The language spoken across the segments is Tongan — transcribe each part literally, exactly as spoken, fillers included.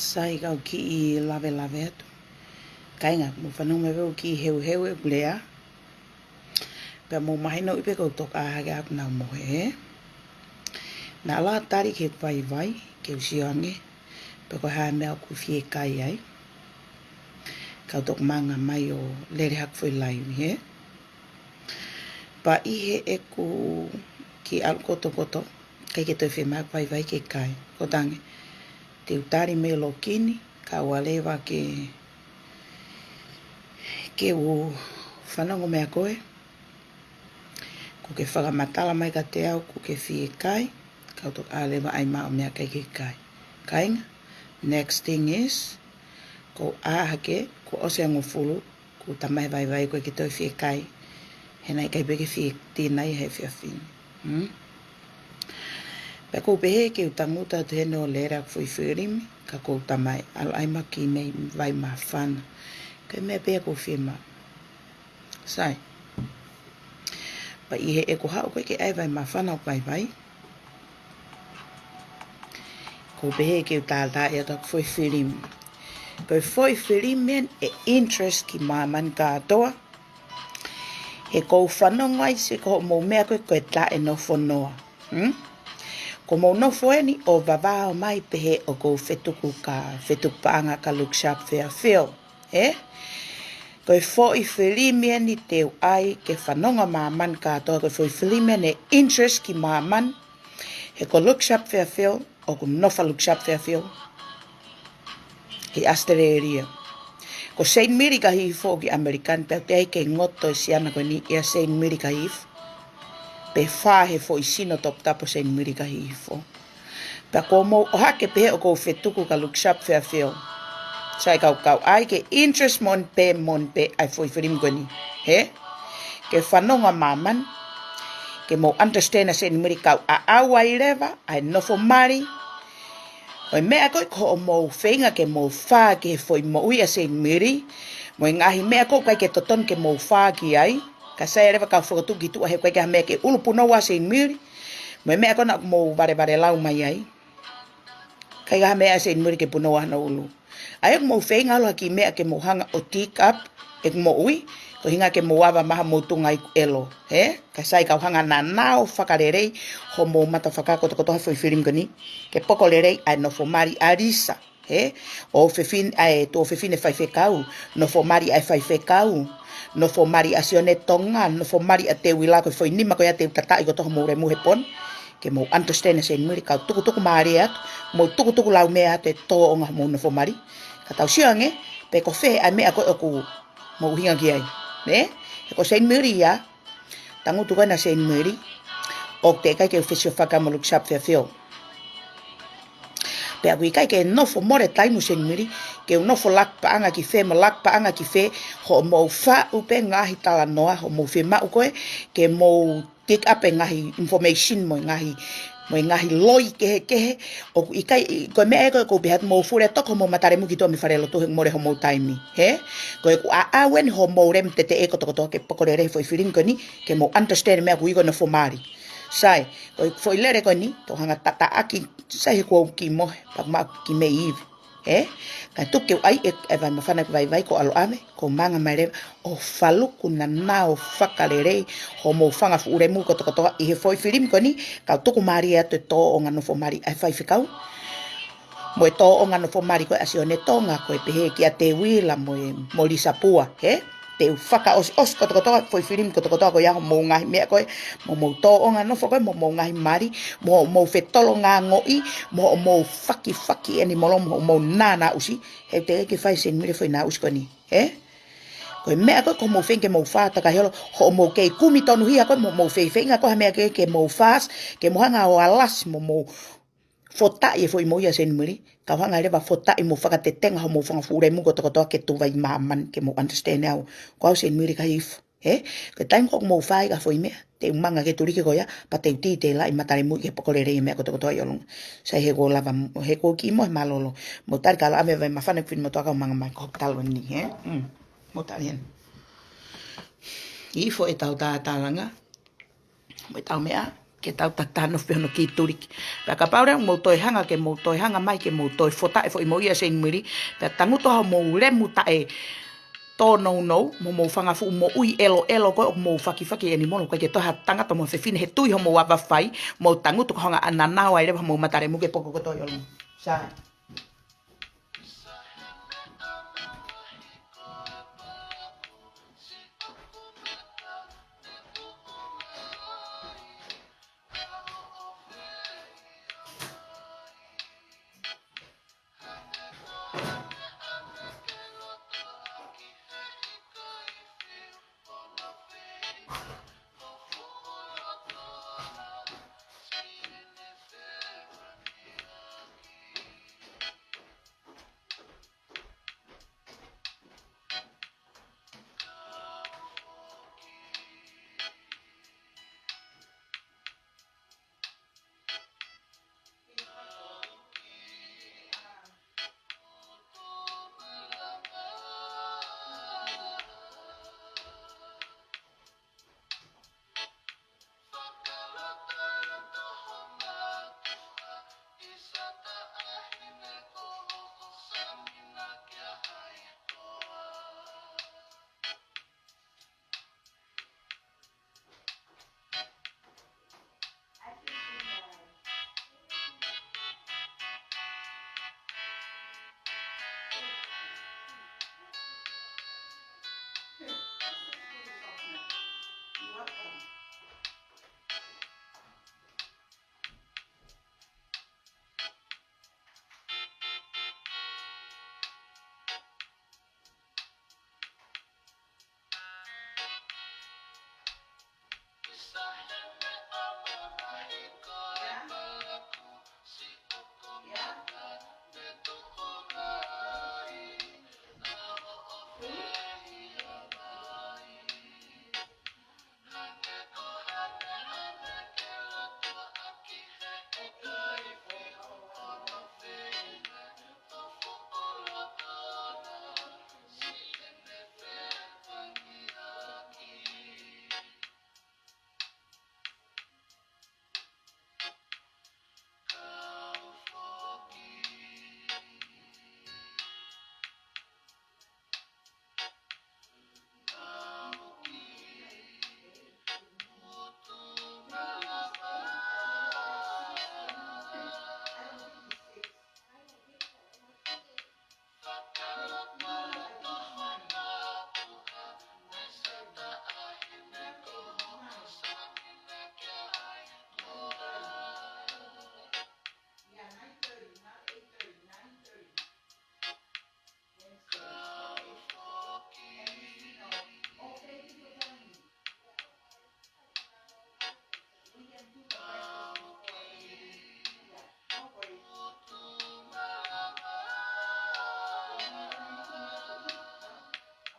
Sai, kau kiʻi lavelave atu. Kāinga, mou fanongo mai pē ʻoku kiʻi heuheu ʻeku lea. Pea mou mahino ʻi pē ʻoku ou toki ʻā hake ʻaku nau mohe. Naʻa lava tali ki heʻeku vaivai, ke u sio ange pe ko e hā e meʻa ʻoku fie kai ai. Kau toki manga mai ʻo lele hake foʻi laivi, hē? Pea ʻi heʻeku kiʻi ʻalu kotokoto, ʻikai ke toe fiemaʻu ʻeku vaivai ke kai. Ko tangi, te u tali mei login, kae ʻoua leva ke, ke u fanongo meia koe. Kuo ke fakamatala mai kiate au kuo ke fie kai, kau toki ʻā leva ai maʻu meʻakai ke kai. Kāinga, next thing is, kou ʻā hake, kuo ʻosi ʻa e hongofulu, kuo ta mai vaivai ʻoku ʻikai ke toe fie kai. He naʻe ʻikai pē ke fie tinaʻi he efiafi ni. Hmm? Pea kou pehē ke u tangutu atu heni ʻo lele ʻaku foʻi filimi, ka kou ta mai, ʻalu ai maʻu kiʻi meʻa vai māfana. Ko e meʻa pē ia kou fiemaʻu. Sai. Pea ʻi heʻeku haʻu ko ē ke ʻai vai māfana ʻo vaivai, kou pehē ke u tātā atu ʻaku foʻi filimi. Ko e foʻi filimi eni ʻe interest ki māmani kātoa. He kou fanongo ai siʻi ko hoʻomou meʻa ko ē ko e taʻe nofo noa. Hmm? Ko hoʻomou nofo eni ʻo vavao mai pehē ʻoku ou fetuku ka, fetuku paʻanga ka Looksharp Fairfield. Ē? Ko e foʻi filimi eni te u ʻai ke fanongo ʻa māmani kātoa, ko e foʻi filimi eni ʻe interest ki māmani. He ko Looksharp Fairfield, ʻoku nofo ʻa Looksharp Fairfield ʻi ʻAositelēlia. Ko Saint Mary ka Hihifo ʻoku ʻi ʻAmelika ni, pea ʻoku teʻeki ai ke ngoto e siana ko eni ia Saint Mary ka Hihifo. Pe fā he foʻi sino toputapu Saint Mary ka Hihifo. Pea ko hoʻomou ʻohake pehē ʻoku ou fetuku ka Looksharp Fairfield. Sai, kau, kau ʻai ke interest moʻoni pē, moʻoni pē ʻa e foʻi filimi ko eni. Hē? Ke fanongo ʻa māmani. Ke mou understand ʻa Saint Mary, kau ʻaʻau ai leva ʻa e nofo mali. Ko e meʻa ko ē ko hoʻomou feinga ke mou fā ki he foʻi moʻui ʻa Saint Mary. Mo e ngaahi meʻa ko ē ʻoku ʻikai ke totonu ke mou fā ki ai. Kae sai leva kau fokotuʻu ki tuʻa he ʻoku ʻikai ke ʻi ai ha meʻa ke ʻulu punou ai ʻa Saint Mary. Mo e meʻa ko ena ʻoku mou valevale lau mai ai. ʻIkai ke ʻi ai ha meʻa ʻa Saint Mary ke punou ai hono ʻulu. ʻA ia ʻoku mou feinga ʻalu ha kiʻi meʻa ke mou hanga ʻo dig up ʻeku moʻui, ko e ʻuhinga ke mou ava mai homou tuʻunga ʻi ʻelo, hē? Kae sai, kau hanga ʻo nofo fakalelei hoʻomou mata fakakaukau kotokotoa he foʻi filimi ko eni, ke poko lelei ʻa e nofo mali ʻa Lisa. Hē? ʻOfefine, ʻa e tuofefine faifekau, nofo mali ʻa e faifekau, nofo mali ʻa Sione Tonga, nofo mali ʻa Teuila, ko e foʻi nima ko ia te u tataʻi kotoa homou lemu he pō ni. Ke mou understand ʻa Saint Mary, kau tukutuku mālie atu, mou tukutuku lau meʻa atu ʻe tōʻonga homou nofo mali. Ka tau sio ange pe ko fē ʻa e meʻa ko ē ʻoku mou ʻuhinga ki ai. Nē? He ko Saint Mary ia, tangutu ko ena Saint Mary, ʻoku teʻeki ai ke u fesiofaki mo Looksharp Fairfield. Pea ʻoku ʻikai ke nofo mole taimi Saint Mary, ke u nofo laka paʻanga ki fē, mo laka paʻanga ki fē, hoʻomou faʻu pē ngaahi talanoa, hoʻomou fiemaʻu ko ē ke mou dig up e ngaahi information mo e ngaahi, mo e ngaahi loi kehekehe, ʻoku ʻikai, ko e meʻa ē ko ē kou pehē atu, mou fule toko homou mata lemu ki tuʻa mei falelotu he mole homou taimi, hē? Ko ʻeku ʻaʻau eni hoʻomou lem tete ē kotokotoa ke poko lelei he foʻi filimi ko eni, ke mou understand e meʻa ʻoku ui ko e nofo mali. Sai, ko e foʻi lele ko eni, tou hanga ʻo tataʻaki, sai he kou kiʻi mohe, pea ʻoku maʻu kiʻi meʻi ivi. Ē? Kae tuku ke u ʻai e, e vai māfana ʻeku vaivai kou ʻalu ʻave, kou manga mai leva ʻo faluku nofo fakalelei hoʻomou fanga fuʻu lemu kotokotoa ʻi he foʻi filimi ko eni, kau tuku mālie atu e tōʻonga nofo mali ʻa e faifekau. Mo e tōʻonga nofo mali ko ē ʻa Sione Tonga, ko e pehē kia Teuila mo e, mo Lisa Pua, hē? Te u fakaʻosiʻosi kotokotoa foʻi filimi kotokotoa ko ia hoʻomou ngaahi meʻa ko ē, mo hoʻomou tōʻonga nofo ko ē, mo hoʻomou ngaahi mali, mo hoʻomou fetolonga ngoʻi, mo hoʻomou fakifaki eni molo, mo hoʻomou nānā ʻusi, he ʻoku teʻeki ai ke fai ʻe Saint Mary e foʻi nānā ʻusi ko eni, ē? Ko e meʻa ko ē ko hoʻomou feinga ke mou fā, takai holo, hoʻomou kei kumi tonuhia ko ē, mo hoʻomou feifeinga ko ē ha meʻa ke, ke mou fast, ke mou hanga ʻo alasi mo mou fotaʻi e foʻi moʻui ʻa Saint Mary, kau hanga leva ʻo fotaʻi mo fakatetenga hoʻomou fanga fuʻu lemu kotokotoa ke tuʻu vai māmani ke mou understand au. Ko au Saint Mary ka Hihifo, hē? Ko e taimi ko ē ʻoku mou fai ai ha foʻi meʻa, te u manga ki he tuliki ko ia, pea te u titelaʻi mata lemu ʻi he poko lelei e meʻa kotokotoa ʻi ʻolunga. Sai he kou lava, he kou kiʻi mohe mālōlō. Mou tali ka ʻalu ʻave vai māfana ʻeku finemotuʻa kau manga mai ko hoku talo ni, hē? Mm. Mou tali eni. Hifo ʻetau tātālanga. Mo ʻetau meʻa, ke tau tatano pē hono kiʻi tuliki. Pea kapau leva ʻoku mou toe hanga, ke mou toe hanga mai ke mou toe fotaʻi foʻi moʻui ʻa Seinimili, pea tangutu hoʻomou lemu taʻe tōnounou, mo hoʻomou fanga fuʻu moʻui ʻeloʻelo ko ē ʻoku mou fakifaki ʻeni, mou ʻikai ke toe ha tangata mo fefine he tui hoʻomou ava fai, mou tangutu ko e hanga ʻo nanao ai leva hoʻomou mata lemu ke poko kotoa ʻi ʻolunga. Sai.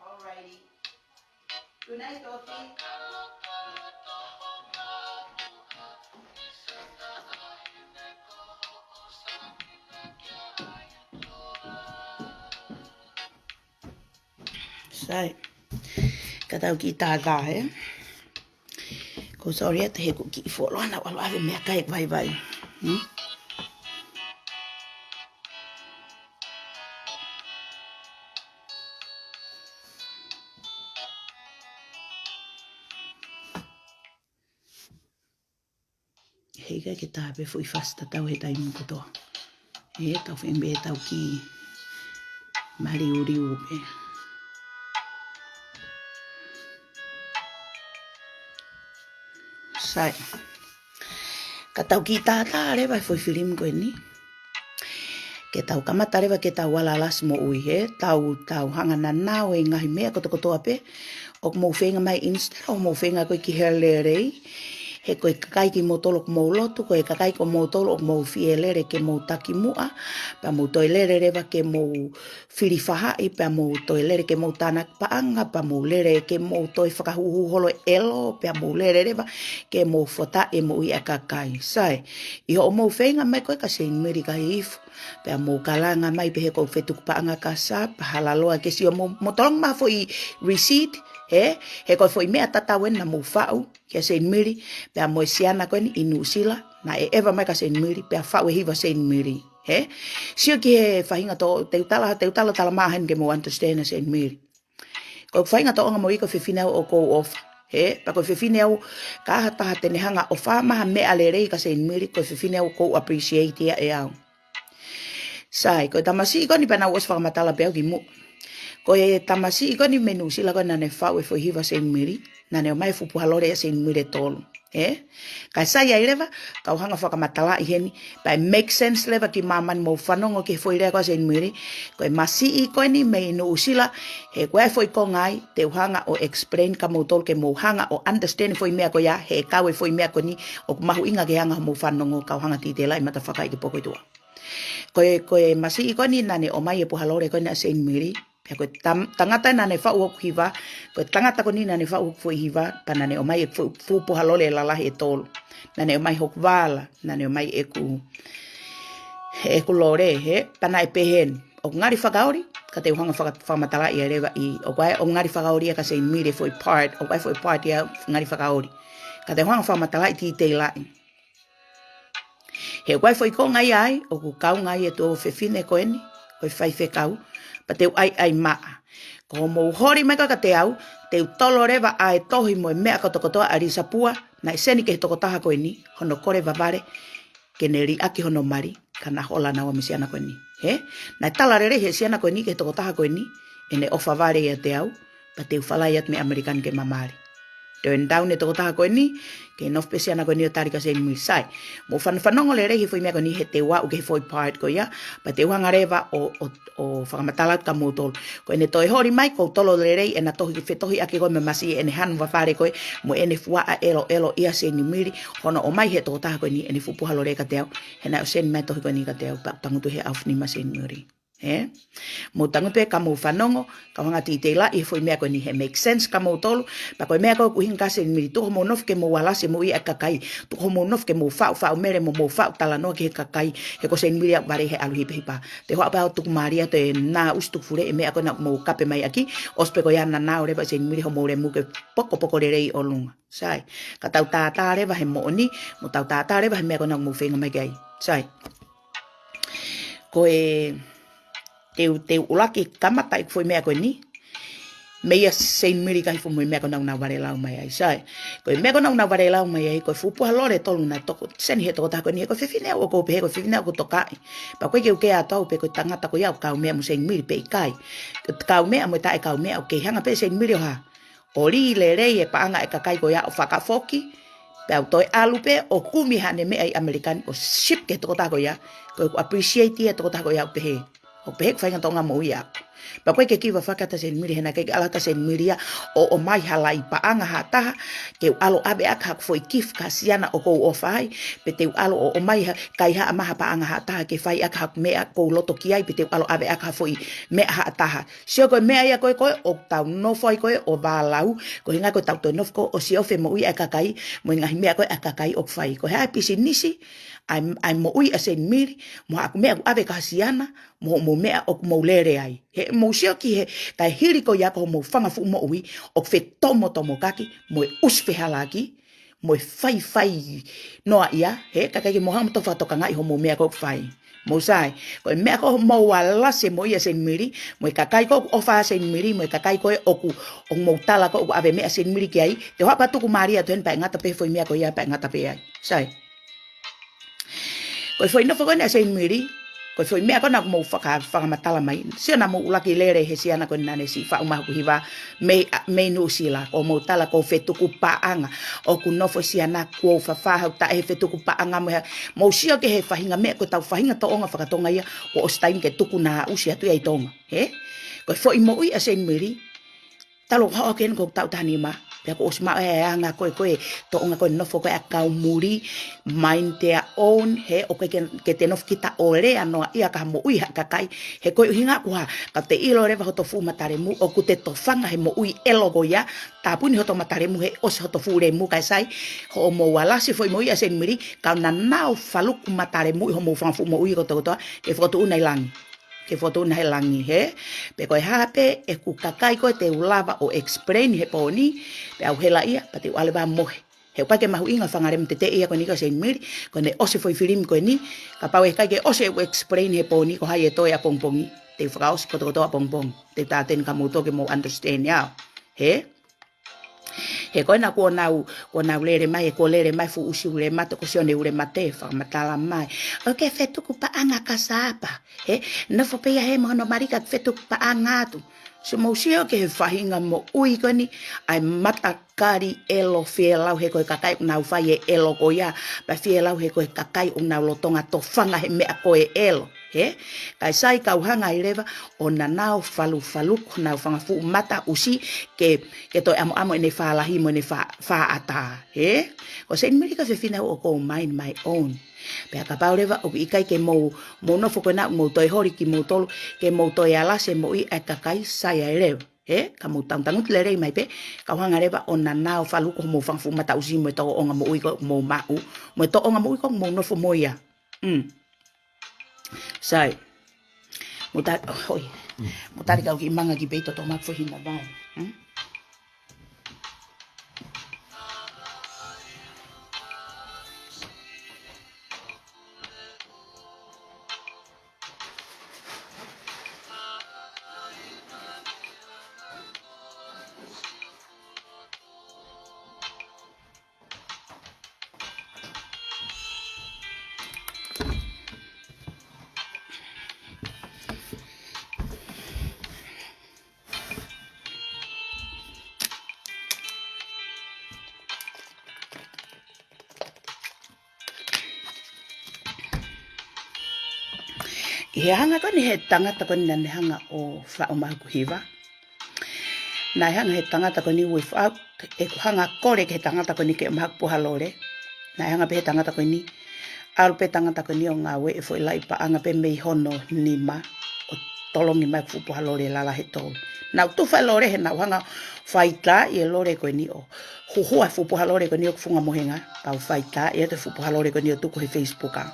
Alrighty. Good night, Dorothy. Sai. Ka tau kiʻi tātā, ē? Ko e sorry atu he ʻoku kiʻi fuoloa naʻa ku ʻalu ʻave meʻakai ʻeku vaivai. Hmm? Heʻikai ke tā pē foʻi fasi tatau he taimi kotoa. He tau feinga pē tau kiʻi maliuliu pē. Sai. Ka tau kiʻi tātā leva e foʻi filimi ko eni. Ke tau kamata leva ke tau ala lasi moʻui, he tau, tau hanga ʻo nanao e ngaahi meʻa kotokotoa pē ʻoku mou feinga mai, instead ʻo mou feinga ko ē ki he lelei, he ko e kakai kimoutolu ʻoku mou lotu, ko e kakai ko moutolu ʻoku mou fie lele ke mou takimuʻa, pea mou toe lele leva ke mou fili faʻahi, pea mou toe lele ke mou tānaki paʻanga, pea mou lele ke mou toe fakahuhu holo ʻelo, pea mou lele leva ke mou fotaʻi e moʻui ʻa e kakai. Sai, ʻi hoʻomou feinga mai ko ē kia Seinimili kae ifo, pea mou kalanga mai pē he ʻoku ou fetuku paʻanga kia Sa, pea hala loa ke sio mo, mo tolonga mai foʻi receipt, He, he ko e foʻi meʻa tatau eni naʻa mou faʻu kia Seinimili, pea mo e siana ko eni ʻi Nuʻusila, naʻe ʻeva mai kia Seinimili, pea faʻu e hiva Seinimili. He, sio ki he faʻahinga tō, te u tala, te u tala, tala mai heni ke mou understand ʻa Seinimili. Ko e faʻahinga tōʻonga moʻui ko e fefine au ʻoku ou ʻofa. He, pea ko e fefine au, ka ʻi ai ha taha te ne hanga ʻo ʻofa mai ha meʻa lelei kia Seinimili, ko e fefine au ʻoku ou appreciate ia ʻe au. Sai, ko e tamasiʻi ko eni pea naʻa ku ʻosi fakamatala pē au kimuʻa. Ko e tamasiʻi ko eni mei Nuʻusila ko eni naʻa ne faʻu e foʻi hiva Seinimili, naʻa ne ʻomai e fuʻu puha lole ʻa Seinimili ʻe tolu. He? Kae sai ai leva, kau hanga ʻo fakamatalaʻi heni, pea ʻe make sense leva ki māmani mou fanongo ki he foʻi lea ko ē ʻa Seinimili, ko e masiʻi ko eni mei Nuʻusila, he ko e foʻi konga ia, te u hanga ʻo explain kia moutolu ke mou hanga ʻo understand e foʻi meʻa ko ia, he kau e foʻi meʻa ko eni, ʻoku mahuʻinga ke hanga ʻo mou fanongo, kau hanga ʻo titelaʻi mata fakaʻi ki he poko ʻi tuʻa. Ko e, ko e masiʻi ko eni naʻa ne ʻomai e puha lole ko eni ʻa Seinimili, pea ko e tam-, tangata naʻa ne faʻu hoku hiva, ko e tangata ko eni naʻa ne faʻu hoku foʻi hiva, pea naʻa ne ʻomai e fuʻu, fuʻu puha lole lalahi ʻe tolu. Naʻa ne ʻomai hoku vala, naʻa ne ʻomai ʻeku, ʻeku lole, he, pea naʻe pehē ni. ʻOku ngali fakaoli, ka te u hanga ʻo faka-, fakamatalaʻi ai leva ʻi, ʻoku ʻi ai, ʻoku ngali fakaoli ia kia Seinimili e foʻi part, ʻoku ʻi ai e foʻi part ia ngali fakaoli. Ka te u hanga ʻo fakamatalaʻi titelaʻi. He ko e foʻi konga ia ai, ʻoku kaunga ai e tuofefine ko eni, ko e faifekau, pea te u ʻaiʻai maʻa. Ko hoʻomou holi mai ko ē kiate au, te u tolo leva ʻa e tohi mo e meʻa kotokotoa ʻa Lisapua, naʻe send ki he tokotaha ko eni, hono kole vavale, ke ne liʻaki hono mali, ka na hola naua mo e siana ko eni. He? Naʻe tala lelei he siana ko eni ki he tokotaha ko eni, ʻene ʻofa vale ʻiate au, pea te u falai atu mei ʻAmelika ni ke ma mali. Turn down e tokotaha ko eni, ke nofo pē siana ko eni ʻo tali kia Seinimili. Sai, mou fan-, fanongo lelei he foʻi meʻa ko eni he te u aʻu ki he foʻi part ko ia, pea te u hanga leva ʻo, ʻo, ʻo fakamatala atu kia moutolu. Ko ʻene toe holi mai, ʻoku ou tolo lelei ʻena tohi fetohiʻaki ko ē mo e masiʻi ʻene hanu vavale ko ē, mo ʻene fuaʻa ʻeloʻelo ʻia Seinimili, hono ʻomai he tokotaha ko eni ʻene fuʻu puha lole kiate au, he naʻe ʻosi send mai e tohi ko eni kiate au, pea tangutu he ʻaofinima ʻa Seinimili. He? Mou tangutu pē ka mou fanongo, kau hanga ʻo titelaʻi e foʻi meʻa ko eni he make sense kia moutolu, pea ko e meʻa ko ē ʻoku ʻuhinga kia Seinimili, tuku hoʻomou nofo ke mou alasi e moʻui ʻa e kakai, tuku hoʻomou nofo ke mou faʻu, faʻu mele mo mou faʻu talanoa ki he kakai, he ko Seinimili ʻoku vale he ʻalu hipehipa. Te u haʻu pē au ʻo tuku mālie atu ʻena ʻusi tuku fule e meʻa ko ē naʻa mou kape mai ʻaki, ʻosi pē ko ia naʻa nau leva Seinimili hoʻomou lemu ke pokopoko lelei ʻi ʻolunga. Sai. Ka tau tātā leva he moʻoni, mo tau tātā leva he meʻa ko ē naʻa mou feinga mai ki ai. Sai. Ko e, te u, te u ʻuluaki kamata ʻeku foʻi meʻa ko eni, meia Seinimili kae hifo mo e meʻa ko ē naʻa nau vale lau mai ai. Sai. Ko e meʻa ko ē naʻa nau vale lau mai ai, ko e fuʻu puha lole ʻe tolu naʻe toko, send he tokotaha ko eni, he ko e fefine au ʻoku ou pehē, ko e fefine au ʻoku ou tokaʻi. Pea ʻoku ʻikai ke u kea atu au pe ko e tangata ko ia ʻoku kaumeʻa mo Seinimili pe ʻikai. Kaumeʻa mo e taʻe kaumeʻa, ʻoku kei hanga pē Seinimili ʻo hā. ʻO lī lelei e paʻanga ʻa e kakai ko ia ʻo fakafoki, pea u toe ʻalu pē ʻo kumi haʻane meʻa ʻi ʻAmelika ni ʻo ship ki he tokotaha ko ia, ko ʻeku appreciate ia e tokotaha ko ia ʻoku pehē. ʻOku pehē ʻeku faʻahinga tōʻonga moʻui ʻaʻaku. Pea ʻoku ʻikai ke kiva fakata Seinimili he naʻe ʻikai ke ʻalu atu ʻa Seinimili ia ʻo, ʻo ʻomai ha lai paʻanga ha taha, ke u ʻalu ʻo ʻave ʻaki haku foʻi gift ki ha siana ʻoku ou ʻofa ai, pe te u ʻalu ʻo, ʻomai ha, kaihaʻa mai ha paʻanga ha taha ke fai ʻaki haku meʻa ʻoku ou loto ki ai, pe te u ʻalu ʻo ʻave ʻaki ha foʻi meʻa ha taha. Sio ko e meʻa ia ko ē ko ē ʻoku tau nofo ai ko ē ʻo vālau, ko e ʻuhinga ko ʻetau toe nofo ko ē ʻo siofi e moʻui ʻa e kakai, mo e ngaahi meʻa ko ē ʻa e kakai ʻoku fai. Ko e hā e pisinisi ʻa e, ʻa e moʻui ʻa Seinimili, mo haʻaku meʻa ʻoku ʻave ki ha siana, mo hoʻomou meʻa ʻoku mou lele ai. He mou sio ki he, kae hili ko ia ko hoʻomou fanga fuʻu moʻui, ʻoku fetomotomokaki, mo e ʻusi fehalaaki, mo e faifai noaʻia, he, kae ʻikai ke mou hanga ʻo toe fakatokangaʻi hoʻomou meʻa ko ē ʻoku fai. Mou sai, ko e meʻa ko ē hoʻomou alasi e moʻui ʻa Seinimili, mo e kakai ko ē ʻoku ʻofa ʻa Seinimili, mo e kakai ko ē ʻoku, ʻoku mou tala ko ē ʻoku ʻave meʻa ʻa Seinimili ki ai, te u haʻu pē ʻo tuku mālie atu heni pea ʻe ngata pē foʻi meʻa ko ia pea ʻe ngata pē ai. Sai. Ko e foʻi nofo ko eni ʻa Seinimili, ko e foʻi meʻa ko ē naʻa mou faka-, fakamatala mai. Sio naʻa mou ʻuluaki lele he siana ko eni naʻa ne siʻi faʻu mai hoku hiva mei, mei Nuʻusila. Ko hoʻomou tala ko e fetuku paʻanga. ʻOku nofo siana kuo fafā hau taʻe he fetuku paʻanga mo e hā. Mou sio ki he faʻahinga meʻa ko ʻetau faʻahinga tōʻonga fakatonga ia ʻoku ʻosi taimi ke tuku naʻa ʻusi atu ia ʻi Tonga. He? Ko e foʻi moʻui ʻa Seinimili, talu ʻeku haʻu ki heni ʻoku ou taʻu taha nima. Pea kuo ʻosi maʻu e anga ko ē ko e tōʻonga ko ē nofo ko ē ʻa e kau muli, mind their own, he ʻoku ʻikai ke, ke te nofo kita ʻo lea noaʻia ki ha moʻui ha kakai. He ko e ʻuhinga ko e hā, ka te ʻilo leva hoto fuʻu matalemu, ʻoku te tofanga he moʻui ʻelo ko ia, tāpuni hoto matalemu he ʻosi hoto fuʻu lemu kae sai, hoʻomou alasi e foʻi moʻui ʻa Seinimili, ka ʻoku nau faluku matalemu ʻi hoʻomou fanga fuʻu moʻui kotokotoa, ke fokotuʻu nai langi. ke fotu na he langi, hē? Pe ko e hā pē ʻeku kakai ko ē te u lava ʻo explain he pō ni, pea u hela ia, pea te u ʻalu leva ʻo mohe. He ʻoku ʻikai ke mahuʻinga fanga lea mateteʻi ia ko eni ko Seinimili, ko ʻene ʻosi e foʻi filimi ko eni, kapau ʻe ʻikai ke ʻosi ʻeku explain he pō ni ko hai ʻe toe ʻapongipongi, te u fakaʻosi kotokotoa ʻapongipongi, te u tāteni ka mou tō ke mou understand ia, hē? He ko ena kuo nau, kuo nau lele mai, kuo lele mai fuʻu ʻusi ule mate, ko Sione ule mate, fakamatala mai. ʻOku ke fetuku paʻanga ka sapa, hē? Nofo pē ia hē mo hono mali ka fetuku paʻanga atu. Sio mou sio ki he faʻahinga moʻui ko eni, ʻa e matakali ʻelo fielau he ko e kakai ʻoku nau fai e ʻelo ko ia, pea fielau he ko e kakai ʻoku nau lolotonga tofanga he meʻa ko e ʻelo. Hē? Kae sai kau hanga ai leva ʻo nau falufaluku honau fanga fuʻu mata ʻusi ke, ke toe ʻamuʻamu ʻene fālahi mo ʻene fā, fāʻata. Hē? Ko Seinimili ko e fefine ʻoku ou mind my own. Pea kapau leva ʻoku ʻikai ke mou, mou nofo ko ena ʻoku mou toe holi kimoutolu, ke mou toe alasi e moʻui ʻa e kakai, sai ai leva. Hē? Ka mou tangutangutu lelei mai pē, kau hanga leva ʻo nau faluku homou fanga fuʻu mata ʻusi mo e tōʻonga moʻui ko ē ʻoku mou maʻu, mo e tōʻonga moʻui ko ē ʻoku mou nofo mo ia. Mm. Sai. Mou ta-, hoi. Mou tali kau kiʻi manga ki pē ʻi toto maku foʻi hina vai. Hmm? ʻI he hanga ko eni he tangata ko eni naʻa ne hanga ʻo faʻo mai hoku hiva. Naʻe hanga he tangata ko eni without ʻeku hanga kole ki he tangata ko eni ke ʻomai haku puha lole. Naʻe hanga pē he tangata ko eni, ʻalu pē tangata ko eni ʻo ngāueʻi e foʻi laʻi paʻanga pē mei hono nima ʻo tolongi mai hoku fuʻu puha lole lalahi ʻe tolu. Naʻá ku tufa e lole he naʻá ku hanga faitaaʻi e lole ko eni ʻo huhua e fuʻu puha lole ko eni ʻoku funga mohenga, pea u faitaaʻi atu e fuʻu puha lole ko eni ʻo tuku he Facebook ā.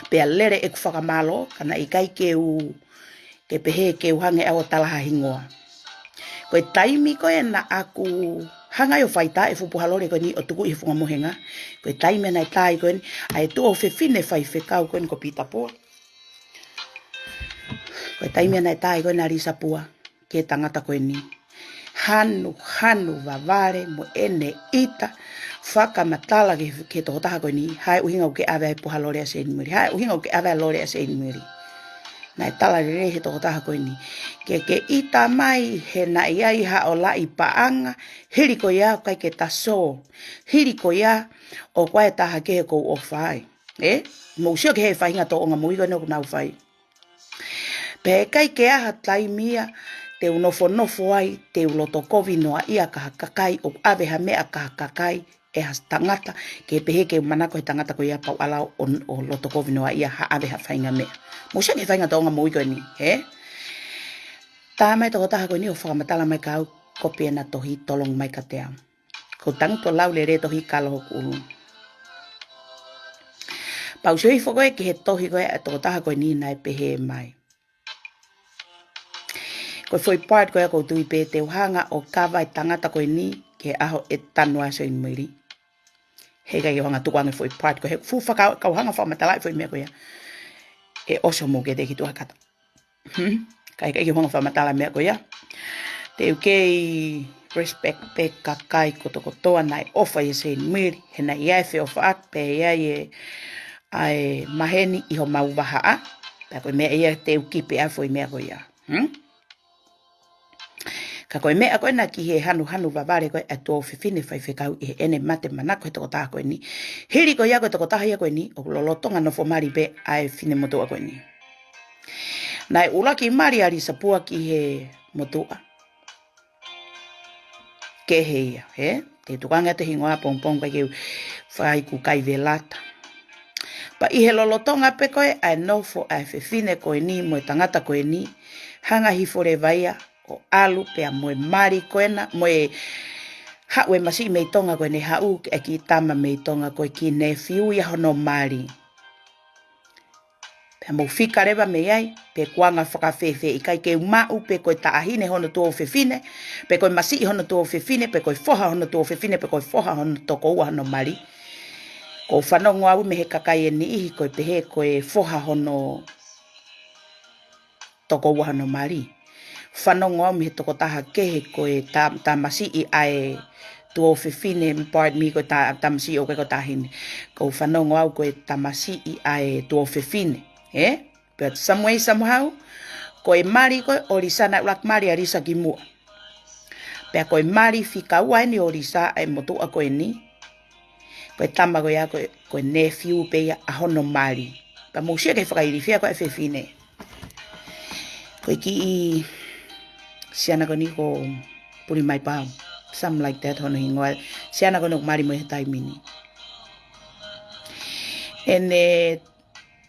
Pea lele ʻeku fakamālō, ka naʻe ʻikai ke u, ke pehē ke u hanga ʻe au ʻo tala ha hingoa. Ko e taimi ko ē naʻá ku hanga ai ʻo faitaaʻi e fuʻu puha lole ko eni ʻo tuku ʻi he funga mohenga, ko e taimi naʻe tā ai ko eni ʻa e tuofefine faifekau ko eni ko Pita Pua. Ko e taimi naʻe tā ai ko eni ʻa Lisa Pua ki he tangata ko eni. Hanu, hanu vavale mo ʻene ʻita, fakamatala ki, ki he tokotaha ko eni, hā e ʻuhinga ʻoku ke ʻave ai e puha lole ʻa Seinimili, hā e ʻuhinga ʻoku ke ʻave ai e lole ʻa Seinimili. Naʻe tala lelei he tokotaha ko eni, ke ke ʻita mai he naʻe ʻi ai haʻo laʻi paʻanga, hili ko ia ʻoku ʻikai ke ta sō, hili ko ia ʻoku ʻi ai e taha kehe ʻoku ou ʻofa ai. Ē? Mou sio ki he faʻahinga tōʻonga moʻui ko eni ʻoku nau fai. Pea ʻikai ke ʻi ai ha taimi ia te u nofonofo ai, te u loto kovi noaʻia ki ha kakai, ʻo ʻave ha meʻa ki ha kakai, ʻe ha tangata, ke pehē ke u manako he tangata ko ia pea u ʻalu ʻo, ʻo loto kovi noaʻia ha ʻave ha faʻahinga meʻa. Mou sio ki he faʻahinga tōʻonga moʻui ko eni, hē? Tā mai e tokotaha ko eni ʻo fakamatala mai kia au, kopi ʻena tohi, tolongi mai kiate au. Ko u tangutu ʻo lau lelei e tohi kalo hoku ʻulu. Pea u sio hifo ko ē ki he tohi ko ē ʻa e tokotaha ko eni naʻe pehē mai. Ko e foʻi part ko ē ʻoku ou tui pē te u hanga ʻo kava e tangata ko eni ki he ʻaho ʻe tanu ai ʻa Seinimili. He ʻikai ke u hanga tukuange e foʻi part ko ē, he fuʻu faka-, ka u hanga fakamatalaʻi e foʻi meʻa ko ia, ʻe ʻosi hoʻomou kete ki tuʻa kata. Hmm? Ka ʻikai ke u hanga fakamatala e meʻa ko ia. Te u kei respect pē e kakai kotokotoa naʻe ʻofa ʻia Seinimili, he naʻe ʻi ai e feʻofaʻaki, pea ʻi ai e, ʻa e maheni ʻi homau vahaʻa. Pea ko e meʻa ia te u kipe ai e foʻi meʻa ko ia. Hmm? Ka ko e meʻa ko ena ki he hanuhanu vavale ko ē ʻa e tuofefine faifekau ʻi heʻene mate manako he tokotaha ko eni. Hili ko ia ko e tokotaha ia ko eni, ʻoku lolotonga nofo mali pē ʻa e finemotuʻa ko eni. Naʻe ʻuluaki mali ʻa Lisa Pua ki he motuʻa. Kehe ia, hē? Te u tukuange atu e hingoa ʻapongipongi kae kei fai ʻeku kai velata. Pea ʻi he lolotonga pē ko ē ʻa e nofo ʻa e fefine ko eni mo e tangata ko eni, hanga hifo leva ia ʻo ʻalu pea mo e mali ko ena, mo e haʻu e masiʻi mei Tonga ko eni, haʻu e kiʻi tama mei Tonga ko e kiʻi nephew ia hono mali. ʻa mou fika leva mei ai, pe kuo anga fakafēfē, ʻikai ke u maʻu pe ko e taʻahine hono tuofefine, pe ko e masiʻi hono tuofefine, pe ko e foha hono tuofefine, pe ko e foha hono tokoua hono mali. Ko u fanongo au mei he kakai ʻe niʻihi ko e pehē ko e foha hono tokoua hono mali. Fanongo au mei he tokotaha kehe ko e ta-, tamasiʻi ʻa e tuofefine, pardon me, ko e ta-, tamasiʻi ʻoku ʻikai ko e taʻahine. Ko u fanongo au ko e tamasiʻi ʻa e tuofefine. Ē? But some way, somehow, ko e mali ko ē ʻo Lisa, naʻe ʻuluaki mali ʻa Lisa kimuʻa. Pea ko e mali fika ua eni ʻo Lisa ʻa e motuʻa ko eni. Ko e tama ko ia ko e, ko e nephew pē ia ʻa hono mali. Pea mou sio ki he fakailifia ko ē ʻa e fefine. Ko e kiʻi siana ko eni ko Pulimai Pau. Something like that hono hingoa. Siana ko eni ʻoku mali mo ia he taimi ni. ʻEne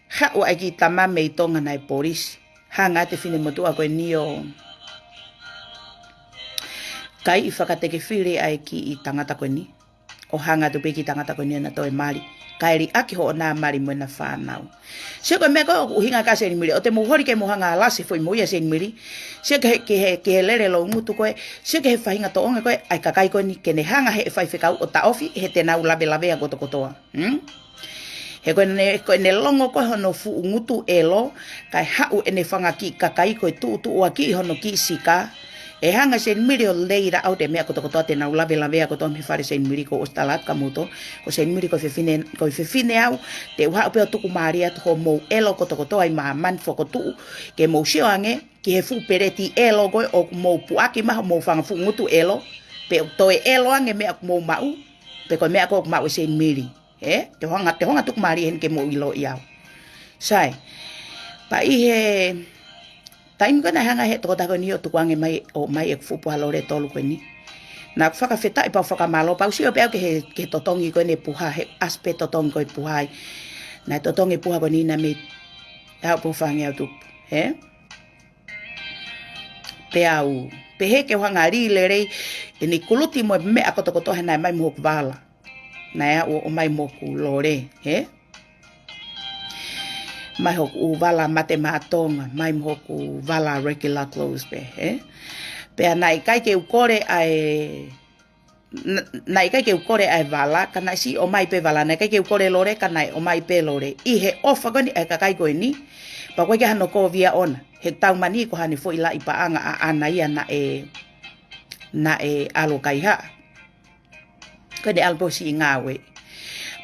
haʻu ʻa e kiʻi tama mei Tonga naʻe polisi. Hanga atu e fefine motuʻa ko eni ʻo kai ʻi fakatekefili ʻa e kiʻi tangata ko eni. ʻO hanga atu pē kiʻi tangata ko eni ʻo na toe mali. Kae liʻaki hoʻona mali mo ʻena fānau. Sio ko e meʻa ko ē ʻoku ʻuhinga ki ai Seinimili, ʻoua te mou holi ke mou hanga ʻo lasi e foʻi moʻui ʻa Seinimili. Sio ki he, ki he, ki he lele loungutu ko ē. Sio ki he faʻahinga tōʻonga ko ē ʻa e kakai ko eni ke ne hanga ʻe he faifekau ʻo taʻofi he te nau lavelavea kotokotoa. Hmm? He ko ʻene, ko ʻene longo ko ē hono fuʻu ngutu ʻelo, kae haʻu ʻene fanga kiʻi kakai ko e tuʻutuʻuaki ʻi hono kiʻi sika. ʻE hanga ʻe Seinimili ʻo lay out e meʻa kotokotoa te nau lavelavea kotoa mei he fale ʻo Seinimili. Ko u ʻosi tala atu kia moutolu, ko Seinimili ko e fefine, ko e fefine au, te u haʻu pē ʻo tuku mālie atu hoʻomou ʻelo kotokotoa ʻi māmani fokotuʻu, ke mou sio ange ki he fuʻu peleti ʻelo ko ē ʻoku mou puʻaki mai hoʻomou fanga fuʻu ngutu ʻelo, pe ʻoku toe ʻelo ange e meʻa ʻoku mou maʻu, pe ko e meʻa ko ē ʻoku maʻu ʻe Seinimili. Ē, te u hanga, te u hanga ʻo tuku mālie heni ke mou ʻiloʻi au. Sai. Pea ʻi he taimi ko ē naʻe hanga ʻe he tokotaha ko eni ʻo tukuange mai, ʻomai ʻeku fuʻu puha lole ʻe tolu ko eni. Naʻá ku fakafetaʻi pea u fakamālō, pea u sio pē au ki he, ki he totongi ko eni e puha, he ʻasi pē totongi ko ē e puha ai. Naʻe totongi e puha ko eni naʻe mei, ʻe au pē fāngeau tupu. Ē? Pea u pehē ke u hanga ʻo lī lelei ʻene kuluti mo e meʻa kotokotoa he naʻe ʻomai mo hoku vala. Naʻe aʻu ʻo ʻomai mo hoku lole, ē? ʻOmai hoku vala mate maʻa Tonga, ʻomai mo hoku vala regular clothes pē, ē? Pea naʻe ʻikai ke u kole ʻa e, na-, naʻe ʻikai ke u kole ʻa e vala, ka naʻe siʻi ʻomai pē vala, naʻe ʻikai ke u kole lole, ka naʻe ʻomai pē lole. ʻI he ʻofa ko eni ʻa e kakai ko eni, pea ʻoku ʻikai ke ʻi ai hano kōvia ʻona, he taumaiā ko haʻane foʻi laʻi paʻanga ʻaʻana ia naʻe, naʻe ʻalu ʻo kaihaʻa. Ko ʻene ʻalu pē ʻo siʻi ngāue.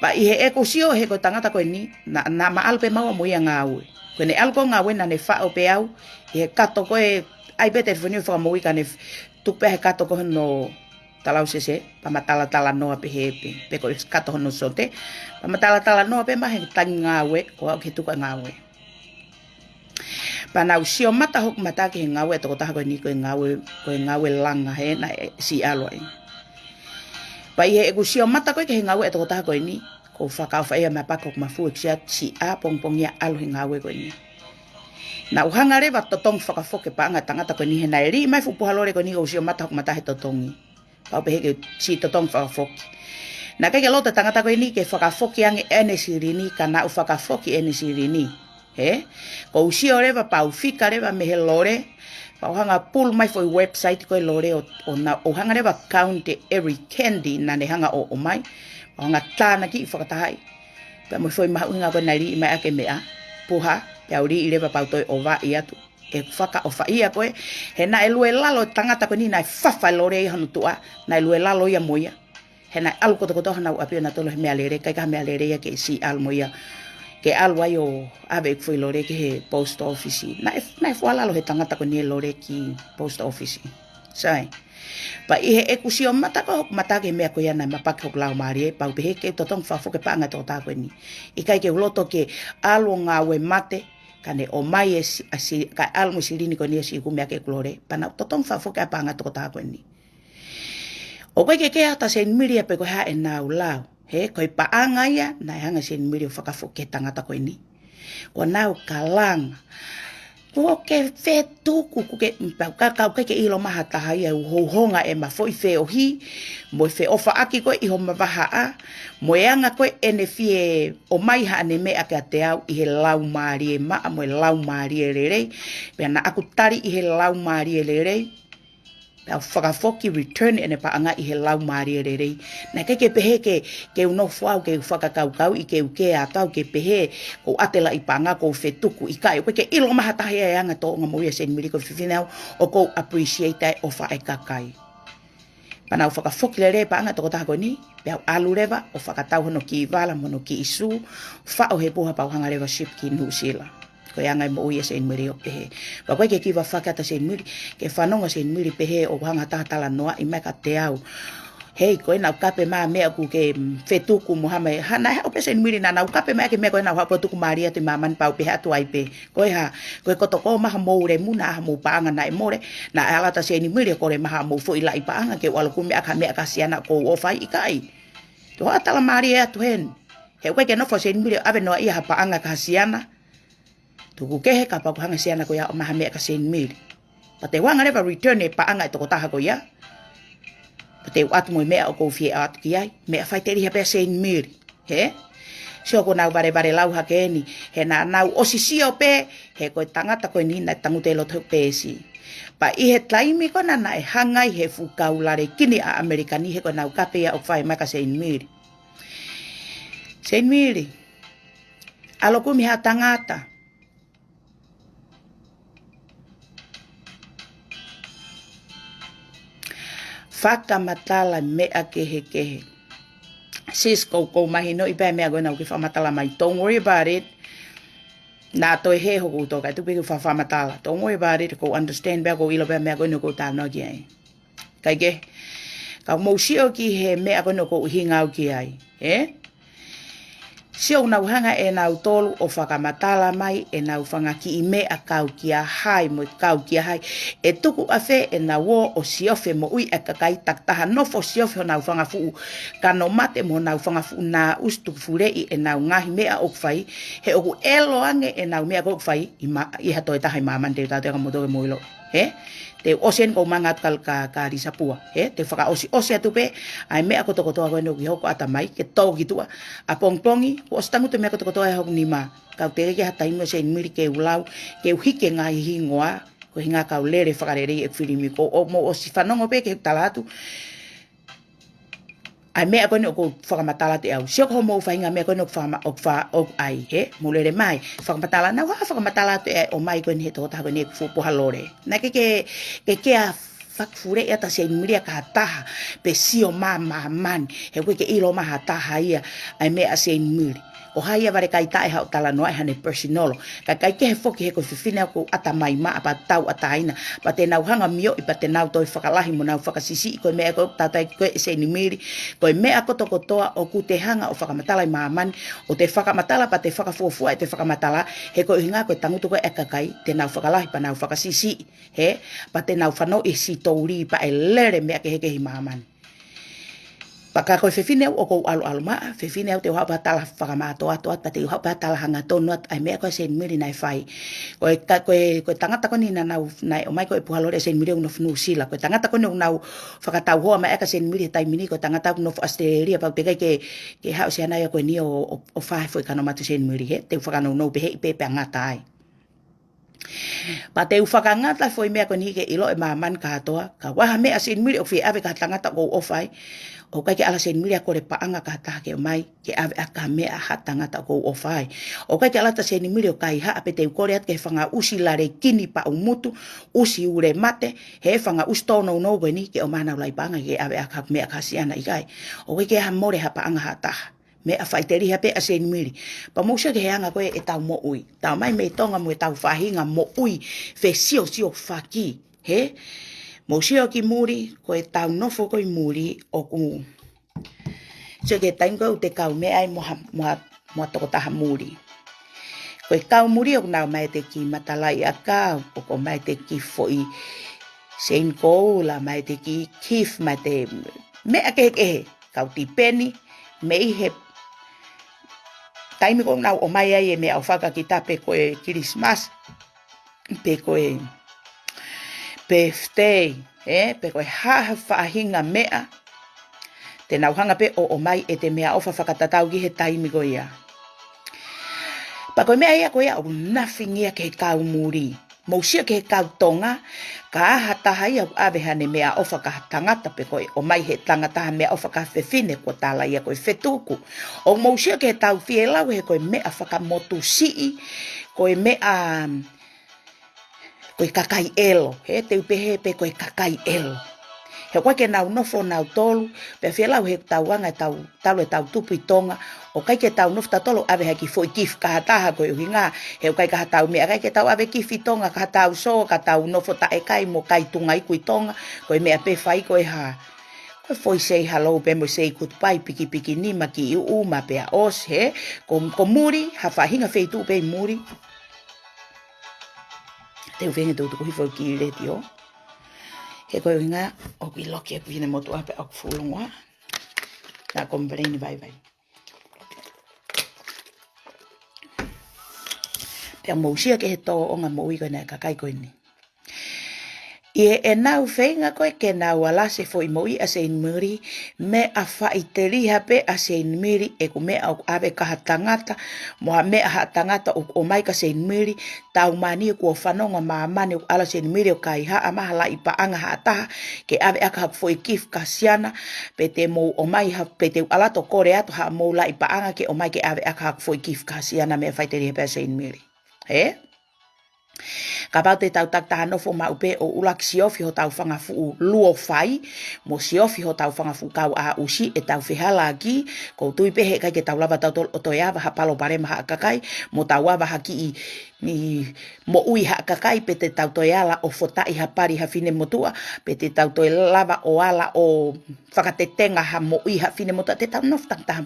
Pea ʻi heʻeku sio he ko e tangata ko eni, naʻa, naʻá ma ʻalu pē maua mo ia ʻo ngāue. Ko ʻene ʻalu ko ē ʻo ngāue naʻá ne faʻo pē au, ʻi he kato ko ē, ʻai pē e telefoni ʻo fakamoʻui ka ne f-, tuku pē he kato ko ē hono talausese, pea ma talatalanoa pē hē pē, pe ko e kato hono sote, pea ma talatalanoa pē maʻa he tangi ngāue, ko au ki he tuku ʻa e ngāue. Pea naʻá ku sio mata hoku mata ki he ngāue ʻa e tokotaha ko eni ko e ngāue, ko e ngāue langa he naʻe siʻi ʻalu ai. Pea ʻi heʻeku sio mata ko ē ki he ngāue ʻa e tokotaha ko eni, ko u fakaʻofaʻia mei he paki hoku mafu ʻeku siʻi ʻā pongipongia ʻalu he ngāue ko eni. Naʻá ku hanga leva ʻo totongi fakafoki e paʻanga ʻo e tangata ko eni he naʻe lī mai e fuʻu puha lole ko eni ko u sio mata hoku mata he totongi. Pea u pehē ke u siʻi totongi fakafoki. Naʻe ʻikai ke loto e tangata ko eni ke fakafoki ange ʻene silini, ka naʻá ku fakafoki ʻene silini. Ē? Ko u sio leva pea u fika leva mei he lole, pea u hanga ʻo pull mai e foʻi website ko ē e lole ʻo, ʻo na, ʻo hanga leva ʻo count every candy naʻá ne hanga ʻo, ʻomai. Pea u hanga ʻo tānakiʻi fakatahaʻi. Pea mo e foʻi mahuʻinga ko ē naʻe lī mai ʻaki e meʻa, puha, pea u lī leva pea u toe ʻovaʻi atu ʻeku fakaʻofaʻia ko ē, he naʻe lue lalo e tangata ko eni naʻe fafa e lole ʻi hono tuʻa, naʻe lue lalo ia mo ia. He naʻe ʻalu kotokotoa honau ʻapi ʻo na tolo he meʻalele, ʻikai ko ha meʻalele ia ke siʻi ʻalu mo ia. Ke ʻalu ai ʻo ʻave ʻeku foʻi lole ki he post office. Naʻe, naʻe fua lalo ʻe he tangata ko eni e lole ki he post office. Sai. Pea ʻi heʻeku sio mata ko ē hoku mata ki he meʻa ko ia naʻe mapaki hoku laumālie, pea u pehē ke u totongi fakafoki e paʻanga ʻo e tokotaha ko eni. ʻIkai ke u loto ke ʻalu ʻo ngāue mate, ka ne ʻomai e si-, ʻa si-, kae ʻalu mo e silini ko eni ʻo siʻi kumi ʻaki ʻeku lole, pea naʻá ku totongi fakafoki ʻa e paʻanga ʻo e tokotaha ko eni. ʻOku ʻikai ke kea atu ʻa Seinimili ia pe ko e hā ʻenau lau, he ko e paʻanga ia naʻe hanga ʻe Seinimili ʻo fakafoki ki he tangata ko eni. Ko ʻenau kalanga. Kuo ke fetuku, kuo ke, pea ka, ka ʻoku ʻikai ke ʻilo mai ha taha ia ʻoku houhonga ʻema foʻi feohi, mo e feʻofaʻaki ko ē ʻi homa vahaʻa, mo e anga ko ē ʻene fie ʻomai haʻane meʻa kiate au ʻi he laumālie maʻa mo e laumālie lelei, pea naʻa ku tali ʻi he laumālie lelei, pea u fakafoki return ʻene paʻanga ʻi he laumālie lelei. Naʻe ʻikai ke pehē ke, ke u nofo au, ke u fakakaukauʻi, ke u kē atu au, ke pehē ʻoku ou ʻatela ʻi paʻanga, ʻoku ou fetuku, ʻikai, ʻoku ʻikai ke ʻilo mai ha taha ia e anga tōʻonga moʻui ʻa Seinimili, ko e fefine au ʻoku ou appreciate ʻa e ʻofa ʻa e kakai. Pea naʻa ku fakafoki lelei paʻanga tokotaha ko eni, pea u ʻalu leva ʻo fakatau hono kiʻi vala mo hono kiʻi sū, faʻo he puha pea u hanga leva ʻo ship ki Nuʻusila. Ko e anga e moʻui ʻa Seinimili ʻo pehē. Pea ʻoku ʻikai ke kiva fakaʻata Seinimili, ke fanongo Seinimili pehē ʻoku hanga ha taha talanoaʻi mai kiate au. Hei, ko ena ʻoku kape mai meʻa ʻoku ke, mm, fetuku mo hama e. Hana e haʻu pē Seinimili naʻa nau kape mai ki he meʻa ko ena ʻoku haʻu pē ʻo tuku mālie atu ʻi māmani pea u pehē atu ai pē. Ko e hā, ko e koto ko ē mai haʻamou lemu naʻa haʻamou paʻanga naʻe mole, naʻe ʻalu atu Seinimili ʻo kole mai haʻamou foʻi laʻi paʻanga ke u ʻalu ʻo kumi ʻaki ha meʻa kia Siana ʻoku ou ʻofa ai, ʻikai. Te u ʻatela mālie atu heni. He ʻoku ʻikai ke nofo Seinimili ʻo ʻave noa ia ha paʻanga kia Siana. Tuku kehe kapau ʻoku hanga Siana ko ia ʻo ʻomai ha meʻa kia Seinimili. Pea te u hanga leva ʻo return e paʻanga e tokotaha ko ia. Pea te u ʻatu mo e meʻa ʻoku ou fie ʻatu ki ai. Meʻa faʻiteliha pē ʻa Seinimili. Hē? Sio ko ʻenau valevale lau hake eni. He naʻa nau ʻosi sio pē, he ko e tangata ko eni naʻe tangutu he loto peesi. Pea ʻi he taimi ko ena naʻe hanga ai he fuʻu kau lale kini ʻa ʻAmelika ni he ko ʻenau kape ia ʻoku fai mai kia Seinimili. Seinimili, ʻalu ʻo kumi ha tangata. Fakamatala meʻa kehekehe. Sis, ʻoku ou, ʻoku ou mahinoʻi pē meʻa ko ena ʻoku ke fakamatala mai. Don't worry about it. Naʻa toe hē hoku tō kae tuku pē ke u fakamatala. Don't worry about it. ʻOku ou understand pē, ʻoku ou ʻilo pē meʻa ko ena ʻoku ou talanoa ki ai. Kae kehe, ka mou sio ki he meʻa ko ena ʻoku ou ʻuhinga au ki ai, ē? Sio ʻoku nau hanga ʻe nautolu ʻo fakamatala mai ʻenau fanga kiʻi meʻa kau kia hai mo kau kia hai. ʻE tuku ʻafē ʻenau ō ʻo siofi e moʻui ʻa e kakai takitaha, nofo siofi honau fanga fuʻu kano mate mo honau fanga fuʻu nāusi, tuku fuleʻi ʻenau ngaahi meʻa ʻoku fai, he ʻoku ʻelo ange ʻenau meʻa ko ē ʻoku fai ʻi ma-, ʻi ha toe taha ʻi māmani. Te u tautau kia moutolu ke mou ʻilo. Hē? Te u ʻosi eni ʻoku ou manga atu kia, kia, kia Lisapua. Hē? Te u fakaʻosiʻosi atu pē ʻa e meʻa kotokotoa ko ena ʻoku ʻi hoko ʻatamai ke tō ki tuʻa. ʻApongipongi, kuo ʻosi tangutu e meʻa kotokotoa ʻi hoku nima. Ka ʻoku teʻeki ke ʻi ai ha taimi ʻo Seinimili ke u lau, ke u hiki e ngaahi hingoa, ko e hingoa kau lele fakalelei ʻeku filimi. Ko ʻo mou ʻosi fanongo pē ki heʻeku tala atu ʻa e meʻa ko eni ʻoku ou fakamatala atu ʻe au. Sio ko hoʻomou faʻahinga meʻa ko eni ʻoku fakama-, ʻoku fa-, ʻoku ʻai, hē? Mou lele mai, fakamatala, naʻa ku hanga ʻo fakamatala atu ʻe au ʻomai ko eni he tokotaha ko eni ʻeku fuʻu puha lole. Naʻe ʻikai ke, ke, ke ʻa fakafuleʻi atu ʻa Seinimili ia ki ha taha, pe sio mai ʻa māmani, he ʻoku ʻikai ke ʻilo mai ha taha ia ʻa e meʻa ʻa Seinimili. Ko hai ia vale kae ʻikai taʻe haʻu ʻo talanoaʻi haʻane personal. Kae ʻikai kehe foki he ko e fefine ʻoku ou ʻatamai maʻa pea tauʻatāina. Pea te nau hanga ʻo mioʻi pea te nau toe fakalahi mo nau fakasiʻisiʻi ko e meʻa ko ē ʻoku tautai ko ē ʻe Seinimili. Ko e meʻa kotokotoa ʻoku te hanga ʻo fakamatala ʻi māmani, ʻoku te fakamatala pea te fakafuofua ʻete fakamatala, he ko e ʻuhinga ko e tangutu ko ē ʻa e kakai, te nau fakalahi pea nau fakasiʻisiʻi. Hē? Pea te nau fanauʻi e sitouli pea ʻe lele meʻa kehekehe ʻi māmani. Pea ka ko e fefine au ʻoku ou ʻaluʻalu maʻa, fefine au te u haʻu pē ʻo tala fakamātoato atu, pea te u haʻu pē ʻo tala hangatonu atu ʻa e meʻa ko ē ʻa Seinimili naʻe fai. Ko e ka-, ko e, ko e tangata ko eni naʻa nau, naʻe ʻomai ko e puha lole ʻa Seinimili ʻoku nofo Nuʻusila. Ko e tangata ko eni ʻoku nau fakatau hoa mai ʻaki ʻa Seinimili he taimi ni, ko e tangata ʻoku nofo ʻAositelēlia, pea ʻoku teʻeki ai ke, ke haʻu ʻa Siana ia ko eni ʻo, ʻo, ʻo fai foʻi kano mate ʻo Seinimili, hē? Te u fakanounou pē heʻi pē pea ngata ai. Pea te u fakangata foʻi meʻa ko eni ke ʻilo ʻe māmani kātoa, ka ʻi ai ha meʻa ʻa Seinimili ʻoku fie ʻave ki ha tangata ʻoku ou ʻofa ai, ʻoku ʻikai ke ala ʻa Seinimili ʻo kole paʻanga ki ha taha ke ʻomai, ke ʻave ʻaki ha meʻa ha tangata ʻoku ou ʻofa ai. ʻOku ʻikai ke ala atu ʻa Seinimili ʻo kaihaʻa pe te u kole atu ki he fanga ʻusi lale kini paʻumutu, ʻusi ule mate, he fanga ʻusi tōnounou ko eni ke ʻomai ʻenau laʻi paʻanga ke ʻave ʻaki ha meʻa kia Siana, ʻikai. ʻOku ʻikai ke ʻi ai ha mole ha paʻanga ha taha. Meʻa faʻiteliha pē ʻa Seinimili. Pea mou sio ki he anga ko ē ʻetau moʻui. Tau mai mei Tonga mo ʻetau faʻahinga moʻui fesiosiofaki. Hē? Mou sio ki muli, ko ʻetau nofo ko ē ʻi muli ʻoku. Sio ki he taimi ko ē ʻoku te kau meʻa ai mo ha, mo ha, mo ha tokotaha muli. Ko e kau muli ʻoku nau ʻomai ʻete kiʻi matalaʻiʻakau, ʻoku ʻomai ʻete kiʻi foʻi seini koula, ʻomai ʻete kiʻi gift, ʻomai ʻete meʻa kehekehe. Kau tipeni, mei he taimi ko ē ʻoku nau ʻomai ai e meʻaʻofa kia kita pe ko e Kilisimasi. pe ko e birthday, ē, pe ko e hā ha faʻahinga meʻa, te nau hanga pē ʻo ʻomai ʻete meʻaʻofa fakatatau ki he taimi ko ia. Pea ko e meʻa ia ko ia ʻoku nafingia ki he kau muli. Mou sio ki he kau Tonga, ka ʻi ai ha taha ia ʻoku ʻave haʻane meʻaʻofa ki ha tangata pe ko e ʻomai he tangata ha meʻaʻofa ki ha fefine, ko e tala ia ko e fetuku. ʻOku mou sio ki he tau fielau he ko e meʻa fakamotusiʻi, ko e meʻa, ko e kakai ʻelo, he te u pehē pē ko e kakai ʻelo. He ʻoku ʻikai ke nau nofo nautolu, pea fielau he tau anga ʻetau, talu ʻetau tupu ʻi Tonga, ʻoku ʻikai ke tau nofo tautolu ʻave ha kiʻi foʻi kifi ki ha taha, ko e ʻuhinga, he ʻoku ʻikai ke ha tau meʻa, ʻikai ke tau ʻave kifi ʻi Tonga ki ha tau sō, ki ha tau nofo taʻekai mo kai tunga iku ʻi Tonga, ko e meʻa pē fai ko e hā. Ko e foʻi say hello pē mo say goodbye, pikipiki nima kiʻi ʻuʻuma pea ʻosi, he, ko, ko muli, ha faʻahinga feituʻu pē ʻi muli. Te u feinga ʻo tuku hifo ki he letiō. He ko e ʻuhinga ʻoku ʻi loki ʻeku finemotuʻa pea ʻoku fuʻu longoaʻa. Naʻa complain vaivai. Pea mou sio ki he tōʻonga moʻui ko ena ʻa e kakai ko eni. ʻI heʻenau feinga ko ē ke nau alasi e foʻi moʻui ʻa Seinimili, meʻa faʻiteliha pē ʻa Seinimili ʻeku meʻa ʻoku ʻave ki ha tangata, mo ha meʻa ha tangata ʻoku ʻomai kia Seinimili, taumaiā kuo fanongo ʻa māmani ʻoku ʻalu ʻa Seinimili ʻo kaihaʻa mai ha laʻi paʻanga ha taha, ke ʻave ʻaki haku foʻi kifi kia siana, pe te mou ʻomai ha, pe te u ʻalu atu ʻo kole atu haʻamou laʻi paʻanga ke ʻomai ke ʻave ʻaki haku foʻi kifi kia siana, meʻa faʻiteliha pē ʻa Seinimili. Ē? Kapau te tau takitaha nofo maʻu pē ʻo ʻuluaki siofi hotau fanga fuʻu luo fai, mo siofi hotau fanga fuʻu kau ʻa ʻusi ʻetau fehālaaki, ʻoku ou tui pē he ʻikai ke tau lava tautolu ʻo toe ava ha palopalema ha kakai, mo tau ava ha kiʻi, ni, moʻui ha kakai, pe te tau toe ala ʻo fotaʻi ha pali ha finemotuʻa, pe te tau toe lava ʻo ala ʻo fakatetenga ha moʻui ha finemotuʻa, te tau nofo takitaha,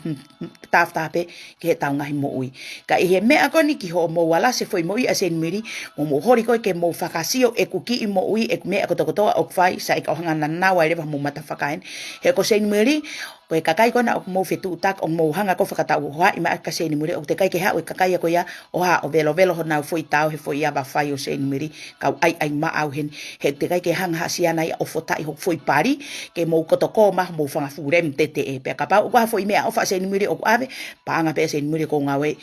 tāfataha pē ki heʻetau ngaahi moʻui. Ka ʻi he meʻa ko eni ki hoʻomou alasi e foʻi moʻui ʻa Seinimili, mo mou holi ko ē ke mou fakasio ʻeku kiʻi moʻui, ʻeku meʻa kotokotoa ʻoku fai, sai ka ʻoku hanga naʻa nau ʻai leva homou mata fakaeni. He ko Seinimili, ko e kakai ko ena ʻoku mou fetuʻutaki, ʻoku mou hanga ko ē ʻo fakatauhoaʻi mai kia Seinimili, ʻoku teʻeki ai ke haʻu e kakai ia ko ia ʻo hā ʻo velovelo honau foʻi tao he foʻi ava fai ʻo Seinimili, kau ʻaiʻai maʻau heni, he ʻoku teʻeki ai ke hanga ha siana ia ʻo fotaʻi hoku foʻi pali, ke mou kotokoa mai homou fanga fuʻu lemu teteʻe. Pea kapau ʻoku ʻi ai ha foʻi meʻaʻofa ʻa Seinimili ʻoku ʻave, paʻanga pē ʻa Seinimili ʻoku ou ngāueʻi,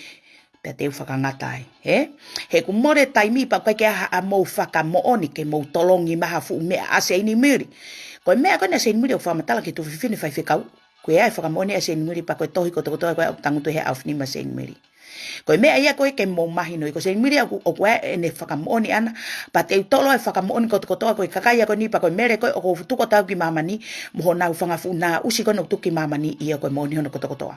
pea te u fakangata ai, ē? He ʻoku mole taimi pea ʻoku ʻikai ke ʻi ai haʻamou fakamoʻoni ke mou tolongi mai ha fuʻu meʻa ʻa Seinimili. Ko e meʻa ko ena ʻa Seinimili ʻoku fakamatala ki he tuofefine faifekau, ʻoku ʻi ai e fakamoʻoni ʻa Seinimili pea ko e tohi kotokotoa ko ē ʻoku tangutu he ʻaofinima ʻa Seinimili. Ko e meʻa ia ko ē ke mou mahinoʻi, ko Seinimili ʻoku, ʻoku ʻi ai ʻene fakamoʻoni ʻana, pea te u tolo e fakamoʻoni kotokotoa ko e kakai ia ko eni pea ko e mele ko ē ʻoku tuku atu ki māmani, mo honau fanga fuʻu naʻusi ko ena ʻoku tuku ki māmani ia ko e moʻoni hono kotokotoa.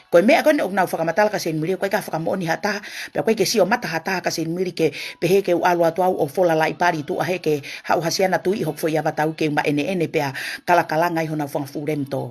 Ko e meʻa ko ena ʻoku nau fakamatala kia Seinimili, ʻoku ʻikai ke fakamoʻoni ha taha, pea ʻoku ʻikai ke sio mata ha taha kia Seinimili ke pehē ke u ʻalu atu au ʻo fola laʻi pali tuʻa he ke haʻu ha siana tui ʻi hoku foʻi ava tau ke u maʻeneʻene pea kalakalanga ʻi honau fanga fuʻu lemu tō.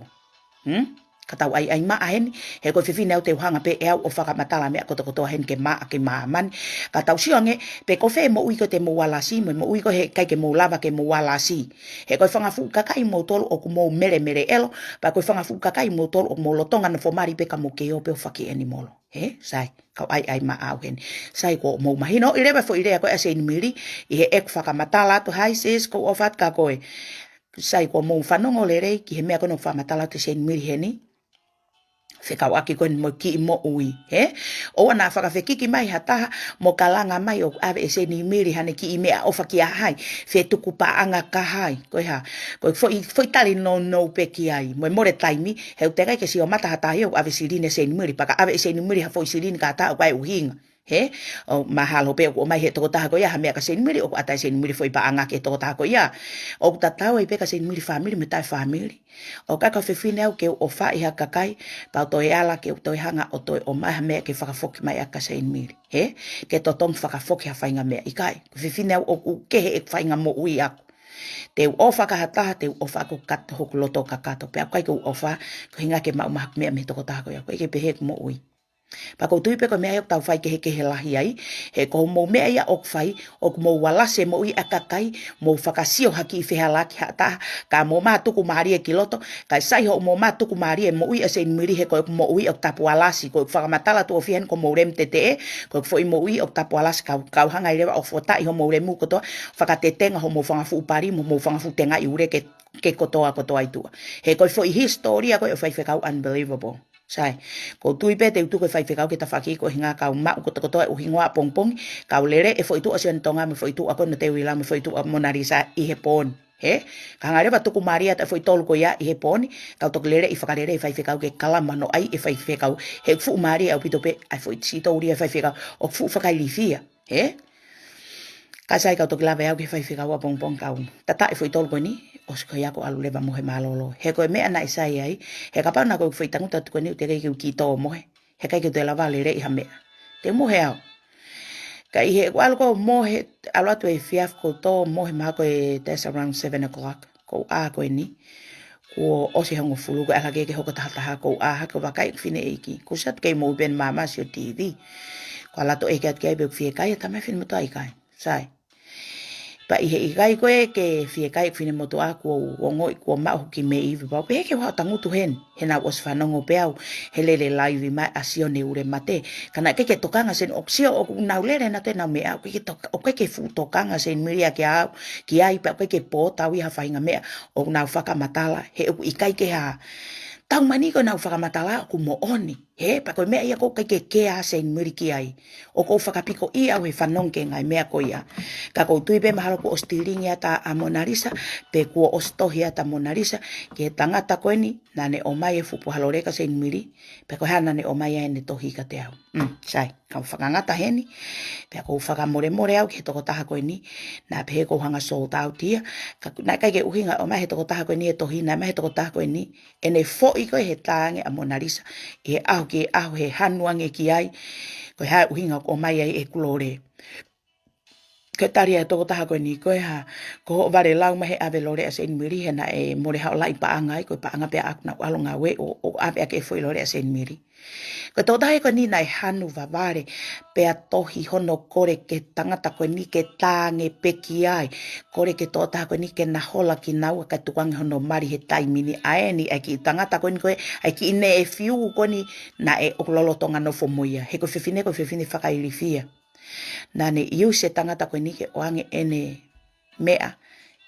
Hmm? Ka tau ʻaiʻai maʻa heni, he ko e fefine au te u hanga pē ʻe au ʻo fakamatala meʻa kotokotoa heni ke maʻa ki māmani. Ka tau sio ange, pe ko fē moʻui ko ē te mou alasi, mo e moʻui ko ē he ʻikai ke mou lava ke mou alasi. He ko e fanga fuʻu kakai moutolu ʻoku mou melemele ʻelo, pea ko e fanga fuʻu kakai moutolu ʻoku mou lolotonga nofo mali pē ka mou kei ō pē ʻo faki eni molo. He, sai, kau ʻaiʻai maʻau heni. Sai kuo mou mahinoʻi leva e foʻi lea ko ē ʻa Seinimili, ʻi heʻeku fakamatala atu, hai sis, ʻoku ou ʻofa atu kia koe. Sai kuo mou fanongo lelei ki he meʻa ko ena ʻoku fakamatala atu ʻe Seinimili heni. Fekauʻaki ko eni mo e kiʻi moʻui, he? ʻOua naʻa fakafekiki mai ha taha, mo kalanga mai ʻoku ʻave ʻe Seinimili haʻane kiʻi meʻaʻofa kia hai, fetuku paʻanga kia hai, ko e hā, ko e foʻi, foʻi tali nounou pē ki ai, mo e mole taimi, he ʻoku teʻeki ai ke sio mata ha taha ia ʻoku ʻave silini ʻe Seinimili, pea ka ʻave ʻe Seinimili ha foʻi silini ki ha taha ʻoku ʻi ai e ʻuhinga. He, ʻoku mahalo pē ʻoku ʻomai he tokotaha ko ia ha meʻa kia Seinimili, ʻoku ʻatā ʻe Seinimili foʻi paʻanga ki he tokotaha ko ia. ʻOku tatau ai pē kia Seinimili fāmili mo e taʻefāmili. ʻOku ʻikai ko ha fefine au ke u ʻofaʻi ha kakai, pea u toe ala ke u toe hanga ʻo toe ʻomai ha meʻa ke fakafoki mai ʻaki kia Seinimili. He, ke totongi fakafoki ha faʻahinga meʻa, ʻikai. Ko e fefine au ʻoku kehe ʻeku faʻahinga moʻui ʻaku. Te u ʻofa ki ha taha, te u ʻofa ʻaki hoku loto kakato. Pea ʻikai ke u ʻofa, ko e ʻuhinga ke maʻu mai haku meʻa mei he tokotaha ko ia. ʻOku ʻikai ke pehē ʻeku moʻui. Pea ʻoku ou tui pē ko e meʻa ia ʻoku tau faikehekehe lahi ai, he ko hoʻomou meʻa ia ʻoku fai, ʻoku mou alasi e moʻui ʻa e kakai, mou fakasio ha kiʻi fehālaaki ha taha, ka mou mātuku mālie ki loto, kae sai hoʻomou mātuku mālie e moʻui ʻa Seinimili he ko ʻeku moʻui ʻoku tapu alasi, ko ʻeku fakamatala tuʻo fiha ni ko hoʻomou lemu teteʻe, ko ʻeku foʻi moʻui ʻoku tapu alasi, kau, kau hanga ai leva ʻo fotaʻi hoʻomou lemu kotoa, fakatetenga hoʻomou fanga fuʻu pali, mo hoʻomou fanga fuʻu tengaʻi ule ke, ke kotoa, kotoa ʻi tuʻa. He ko e foʻi hisitōlia ko ē ʻo e faifekau unbelievable. Sai, ʻoku ou tui pē te u tuku e faifekau ki he tafaʻaki ko e ʻuhinga kau maʻu kotokotoa e ʻuhinga ʻapongipongi, kau lele e foʻi tuʻa Sione Tonga mo e foʻi tuʻa ko ē Note Uila mo e foʻi tuʻa Mona Lisa ʻi he pō ni. He, ka hanga leva tuku mālie atu e foʻi tolu ko ia ʻi he pō ni, kau toki lele ʻi fakalele e faifekau ke kalama noaʻi e faifekau. He ʻoku fuʻu mālie ʻaupito pē ʻa e foʻi hisitōlia e faifekau, ʻoku fuʻu fakailifia. He? Ka sai kau toki lave au ki he faifekau ʻapongipongi kau. Tata e foʻi tolu ko eni, ʻosi ko ia ko e ʻalu leva mo e mālōlō. He ko e meʻa naʻe sai ai, he kapau naʻa ko e foʻi tangutu atu ko eni ʻoku teʻeki ke u kiʻi tō mohe. He ʻikai ke u toe lava lele ʻi ha meʻa. Te u mohe au. Ka ʻi heʻeku ʻalu ko ē mohe, ʻalu atu he efiafi ko ē tō mohe mahalo ko e, that's around seven o'clock. Ko e ʻaho ko eni, kuo ʻosi e hongofulu, ko e ʻalu hake ke hoko tahataha, ko e ʻalu hake ʻo vakai ʻeku fineʻeiki. Kuo ʻosi atu kei moʻui pē ʻene māmā ʻo sio TV. Ko e ʻalu atu ʻeke atu ki ai pe ʻoku fiekaia, talamai ʻe he finemotuʻa ʻikai. Sai. Pea ʻi he ʻikai ko ē ke fiekaia ʻeku finemotuʻa kuo u ongoʻi kuo maʻu hoku kiʻi meʻa ivi pau. Pehē ke u haʻu ʻo tangutu heni. He naʻa ku ʻosi fanongo pē au he lele laivi mai ʻa Sione Ulemate. Ka naʻe ʻikai ke tokanga Seinimili, ʻoku ou sio ʻoku nau lele nautolu ʻenau meʻa, ʻoku ʻikai ke to-, ʻoku ʻikai ke fuʻu tokanga Seinimili ia kiate au, ki ai pea ʻoku ʻikai ke pō tau ʻi ha faʻahinga meʻa ʻoku nau fakamatala, he ʻoku ʻikai ke hā. Taumaiā ko ʻenau fakamatala ʻoku moʻoni. He, pea ko e meʻa ia ʻoku ʻikai ke kea Seinimili ki ai. ʻOku ou fakapikoʻia au he fanongo ki he ngaahi meʻa ko ia. Ka ʻoku ou tui pē mahalo kuo ʻosi tilingi atu ʻa Mona Lisa, pe kuo ʻosi tohi atu ʻa Mona Lisa, ki he tangata ko eni, naʻa ne ʻomai e fuʻu puha lole kia Seinimili, pe ko e hā naʻa ne ʻomai ai ʻene tohi kiate au. Mm, sai, kau fakangata heni, pea ʻoku ou fakamolemole au ki he tokotaha ko eni, naʻa pehē ʻoku ou hanga ʻo sold out ia, ka naʻe ʻikai ke ʻuhinga ʻomai ʻe he tokotaha ko eni e tohi, naʻe ʻomai ʻe he tokotaha ko eni, ʻene foʻi ko ē he tā ange ʻa Mona Lisa, ʻi he ʻaho ki he ʻaho he hanu ange ki ai, ko e hā e ʻuhinga ʻoku ʻomai ai ʻeku lole. Ko e tali ʻa e tokotaha ko eni ko e hā, ko hoʻo vale lau mai he ʻave lole ʻa Seinimili he naʻe mole haʻo laʻi paʻanga ai, ko e paʻanga pē ʻaʻaku naʻa ku ʻalu ʻo ngāue ʻo, ʻo ʻave ʻaki e foʻi lole ʻa Seinimili. Ko e tokotaha ko eni naʻe hanu vavale, pea tohi hono kole ki he tangata ko eni ke tā ange pē ki ai. Kole ki he tokotaha ko eni ke na hola kinaua kae tuku ange hono mali he taimi ni ʻa eni, ʻa e kiʻi tangata ko eni ko ē, ʻa e kiʻi neʻefiu ko eni naʻe ʻoku lolotonga nofo mo ia. He ko e fefine, ko e fefine fakailifia. Naʻa ne use e tangata ko eni ke ʻoange ʻene meʻa,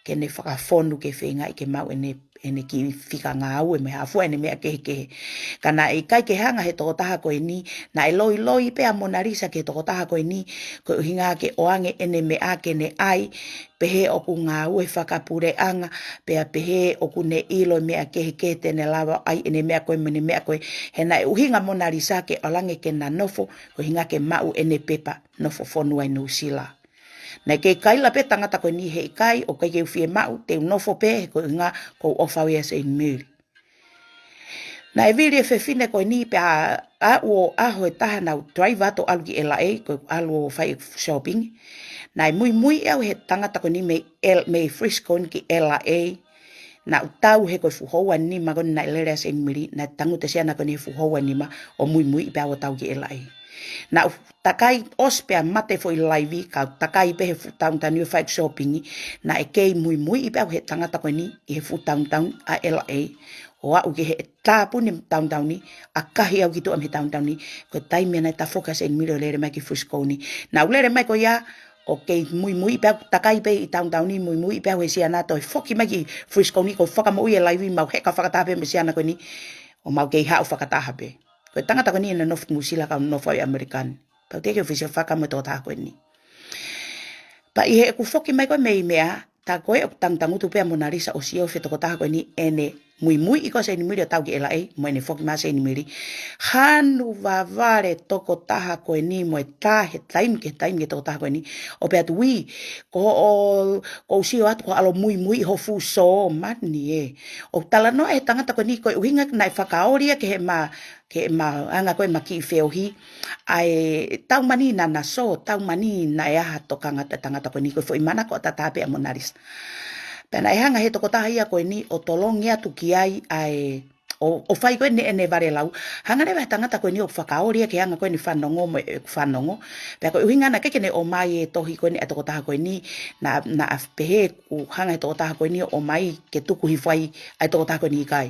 ke ne fakafonu ke feingaʻi ke maʻu ʻene, ʻene kiʻi fika ngāue mo e hā fua ʻene meʻa kehekehe. Ka naʻe ʻikai ke hanga ʻe he tokotaha ko eni, naʻe loiloi pē ʻa Mona Lisa ki he tokotaha ko eni, ko e ʻuhinga ke ʻoange ʻene meʻa ke ne ʻai, pehē ʻoku ngāue fakapuleʻanga, pea pehē ʻoku ne ʻilo e meʻa kehekehe te ne lava ʻo ʻai ʻene meʻa ko ē mo ʻene meʻa ko ē. He naʻe ʻuhinga ʻa Mona Lisa ke ʻalu ange ke na nofo, ko e ʻuhinga ke maʻu ʻene pepa nofo fonu ai Nuʻusila. Naʻe kei kaila pē tangata ko eni he ʻikai, ʻoku ʻikai ke u fiemaʻu, te u nofo pē, he ko e ʻuhinga ʻoku ou ʻofa au ʻia Seinimili. Naʻe vili e fefine ko eni pea aʻu ʻo ʻaho ʻe taha naʻa ku drive atu ʻo ʻalu ki L A, ko e ʻalu ʻo fai e shopping. Naʻe muimui au he tangata ko eni mei L-, mei Frisco ni ki L A. Naʻa ku tau he ko e fuʻu houa ʻe nima ko eni naʻe lele ai ʻa Seinimili, naʻe tangutu e siana ko eni he fuʻu houa ʻe nima ʻo muimui pē au ʻo tau ki L A. Naʻa ku takai ʻosi pea mate foʻi laivi, kau takai pē he fuʻu downtown ʻo fai ʻeku shopping, naʻe kei muimui pē au he tangata ko eni ʻi he fuʻu downtown ʻa L A. ʻO aʻu ki he tāpuni downtown ni, ʻakahi au ki tuʻa mei he downtown ni, ko e taimi ia naʻe tafoki ai ʻa Seinimili ʻo lele mai ki Frisco ni. Naʻa ku lele mai ko ia, ʻo kei muimui pē au, takai pē ʻi downtown ni, muimui pē au he siana toe foki mai ki Frisco ni, ko e fakamoʻui e laivi mau heka fakataha pē mo e siana ko eni, ʻo mau kei haʻu fakataha pē. Ko e tangata ko eni naʻe nofo Nuʻusila kau nofo ʻi ʻAmelika ni. Pea u teʻeki ke u fesiofaki mo e tokotaha ko eni. Pea ʻi heʻeku foki mai ko ē mei meʻa, tā ko ē ʻoku tangutangutu pē ʻa Mona Lisa ʻo sio he tokotaha ko eni ʻene muimui ko ē ʻa Seinimili ʻo tau ki L A, mo ʻene foki mai ʻa Seinimili. Hanu vavale tokotaha ko eni mo e tā he taimi ki he taimi ki he tokotaha ko eni. ʻO pehē atu, ui, ko hoʻo, ʻoku ou sio atu ko hoʻo ʻalu ʻo muimui ho fuʻu sōmani ē. ʻOku talanoa e tangata ko eni ko e ʻuhinga naʻe fakaoli ia ke he ma ke ma anga ko ē ma kiʻi feohi. ʻA e taumaiā naʻa na sō, taumaiā naʻe ʻi ai ha tokanga ʻa e tangata ko eni ko e foʻi manako ʻataʻatā pē ʻa Mona Lisa. Pea naʻe hanga ʻe he tokotaha ia ko eni ʻo tolongi atu ki ai ʻa e, ʻO, ʻo fai ko eni ʻene valelau. Hanga leva he tangata ko eni ʻo fakaoli ia ke hanga ko eni fanongo mo e fanongo. Pea ko e ʻuhinga naʻe ʻikai ke ne ʻomai e tohi ko eni ʻa e tokotaha ko eni, naʻa, naʻa pehē kuo hanga he tokotaha ko eni ʻo ʻomai ke tuku hifo ai ʻa e tokotaha ko eni, ʻikai.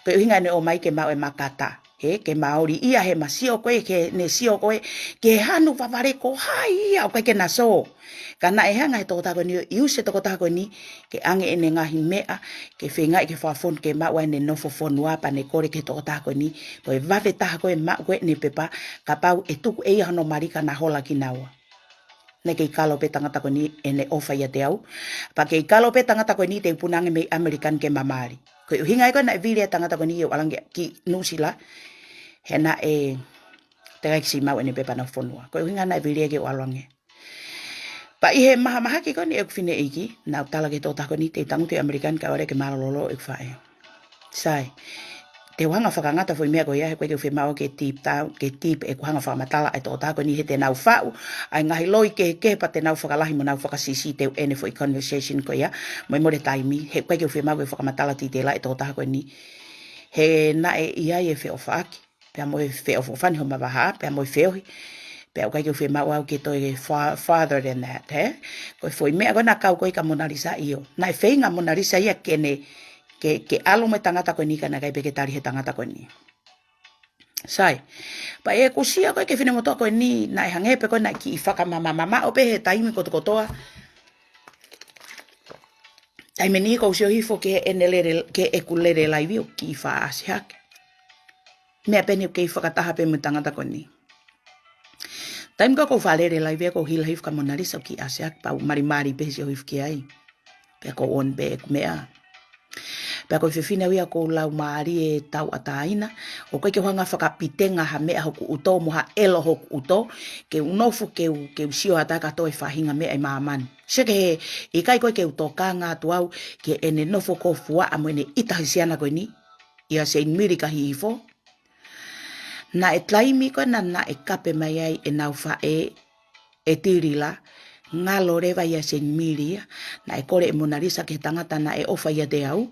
Ko e ʻuhinga ne ʻomai ke maʻu e makata. He, ke maʻuli ia he ma sio ko ē, ke ne sio ko ē, ke hanu vavale ko hai ia ʻoku ʻikai ke na sō. Ka naʻe hanga he tokotaha ko eni, ʻi he ʻusi e tokotaha ko eni, ke ʻange ʻene ngaahi meʻa, ke feingaʻi ke fakafonu, ke maʻu ʻene nofo fonua pea ne kole ki he tokotaha ko eni, ko e vave taha ko ē maʻu ko ē ʻene pepa, kapau ʻe tuku ʻe ia hono mali ka na hola kinaua. Naʻe kei kalo pē tangata ko eni ʻene ʻofa ʻiate au. Pea kei kalo pē tangata ko eni te u puna ange mei ʻAmelika ni ke ma mali. Ko e ʻuhinga ia ko ē naʻe vili e tangata ko eni ʻo ʻalu ange ki Nuʻusila. He naʻe teʻeki ke siʻi maʻu ʻene pepa nofo fonua. Ko e ʻuhinga naʻe vili ia ke u ʻalu ange. Pea ʻi he mahamahaki ko eni ʻeku fineʻeiki, naʻa ku tala ki he tokotaha ko eni te u tangutu ʻi ʻAmelika ni kae ʻoua ke mālōlō ʻeku faʻē. Sai. Te u hanga fakangata foʻi meʻa ko ia, he ʻoku ʻikai ke u fiemaʻu ke deep down, ke deep ʻeku hanga fakamatala ʻa e tokotaha ko eni he te nau faʻu ʻa e ngaahi loi kehekehe pea te nau fakalahi mo nau fakasiʻisiʻi ʻene foʻi conversation ko ia, mo e mole taimi, he ʻoku ʻikai ke u fiemaʻu ke fakamatala titela e tokotaha ko eni. He naʻe ʻi ai e feʻofaʻaki, pea mo e feʻofoʻofani homa vahaʻa, pea mo e feohi, pea ʻoku ʻikai ke u fiemaʻu au ke toe fa-, further than that, he? Ko e foʻi meʻa ko ē naʻe kau ko ē kia Mona Lisa, ʻio. Naʻe feinga Mona Lisa ia ke ne, ke, ke ʻalu mo e tangata ko eni ka naʻe ʻikai pē ke tali he tangata ko eni. Sai. Pea ʻi heʻeku sio ko ē ki he finemotuʻa ko eni, naʻe hangē pē ko ē naʻe kiʻi fakamamamamaʻo pē he taimi kotokotoa. Taimi ni ʻoku ou sio hifo ki heʻene lele, ki heʻeku lele laivi ʻoku kiʻi faʻa ʻasi hake. Meʻa pē eni ʻoku kei fakataha pē mo e tangata ko eni. Taimi ko ē ʻoku ou faʻa lele laivi ʻoku ou hila hifo kia Mona Lisa ʻoku kiʻi ʻasi hake pea u malimali pē sio hifo ki ai. Pea ʻoku ou ʻoni pē ʻeku meʻa. Pea ko e fefine au ia ʻoku ou laumālie tauʻatāina. ʻOku ʻikai ke u hanga fakapitenga ha meʻa hoku ʻutō mo ha ʻelo hoku ʻutō. Ke u nofo ke u, ke u sio atu ka toe faʻahinga meʻa ʻi māmani. Sio ki he, ʻikai ko ē ke u tokanga atu au ki heʻene nofo ko fuaʻa mo ʻene ʻita he siana ko eni. ʻIa Seinimili ka Hihifo. Naʻe taimi ko ē naʻa, naʻe kape mai ai ʻenau faʻē ʻe Tilila, ngalo leva ʻia Seinimili ia, naʻe kole ʻe Mona Lisa ki he tangata naʻe ʻofa ʻiate au.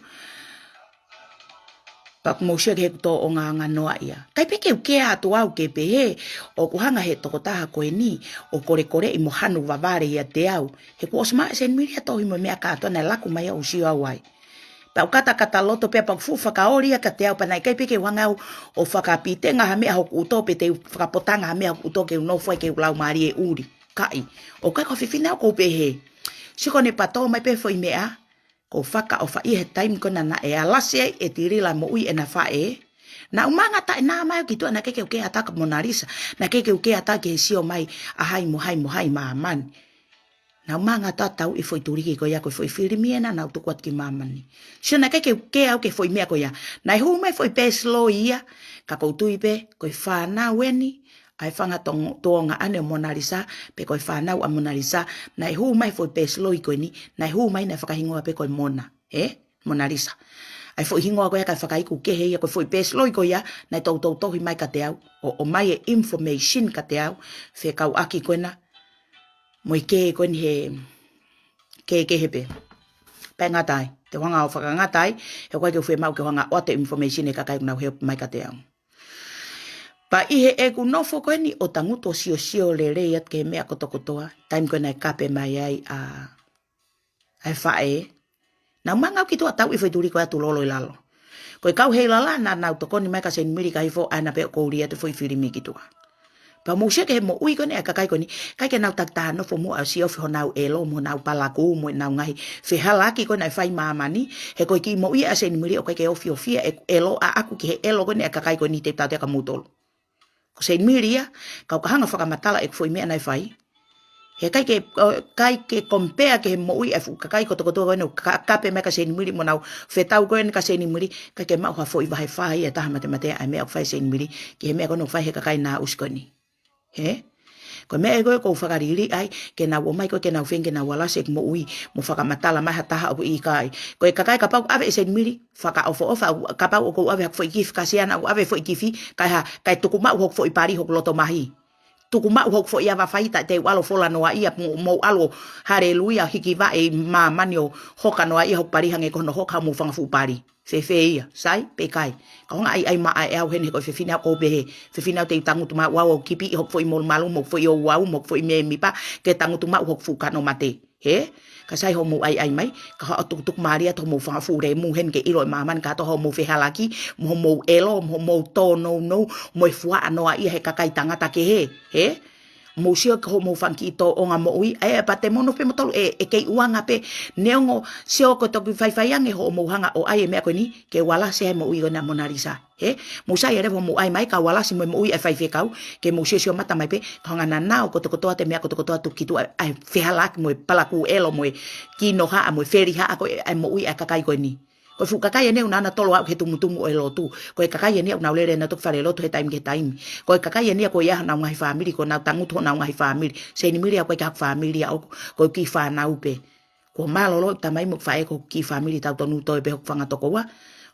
Pea ʻoku mou sio ki heʻeku tōʻonga anganoaʻia. ʻIkai pē ke u kea atu au ke pehē, ʻoku hanga he tokotaha ko eni, ʻo kolekoleʻi mo hanu vavale ʻiate au. He kuo ʻosi maʻu ʻe Seinimili ia tohi mo e meʻa kātoa naʻe laku mai ʻo sio au ai. Pea u katakata loto pea pea u fuʻu fakaoli ia kiate au pea naʻe ʻikai pē ke u hanga au ʻo fakapitenga ha meʻa hoku ʻutō pe te u fakapotanga ha meʻa hoku ʻutō ke u nofo ai ke u laumālie ʻuli. ʻIkai. ʻOku ʻikai ko ha fefine au ʻoku ou pehē. Sio ko ʻene patō mai pē foʻi meʻa, ʻoku ou fakaʻofaʻia he taimi ko ē naʻa, naʻe alasi ai ʻe Tilila moʻui ʻena faʻē. Naʻa ku manga taʻe nā mai au ki tuʻa naʻe ʻikai ke u kea atu kia Mona Lisa. Naʻe ʻikai ke u kea atu ki he sio mai ʻa hai mo hai mo hai ʻi māmani. Naʻa ku manga atu ʻo tauʻi e foʻi tuliki ko ia ko e foʻi filimi ena naʻa ku tuku atu ki māmani. Sio naʻe ʻikai ke u kea au ki he foʻi meʻa ko ia. Naʻe hū mai e foʻi peesi loi ia, ka ʻoku ou tui pē, ko e fānau eni, ʻa e fanga tong-, tuongaʻane ʻo Mona Lisa, pe ko e fānau ʻa Mona Lisa, naʻe hū mai e foʻi peesi loi ko eni, naʻe hū mai naʻe fakahingoa pē ko e Mona, ē? Mona Lisa. ʻA e foʻi hingoa ko ia kae fakaiku kehe ia, ko e foʻi peesi loi ko ia, naʻe toutou tohi mai kiate au, ʻo, ʻomai e information kiate au, fekauʻaki ko ena, mo e kē ko eni he, kē kehe pē. Pea ngata ai, te u hanga ʻo fakangata ai, he ʻoku ʻikai ke u fiemaʻu ke u hanga ʻo ʻoatu e information ʻa e kakai ʻoku nau help mai kiate au. Pea ʻi heʻeku nofo ko eni ʻo tangutu ʻo siosio lelei atu ki he meʻa kotokotoa, taimi ko ē naʻe kape mai ai ʻa, ʻa e faʻē. Naʻa ku manga au ki tuʻa ʻo tauʻi e foʻi tuliki ko ia ʻo tulolo ʻi lalo. Ko e kau Heilala naʻa nau tokoni mai kia Seinimili ka Hihifo ʻa ena pē ʻoku ou lī atu e foʻi filimi ki tuʻa. Pea mou sio ki he moʻui ko eni ʻa e kakai ko eni, ʻikai ke nau takitaha nofo muʻa ʻo siofi honau ʻelo mo honau palakū mo ʻenau ngaahi fehalaaki ko ē naʻe fai ʻi māmani, he ko e kiʻi moʻui ʻa Seinimili ʻoku ʻikai ke ofiofia ʻeku ʻelo ʻaʻaku ki he ʻelo ko eni ʻa e kakai ko eni te u tautea kia moutolu. Ko Seinimili ia, kau ka hanga fakamatala ʻeku foʻi meʻa naʻe fai. He ʻikai ke, ʻikai ke compare ki he moʻui ʻa e fuʻu kakai kotokotoa ko eni ʻoku ka-, kape mai kia Seinimili mo nau fetau ko eni kia Seinimili, ʻikai ke maʻu ha foʻi vahe fā ia ʻe taha matemateʻi ʻa e meʻa ʻoku fai ʻe Seinimili, ki he meʻa ko eni ʻoku fai ʻe he kakai Naʻusi ko eni. Hē? Ko e meʻa ē ko ē ʻoku ou fakaliliʻa ai, ke nau ō mai ko ē ke nau feinga ke nau alasi ʻeku moʻui, mo fakamatala mai ha taha ʻoku ʻikai. Ko e kakai kapau ʻave ʻe Seinimili, fakaʻofoʻofa, kapau ʻoku ou ʻave haku foʻi kifi, ka siana ʻoku ʻave foʻi kifi, kae hā, kae tuku maʻu hoku foʻi pali hoku loto mahi. Tuku maʻu hoku foʻi ava faita te u ʻalu ʻo fola noaʻia, mo, mo ʻalu ʻo haleluia, hiki vaʻe ʻi māmani ʻo hoka noaʻia hoku pali hangē ko hono hoka homou fanga fuʻu pali. Fēfē ia, sai, pe ʻikai. Ka ʻoku hanga ʻai ʻai maʻa ʻe au heni he ko e fefine au ʻoku ou pehē. Fefine au te u tangutu maʻu au ʻo kipi ʻi hoku foʻi molumalu, mo hoku foʻi ouau, mo hoku foʻi mēmipa, ke tangutu maʻu hoku fuʻu kano mate. Hē? Ka sai hoʻomou ʻai ʻai mai, ka haʻu ʻo tukutuku mālie atu hoʻomou fanga fuʻu lemu heni ke ʻilo ʻe māmani kātoa hoʻomou fehalaki, mo hoʻomou ʻelo, mo hoʻomou tōnounou, mo e fuaʻa noa ia he kakai tangata kehe. Hē? Mou sio ki hoʻomou fanga kiʻi tōʻonga moʻui, ʻe, ʻe pea te mou nofo pē moutolu ʻe, ʻe kei ʻuanga pē, neongo sio ko e toki faifai ange hoʻomou hanga ʻo ʻai e meʻa ko eni, ke ualasi e moʻui ko ena ʻa Mona Lisa. Hē? Mou saiʻia leva hoʻomou ʻai mai, ka ualasi mo e moʻui ʻa e faifekau, ke mou siosio mata mai pē, ka hanga naʻa nau kotokotoa ʻa e meʻa kotokotoa tuku ki tuʻa ʻa e fehalaki mo e palakū ʻelo mo e kinohaʻa mo e felihaʻa ko ē ʻa e moʻui ʻa e kakai ko eni. Ko e fuʻu kakai eni ʻoku nau ʻalu ʻo tolo aʻu ki he tumutumu ʻo e lotu. Ko e kakai eni ʻoku nau lele ʻo tuku fale lotu he taimi ki he taimi. Ko e kakai eni ʻoku ʻi ai honau ngaahi fāmili, ʻoku nau tangutu honau ngaahi fāmili. Seini Mili au ʻikai ke u hoko fāmili au, ko e kiʻi fānau pē. Kuo mālōlō ʻeku tamai mo ʻeku faʻē ko e kiʻi fāmili tautonu toe pē hoku fanga tokoua.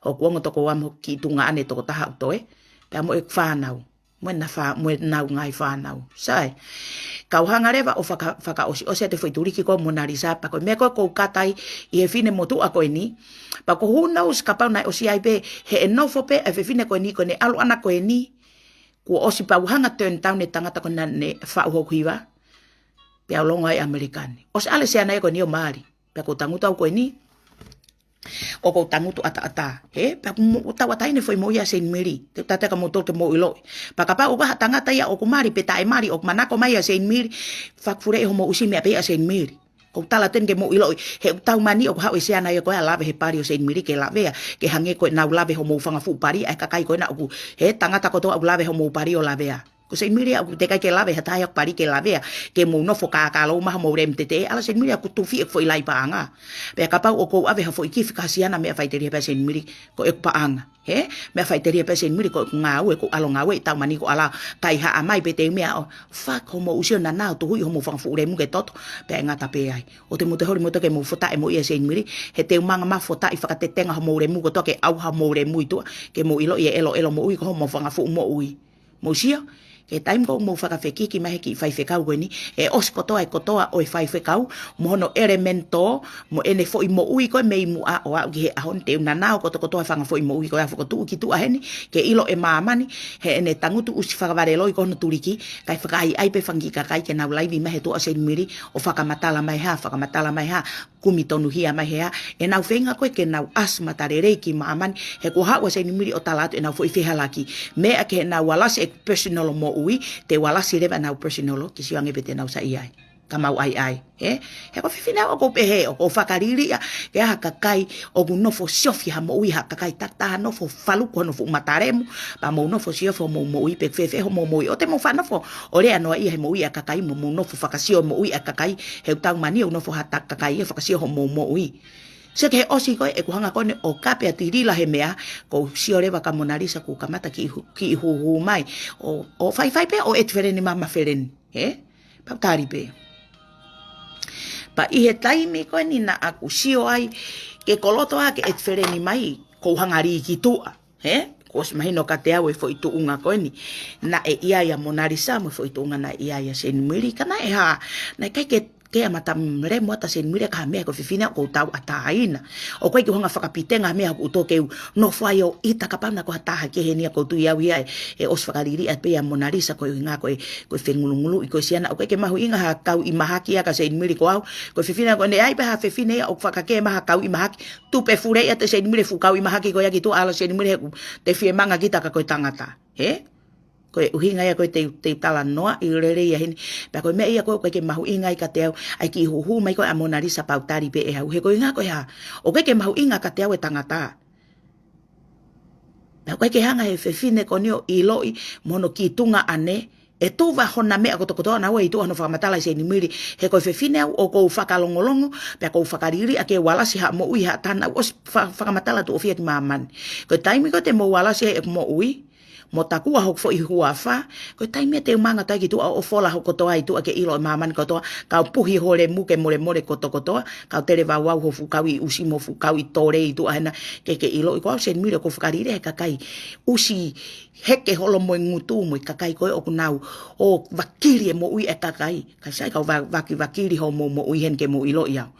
Hoku ongo tokoua mo e kiʻi tuongaʻane toko taha ʻoku toe. Pea mo ʻeku fānau. Mo ʻena fā-, mo ʻenau ngaahi fānau. Sai. Kau hanga leva ʻo faka-, fakaʻosiʻosi ʻa e foʻi tuliki ko Mona Lisa pea ko e meʻa ko ē ʻoku ou kata ai ʻi he finemotuʻa ko eni. Pea ko e who knows kapau naʻe ʻosi ʻi ai pē he ʻe nofo pē ʻa e fefine ko eni ko ʻene ʻalu ʻana ko eni. Kuo ʻosi pau hanga turn down e tangata ko ena naʻe faʻu hoku hiva. Pea u longo ai ʻAmelika ni. ʻOsi ʻalu e siana ia ko eni ʻo mali. Pea ʻoku ou tangutu au ko eni. ʻOku ou tangutu ʻataʻatā. Hē? Pea ʻoku mou tauʻatāina e foʻi moʻui ʻa Seini Mili. Te u tala atu kia moutolu ke mou ʻiloʻi. Pea kapau ʻoku ʻi ai ha tangata ia ʻoku mali pe taʻe mali ʻoku manako mai ʻia Seini Mili. Fakafuleʻi hoʻomou ʻusi meʻa pē ʻia Seini Mili. ʻOku ou tala atu eni ke mou ʻiloʻi. He ʻoku tau mani ʻoku haʻu e siana ia ko ē ʻo lave he pali ʻo Seini Mili ke lavea. Ke hangē ko ʻenau lave hoʻomou fanga fuʻu pali ʻa e kakai ko ena ʻoku. Hē, tangata kotoa ʻoku lave hoʻomou pali ʻo lavea. Ko Seini Mili ʻoku teʻeki ai ke lave ha taha ia ʻoku pali ke lavea, ke mou nofo kākā lou maha mou lem tete, ʻa Seini Mili ʻoku tufi e foʻi lai paʻanga. Pea kapau ʻoku ou ʻave ha foʻi kifi ki ha siana meʻa faʻiteliha pē Seini Mili ko ʻeku paʻanga. Hē? Meʻa faʻiteliha pē Seini Mili ko ʻeku ngāue, ko ʻeku ʻalu ngāue, ʻi taumani ko ʻalu kaihaʻa mai pē te u meʻa ʻo, fuʻu hoʻomou ʻusi ʻo naʻa nau tuhuʻi hoʻomou fanga fuʻu lemu ke toto, pea ʻe ngata pē ai. ʻOua te mou toe holi moutolu ke mou fotaʻi e moʻui ʻa Seini Mili, he te u manga mafotaʻi fakatetenga hoʻomou lemu kotoa ke ʻauha hoʻomou lemu ʻi tuʻa, ke mou ʻiloʻi e ʻeloʻelo moʻui ko hoʻomou fanga fuʻu moʻui. Mou sio, ki he taimi ko ē ʻoku mou fakafekiki mai he kiʻi faifekau ko eni, ʻe ʻosi kotoa e kotoa ʻo e faifekau, mo hono ʻelemenitō, mo ʻene foʻi moʻui ko ē mei muʻa ʻo aʻu ki he ʻaho ni te u naʻa nau kotokotoa e fanga foʻi moʻui ko ē ʻa fokotuʻu ki tuʻa heni, ke ʻilo ʻe māmani, heʻene tangutu ʻusi fakavaleloi ko hono tuliki, kae fakaʻaiʻai pē fanga kiʻi kakai ke nau laivi mai he tuʻa ʻo Seini Mili, ʻo fakamatala mai ha, fakamatala mai ha, kumi tonuhia mai hea, ʻenau feinga ko ē ke nau ʻasi matalelei ki māmani, he kuo haʻu ʻa Seini Mili ʻo tala atu ʻenau foʻi fehalaki. Meʻa ke nau ualasi ʻeku personal moʻui, te u ualasi leva ʻenau personal, ke sio ange pe te nau saiʻia ai. Ka mou ʻai ʻai, hē? He ko e fefine au ʻoku ou pehē, ʻoku ou fakaliliʻa, ke ʻi ai ha kakai, ʻoku nofo siofi ha moʻui ha kakai takitaha nofo faluku hono fuʻu mata lemu, pea mou nofo siofi hoʻomou moʻui pe fēfē hoʻomou moʻui. ʻOua te mou faʻa nofo ʻo lea noaʻia he moʻui ʻa e kakai mo mou nofo fakasio moʻui ʻa e kakai, he ʻoku tau mani ʻoku nofo ha ta kakai ia fakasio hoʻomou moʻui. Sio ki he ʻosi ko ē, ʻeku hanga ko eni ʻo kape atu ʻi lila he meʻa, ʻoku ou sio leva kia Mona Lisa kuo kamata kiʻi hu-, kiʻi huhu mai. ʻO, ʻo faifai pē, ʻo ʻeti feleni mama feleni. Hē? Pea u tali pē. Pea ʻi he taimi ko eni naʻa ku sio ai, ke kolotoa ke ʻeti feleni mai, ʻoku ou hanga lī ki tuʻa. Hē? Kuo ʻosi mahino kiate au e foʻi tuʻunga ko eni. Naʻe ʻi ai ʻa Mona Lisa mo e foʻi tuʻunga naʻe ʻi ai ʻa Seini Mili. Ka naʻe hā, naʻe ʻikai ke, ke ʻa mata lemu ʻa Seini Mili ka ha meʻa ko e fefine ʻoku ou tauʻatāina. ʻOku ʻikai ke u hanga fakapitenga ha meʻa ʻoku ou tō ke u nofo ai ʻo ʻita kapau naʻa ko ha taha kehe eni ʻoku ou tui au ia ʻe, ʻe ʻosi fakaliliʻa pē ʻa Mona Lisa ko e ʻuhinga ko e, ko e fengulunguluʻi ko e siana. ʻOku ʻikai ke mahuʻinga ha kau ʻi mahaki ʻa Seini Mili ko au. Ko e fefine ko eni ʻai pē ha fefine ia ʻoku fakakē mai ha kau ʻi mahaki. Tupe fule ia ʻe Seini Mili e fuʻu kau ʻi mahaki ko ia ki tuʻa ʻa Seini Mili he ʻoku te fiemanga kita ka ko e tangata. Hē? Ko e ʻuhinga ia ko ē te u, te u talanoaʻi lelei ai heni. Pea ko e meʻa ia ko ē ʻoku ʻikai ke mahuʻinga ai kiate au, ʻa e kiʻi huhu mai ko ē ʻa Mona Lisa pea u tali pē ʻe au. He ko e ʻuhinga ko e hā. ʻOku ʻikai ke mahuʻinga kiate au e tangata. Pea ʻoku ʻikai ke hanga he fefine ko eni ʻo ʻiloʻi mo hono kiʻi tuongaʻane, ʻe tuva hona meʻa kotokotoa naʻa nau ʻi tuʻa hono fakamatala ʻa Seini Mili, he ko e fefine au ʻoku ou fakalongolongo, pea ʻoku ou fakaliliʻa ke ualasi ha moʻui ha ta naʻa nau ʻosi fa-, fakamatala tuʻofia ki māmani. Ko e taimi ko ē te mou ualasi ai ʻeku moʻui, Mo takua hoku foʻi huafa, ko e taimi ia te u manga atu ai ki tuʻa ʻo fola hoku kotoa ʻi tuʻa ke ʻilo ʻe māmani kotoa, kau puhi ho lemu ke molemole kotokotoa, kau tele vauvau ho fuʻu kau ʻi ʻusi mo fuʻu kau ʻi tole ʻi tuʻa hena, ke ke ʻiloʻi ko au Seinimili ʻoku ou fakaliliha e kakai ʻusi heke holo mo e ngutu mo e kakai ko ē ʻoku nau ō ʻo vakili e moʻui e kakai. Kae sai kau va-, vakivakili hoʻomou moʻui heni ke mou ʻiloʻi au.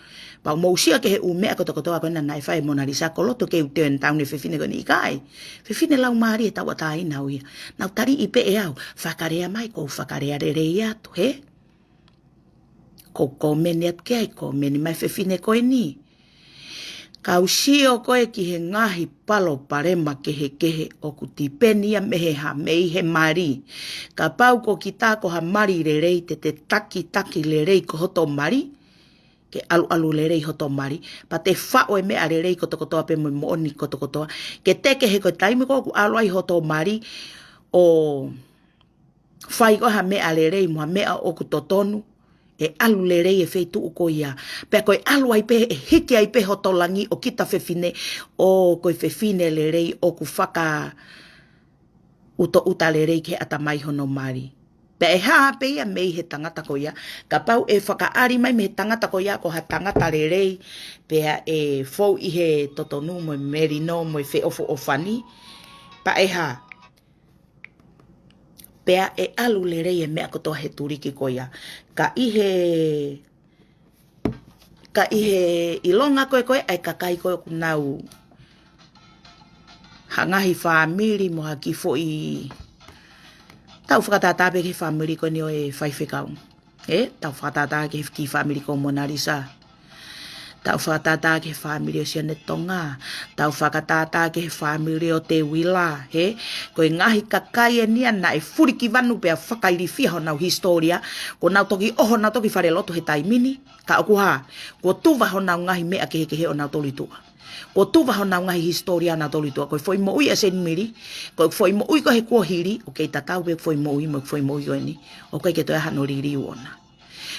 Pea mou sio ki he ʻū meʻa kotokotoa ko ena naʻe fai ʻe Mona Lisa, ko loto ke u turn down e fefine ko eni, ʻikai. Fefine laumālie tauʻatāina au ia. Naʻa ku tali pē ʻe au, fakalea mai, ʻoku ou fakalea lelei atu, hē? ʻOku ou kōmeni atu ki ai, kōmeni mai fefine ko eni. Kau sio ko ē ki he ngaahi palopalema kehekehe ʻoku tipeni ia mei he hā, mei he mali. Kapau ko kita ko ha mali lelei te te takitaki lelei ko hoto mali, ke ʻaluʻalu lelei hoto mali, pea te faʻo e meʻa lelei kotokotoa pea mo e moʻoni kotokotoa. Ke teke he ko e taimi ko ē ʻoku ʻalu ai hoto mali ʻo fai ko ē ha meʻa lelei mo ha meʻa ʻoku totonu, ʻe ʻalu lelei e feituʻu ko ia. Pea ko e ʻalu ai pē, ʻe hiki ai pē hoto langi ʻo kita fefine, ʻo ko e fefine lelei ʻoku fakaʻutoʻuta lelei ki he ʻatamai hono mali. Pea ʻe hā pē ia mei he tangata ko ia. Kapau ʻe fakaʻali mai mei he tangata ko ia ko ha tangata lelei, pea ʻe fou ʻi he totonu mo e melino mo e feʻofoʻofani, pea ʻe hā? Pea ʻe ʻalu lelei e meʻa kotoa he tuliki ko ia. Ka ʻi he, ka ʻi he ʻilonga ko ē ko ē ʻa e kakai ko ē ʻoku nau ha ngaahi fāmili mo ha kiʻi foʻi, tau fakatātā pē ki he fāmili ko eni ʻo e faifekau. Hē, tau fakatātā ki he kiʻi fāmili ko Mona Lisa. Tau fakatātā ki he fāmili ʻo Sione Tonga. Tau fakatātā ki he fāmili ʻo Teuila, hē? Ko e ngaahi kakai eni ia naʻe fulikivanu pea fakailifia honau hisitōlia, kuo nau toki ʻoho, nau toki falelotu he taimi ni. Ka ʻoku hā, kuo tuva honau ngaahi meʻa kehekehe ʻo nau tolu ʻi tuʻa. Kuo tuva honau ngaahi hisitōlia ʻo nau tolu ʻi tuʻa. Ko e foʻi moʻui ʻa Seinimili, ko e foʻi moʻui ko ē he kuohili, ʻoku kei tatau pē foʻi moʻui mo e foʻi moʻui ko eni. ʻOku ʻikai ke toe ʻi ai hano liliu ʻona.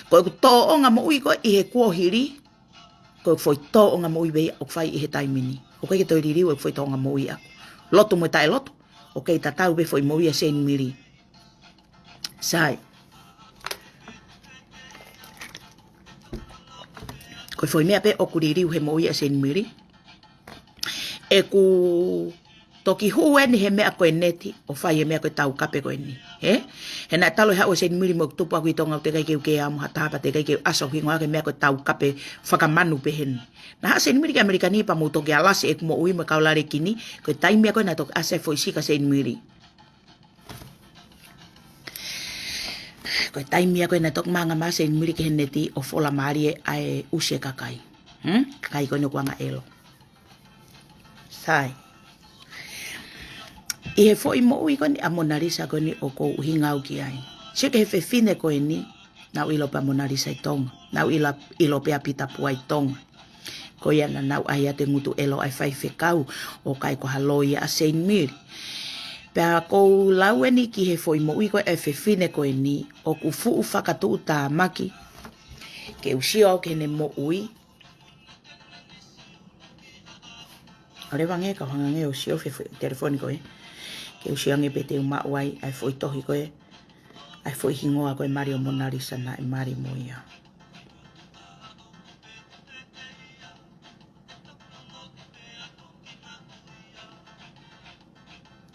Ko ʻeku tōʻonga moʻui ko ē ʻi he kuohili, ko e foʻi tōʻonga moʻui pē ia ʻoku fai ʻi he taimi ni. ʻOku ʻikai ke toe liliu e foʻi tōʻonga moʻui ʻaʻaku. Lotu mo e taʻelotu, ʻoku kei tatau pē foʻi moʻui ʻa Seinimili. Sai. Ko e foʻi meʻa pē ʻoku liliu he moʻui ʻa Seinimili. ʻEku toki hū eni he meʻa ko e neti, ʻo fai e meʻa ko e taukape ko eni. Hē? He naʻe talu e haʻu ʻa Seinimili mo ʻeku tupu ʻaʻaku ʻi Tonga, ʻoku teʻeki ai ke u kei ʻamu ha taha pea teʻeki ai ke u ʻasi hoku hingoa ki he meʻa ko e taukape fakamanu pehē ni. Naʻe haʻu ʻa Seinimili ki ʻAmelika ni pea mou toki alasi ʻeku moʻui mo e kau lale ki ni, ko e taimi ia ko ē naʻe toki ʻasi ai e foʻi sika ʻa Seinimili. Ko e taimi ia ko ē naʻe toki manga mai ʻa Seinimili ki he neti ʻo fola mālie ʻa e ʻusi e kakai. Hmm? Kakai ko eni ʻoku angaʻelo. Sai. ʻI he foʻi moʻui ko eni ʻa Mona Lisa ko eni ʻoku ou ʻuhinga au ki ai. Sio ki he fefine ko eni, naʻa ku ʻilo pē ʻa Mona Lisa ʻi Tonga. Naʻa ku ʻilo, ʻilo pē ʻa Pita Pua ʻi Tonga. Ko ia naʻa nau ʻai atu e ngutu ʻelo ʻa e faifekau, ʻo ʻikai ko ha loi ʻa Seinimili. Pea ʻoku ou lau eni ki he foʻi moʻui ko ē ʻa e fefine ko eni, ʻoku fuʻu fakatuʻutāmaki ke u sio au ki heʻene moʻui. ʻOua leva ange kau hanga ange ʻo sio he foʻi telefoni ko ē. Ke u sio ange pe te u maʻu ai ʻa e foʻi tohi ko ē, ʻa e foʻi hingoa ko ē, mali ʻo Mona Lisa naʻe mali mo ia.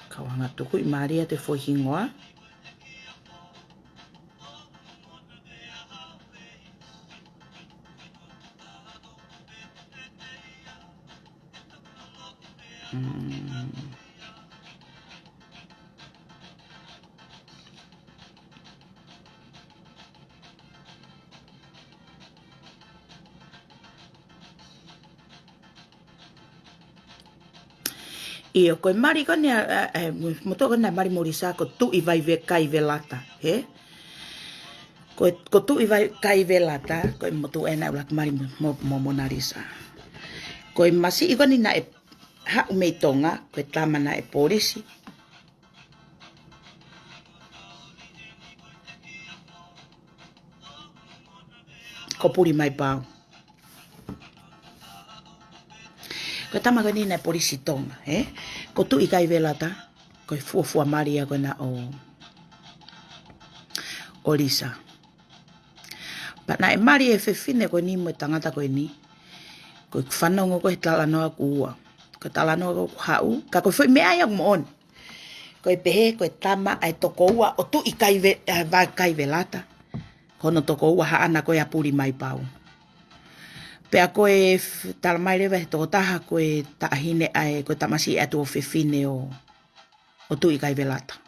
Kau hanga tukuʻi mālie atu e foʻi hingoa. Mm. ʻIo, ko e mali ko eni ʻa, ʻa, ʻa, motuʻa ko ena mali mo Lisa ko Tuʻivaive-, Kaivelata, hē? Ko, ko Tuʻivai-, Kaivelata, ko e motuʻa ena ʻuluaki mali mo, mo, mo Mona Lisa. Ko e masiʻi ko eni naʻe haʻu mei Tonga, ko e tama naʻe polisi. Ko Pulimaipau. Ko e tama ko eni naʻe polisi Tonga, ē? Ko Tuʻi Kaivelata, ko e fuofua mali ia ko ena ʻo, ʻo Lisa. Pea naʻe mali e fefine ko eni mo e tangata ko eni. Ko e fanongo ko e talanoa kuo ua. Ko e talanoa ko ē kuo haʻu. Ka ko e foʻi meʻa ia ʻoku moʻoni. Ko e pehē, ko e tama ʻa e tokoua ʻo Tuʻi Kaive-, ʻa Vaʻa Kaivelata. Ko hono tokoua haʻana ko ē ʻa Pulimaipau. Pea ko e f-, talamai leva he tokotaha ko e taʻahine ʻa e, ko e tamasiʻi ʻa e tuofefine ʻo, ʻo Tuʻi Kaivelata.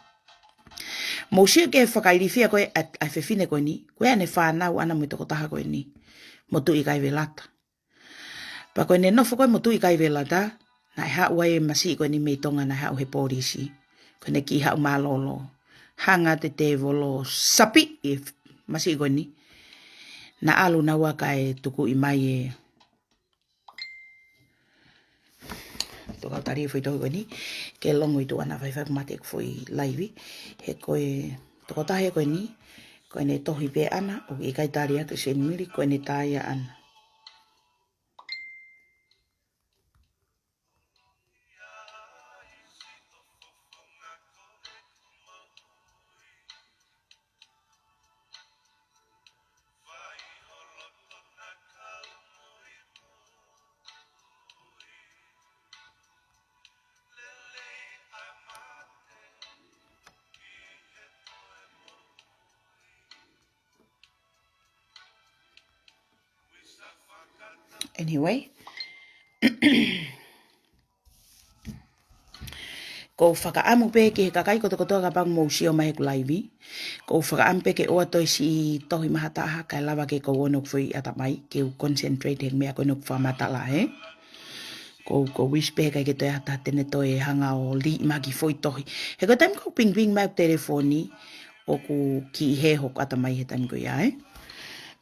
Mou sio ki he fakailifia ko ē ʻa, ʻa e fefine ko eni, ko e ʻene fānau ʻana mo e tokotaha ko eni, mo Tuʻi Kaivelata. Pea ko ʻene nofo ko ē mo Tuʻi Kaivelata, naʻe haʻu ai e masiʻi ko eni mei Tonga naʻe haʻu he polisi. Ko ʻene kiʻi haʻu mālōlō. Hanga ʻe he tēvolo ʻo sapiʻi e f-, masiʻi ko eni. Naʻa ʻalu naua kae tukuʻi mai e Tokau tali e foʻi tohi ko eni, ke longo ʻi tuʻa na faifai mate ʻeku foʻi laivi. He ko e tokotaha ko eni, ko ʻene tohi pē ʻana, ʻoku ʻikai tali atu ʻe Seinimili, ko ʻene tā ia ʻana. Anyway. ʻOku ou fakaʻamu pē ki he kakai kotokotoa kapau ʻoku mou sio mai heʻeku laivi. ʻOku ou fakaʻamu pē ke ʻoua toe siʻi tohi maha taha, kae lava ke kou ʻono ʻeku foʻi ʻatamai, ke u concentrate he meʻa ko ena ʻoku fakamatala, ē? ʻOku ou, ʻoku ou wish pē ʻikai ke toe ʻi ai ha taha te ne toe hanga ʻo liʻi mai ha kiʻi foʻi tohi. He ko e taimi ʻoku ou pingping mai ʻeku telefoni, ʻoku kiʻi hē hoku ʻatamai he taimi ko ia, ē?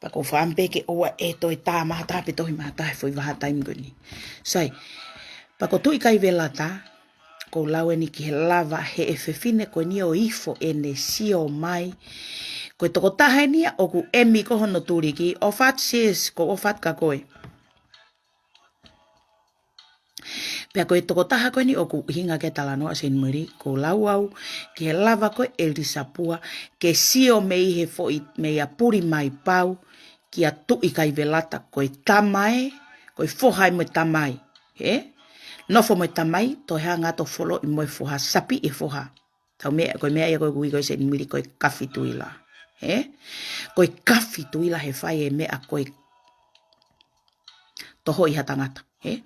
Pea ʻoku ou fakaʻamu pē ke ʻoua ʻe toe tā maha taha pe tohi maha taha he foʻi vahaʻa taimi ko eni. Sai, pea ko Tuʻi Kaivelata, ʻoku ou lau eni ki he lava he ʻe fefine ko eni ʻo ifo ʻene sio mai. Ko e tokotaha eni ia ʻoku ʻemi ko hono tuliki, ʻofa atu sis, ʻoku ou ʻofa atu kia koe. Pea ko e tokotaha ko eni ʻoku ʻuhinga ki ai e talanoa ʻa Seinimili, ʻoku ou lau au ki he lava ko ē ʻe Lisa Pua, ke sio mei he foʻi, mei ʻa Pulimaipau, kia Tuʻi Kaivelata, ko e tama ē, ko e foha ē mo e tamai. Ē? Nofo mo e tamai, toe hanga atu ʻo foloʻi mo e foha, sapiʻi e foha. Tau meʻa, ko e meʻa ia ko ē ʻoku ui ko ē ʻe Seinimili ko e kafituila. Ē? Ko e kafituila he fai e meʻa ko e tohoʻi ha tangata. Ē?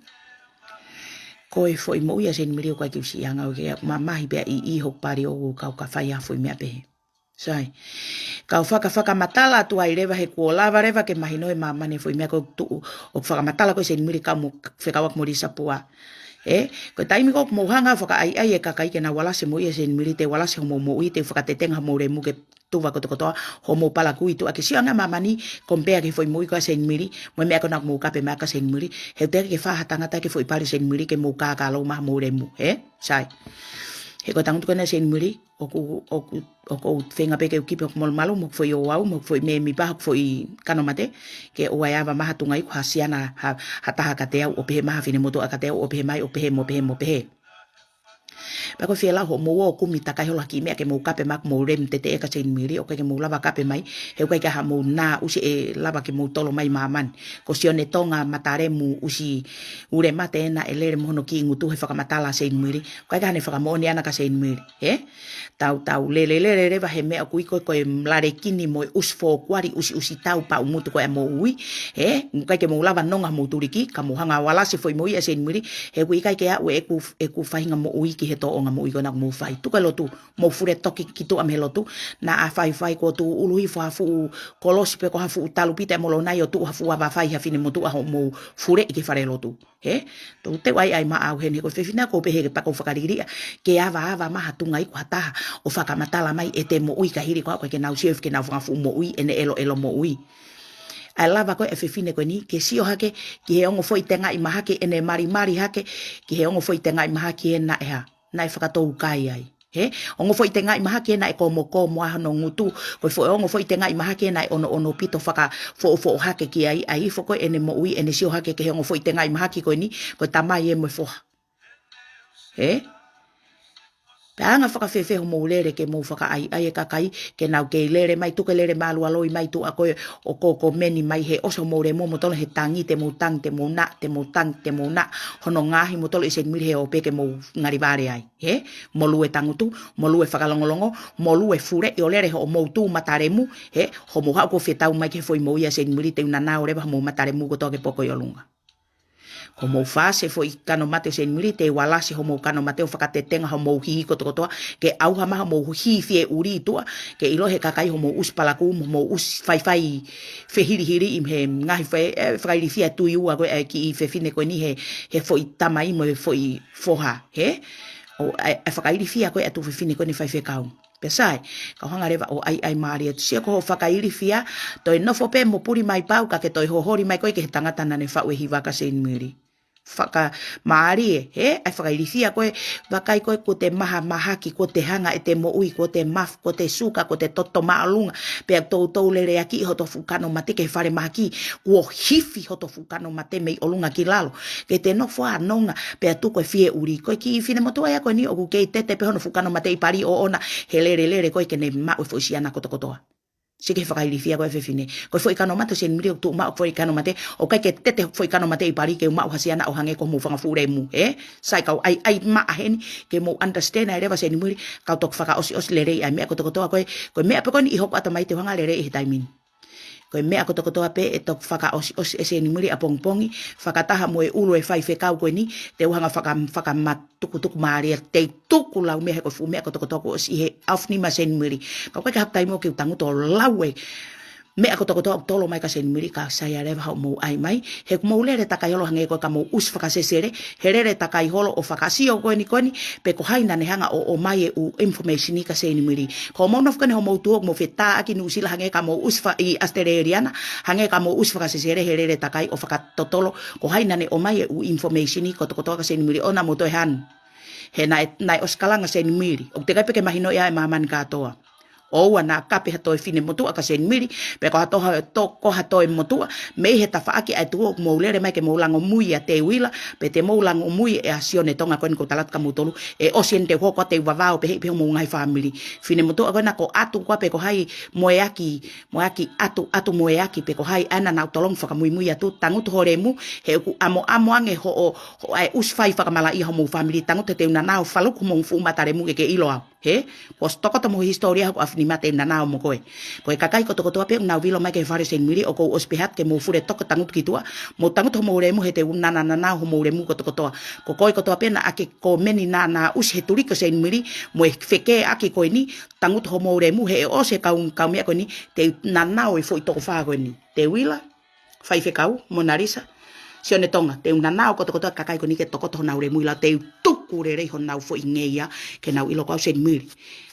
Ko e foʻi moʻui ʻa Seinimili ʻoku ʻikai ke u siʻi hanga ʻo ke mamahi pea ʻi, ʻi hoku pali ʻoku kau ka fai ha foʻi meʻa pehē. Sai. Kau faka, fakamatala atu ai leva he kuo lava leva ke mahino ʻe māmani e foʻi meʻa ko ē ʻoku tuʻu, ʻoku fakamatala ko ē ʻe Seinimili kau mo, fekauʻaki mo Lisa Pua. Ē, ko e taimi ko ē ʻoku mou hanga ʻo fakaʻaiʻai e kakai ke nau alasi e moʻui ʻa Seinimili, te u alasi hoʻomou moʻui, te u fakatetenga hoʻomou lemu ke tuva kotokotoa, hoʻomou palakū ʻi tuʻa ke sio ange ʻa māmani, compare ki he foʻi moʻui ko ē ʻa Seinimili, mo e meʻa ko ena ʻoku mou kape mai ʻaki ʻa Seinimili, he ʻoku teʻeki ke fā ha tangata ki he foʻi pali ʻa Seinimili ke mou kākā lou maha mou lemu, ē? Sai. He ko e tangutu ko ena ʻa Seinimili, ʻoku, ʻoku, ʻoku ou feinga pē ke u kipi hoku molumalu, mo hoku foʻi ouau, mo hoku foʻi mēmipa, hoku foʻi kano mate, ke ʻoua ʻe ava maha ha tunga iku ha siana, ha, ha taha kiate au, ʻo pehē maha ha finemotuʻa kiate au, ʻo pehē mai, ʻo pehē, mo pehē, mo pehē. Pea ko e fie lau hoʻomou ō ʻo kumi takai holo ha kiʻi meʻa ke mou kape mai ʻaki hoʻomou lemu teteʻe kia Seinimili, ʻoku ʻikai ke mou lava kape mai, he ʻoku ʻikai ke ʻi ai haʻamou nā ʻusi ʻe lava ke mou tolo mai ʻi māmani. Ko Sione Tonga Matalemu ʻUsiulemate ena ʻe lele mo hono kiʻi ngutu he fakamatala ʻa Seinimili, ʻoku ʻikai ke ʻi ai haʻane fakamoʻoni ʻana kia Seinimili. Ē? Tau, tau lele, lele, lele leva he meʻa ʻoku ui ko ē ko e lalekini mo e ʻusi fōkuali, ʻusiʻusi tau paʻumutu ko ē ʻa e moʻui. Ē? ʻOku ʻikai ke mou lava nonga hoʻomou tuliki, ka mou hanga ʻo alasi e foʻi moʻui ʻa Seinimili, he ʻoku ʻikai ke aʻu ʻeku, ʻeku faʻahinga moʻui ki he tōʻonga moʻui ko ena ʻoku mou fai. Tuku e lotu, mou fule toki ki tuʻa mei he lotu, naʻa faifai kuo tuʻu ʻuluhi fua fuʻu kolosi pe ko ha fuʻu talupite ʻa Molonai ʻo tuʻu ha fuʻu ava fai ha finemotuʻa hoʻomou fuleʻi ki he fale lotu. Ē? Tau teu ai ai maʻau heni he ko e fefine ʻoku ou pehē ke pea ʻoku ou fakaliliʻa, ke ava ava maha ha tunga iku ha taha, ʻo fakamatala mai ʻete moʻui ka hili ko ē ʻoku ʻikai ke nau sio ʻi he ke nau fanga fuʻu moʻui, ʻene ʻeloʻelo moʻui. ʻA e lava ko ē ʻa e fefine ko eni, ke sio hake, ki he ongo foʻi tengaʻi mahaki, ʻene malimali hake, ki he ongo foʻi tengaʻi mahaki ē naʻe hā, naʻe fakatoukai ai. Ē? Ongo foʻi tengaʻi mahaki ē naʻe komokomo ʻa hono ngutu, ko e foʻi ongo foʻi tengaʻi mahaki ē naʻe ʻonoʻono pito fakafoʻofoʻo hake ki ai, ʻa e ifo ko ē ʻene moʻui, ʻene sio hake ki he ongo foʻi tengaʻi mahaki ko eni, ko e tamai ē mo e foha. Ē? Pea anga fakafēfē hoʻomou lele ke mou fakaʻaiʻai e kakai, ke nau kei lele mai, tuku e lele mālualoi mai tuʻa ko ē ʻo ko, ko meni mai he ʻosi hoʻomou lemu, mou tolo he tangi, te mou tangi, te mou naʻa, te mou tangi, te mou naʻa, hono ngaahi mou tolo ʻe Senimili he ope ke mou ngali vale ai, hē? Molū e tangutu, molū e fakalongolongo, molū e fuleʻi ʻo lele hoʻomou tū matalemu, hē? Hoʻomou haʻu ko fetau mai ki he foʻi moʻui ʻa Senimili, te u nanao leva hoʻomou matalemu kotoa ke poko ʻi ʻolunga. Ko hoʻomou fasi e foʻi kano mate ʻo Senimili, te u alasi hoʻomou kano mate ʻo fakatetenga hoʻomou hī kotokotoa, ke ʻauha mai hoʻomou hī fie ʻuli tuʻa, ke ʻilo he kakai hoʻomou ʻusi palakū, mo hoʻomou ʻusi faifai fehilihili ʻi he ngaahi fai, e, fakailifia tui ua ko ē ʻa e kiʻi fefine ko eni he, he foʻi tamai mo e foʻi foha, hē? ʻO e, e fakailifia ko ē ʻa e tuofefine ko eni faifekau. Pea sai, kau hanga leva ʻo ʻaiʻai mālie atu, sio ko hoʻo fakailifia, toe nofo pē mo puli mai pau ka ke toe hoholi mai koe ki he tangata naʻa ne faʻu e hiva kia Senimili. Fakamālie, hē? ʻAi fakailifia ko ē, vakai ko ē kuo te mahamahaki, kuo te hanga ʻete moʻui, kuo te maf, kuo te suka, kuo te toto māʻolunga, pea toutou leleakiʻi hoto fuʻu kano mate ki he fale mahaki, kuo hifi hoto fuʻu kano mate mei ʻolunga ki lalo, ke te nofo ʻo nonga, pea tuku e fie ʻuli. Ko e kiʻi finemotuʻa ia ko eni ʻoku kei tete pē hono fuʻu kano mate ʻi pali ʻoʻona, he lele lele ko ē ke ne maʻu e foʻi siana kotokotoa. Sio ki he fakailifia ko ē ʻa e fefine. Ko e foʻi kano mate ʻo Senimili ʻoku tuʻu maʻu foʻi kano mate, ʻoku ʻikai ke tete foʻi kano mate ʻi pali ke u maʻu ha siana ʻo hangē ko hoʻomou fanga fuʻu lemu, ē? Sai, kau ʻaiʻai maʻa heni, ke mou understand ai leva Senimili, kau toki fakaʻosiʻosi lelei ʻa e meʻa kotokotoa ko ē, ko e meʻa pē ko eni ʻi hoku ʻatamai te u hanga lelei ʻi he taimi ni. Ko e meʻa kotokotoa pē ʻe toki fakaʻosiʻosi ʻe Senimili ʻapongipongi, fakataha mo e ʻulu e faifekau ko eni, te u hanga faka-, fakamatukutuku mālie, te u tuku lau meʻa he ko e fuʻu meʻa kotokotoa kuo ʻosi ʻi he ʻaofinima ʻa Senimili. Ka ʻoku ʻikai ke haʻaku taimi ʻo ke u tangutu ʻo lau e meʻa kotokotoa ʻoku tolo mai kia Senimili, ka sai ai leva hoʻomou ʻai mai, he ʻoku mou lele takai holo hangē ko e ka mou ʻusi fakasesele, he lele takai holo ʻo fakasio ko eni ko eni, pe ko hai naʻa ne hanga ʻo, ʻomai e ʻū information kia Senimili. Ko hoʻomou nofo ko eni hoʻomou tuʻu ʻoku mou fetāʻaki Nuʻusila hangē ka mou ʻusi fa-, ʻi ʻAositelēlia na, hangē ka mou ʻusi fakasesele he lele takai ʻo fakatotolo, ko hai naʻa ne ʻomai e ʻū information kotokotoa kia Senimili ʻo na mo toe hanu. He naʻe, naʻe ʻosi kalanga Senimili. ʻOku teʻeki ai pē ke mahinoʻi ʻe māmani kātoa. ʻOua naʻa kape ha toe finemotuʻa kia Senimili, pe ko ha toe, to-, ko ha toe motuʻa, mei he tafaʻaki ʻa e tuʻu ʻoku mou lele mai ke mou langomui ʻa Teuila, pe te mou langomui ʻa Sione Tonga ko eni ʻoku ou tala atu kia moutolu, ʻe ʻosi eni te u hoko ʻo te u vavao pē he ʻi pē hoʻomou ngaahi fāmili. Finemotuʻa ko ena ko atu koā pe ko hai mo e ʻaki, mo e ʻaki atu, atu mo e ʻaki pe ko hai ʻa ena naʻa ku tolongi fakamuimui atu, tangutu ho lemu, he ʻoku ʻamoʻamo ange hoʻo, hoʻo ʻai ʻusi fai fakamalaʻia hoʻomou fāmili, tangutu he te u nanao faluku hoʻomou fuʻu matalemu ke ke ʻilo au. Hē? Kuo ʻosi tokoto mo e hisitōlia hoku ʻaofinima te u nanao mo koe. Ko e kakai kotokotoa pē ʻoku nau vilo mai ki he fale Senimili ʻoku ou ʻosi pehē atu ke mou fule toko tangutu ki tuʻa. Mou tangutu hoʻomou lemu he te u nanananao hoʻomou lemu kotokotoa. Ko koe kotoa pē naʻa ke ko meni nānā ʻusi he tuliki ʻo Senimili, mo e fekēʻaki ko eni, tangutu hoʻomou lemu he ʻe ʻosi e kau, kau meʻa ko eni, te u nanao e foʻi toko fā ko eni. Teuila, Faifekau, Monalisa, Sione Tonga, te u nanao kotokotoa e kakai ko eni ke tokoto honau lemu ʻi lalo te u tuku lelei honau foʻi ngeia ke nau ʻilo ko au Senimili.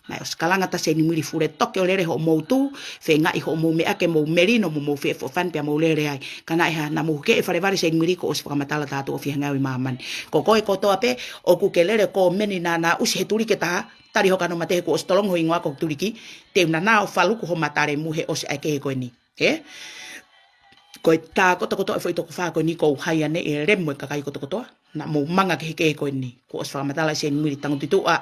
Naʻe ʻosi kalanga atu Senimili fule toki ʻo lele hoʻomou tuʻu, feingaʻi hoʻomou meʻa ke mou melino mo mou feʻofoʻofani pea mou lele ai. Ka naʻe hā, naʻa mou huke e fale vale Senimili kuo ʻosi fakamatala tātuʻo fiha ngeau ʻi māmani. Ko koe kotoa pē, ʻoku ke lele ko meni nānā ʻusi he tuliki ʻe taha, tali ho kano mate he kuo ʻosi tolongi ho hingoa ko e tuliki, te u nanao faluku ho matalemu he ʻosi ʻa e kehe ko eni. Hē? Ko e tā kotokotoa e foʻi toko fā ko eni ʻoku ou haianeʻi e lemu e kakai kotokotoa. Naʻa mou manga kehekehe ko eni. Kuo ʻosi fakamatala ʻe Senimili tangutu ki tuʻa.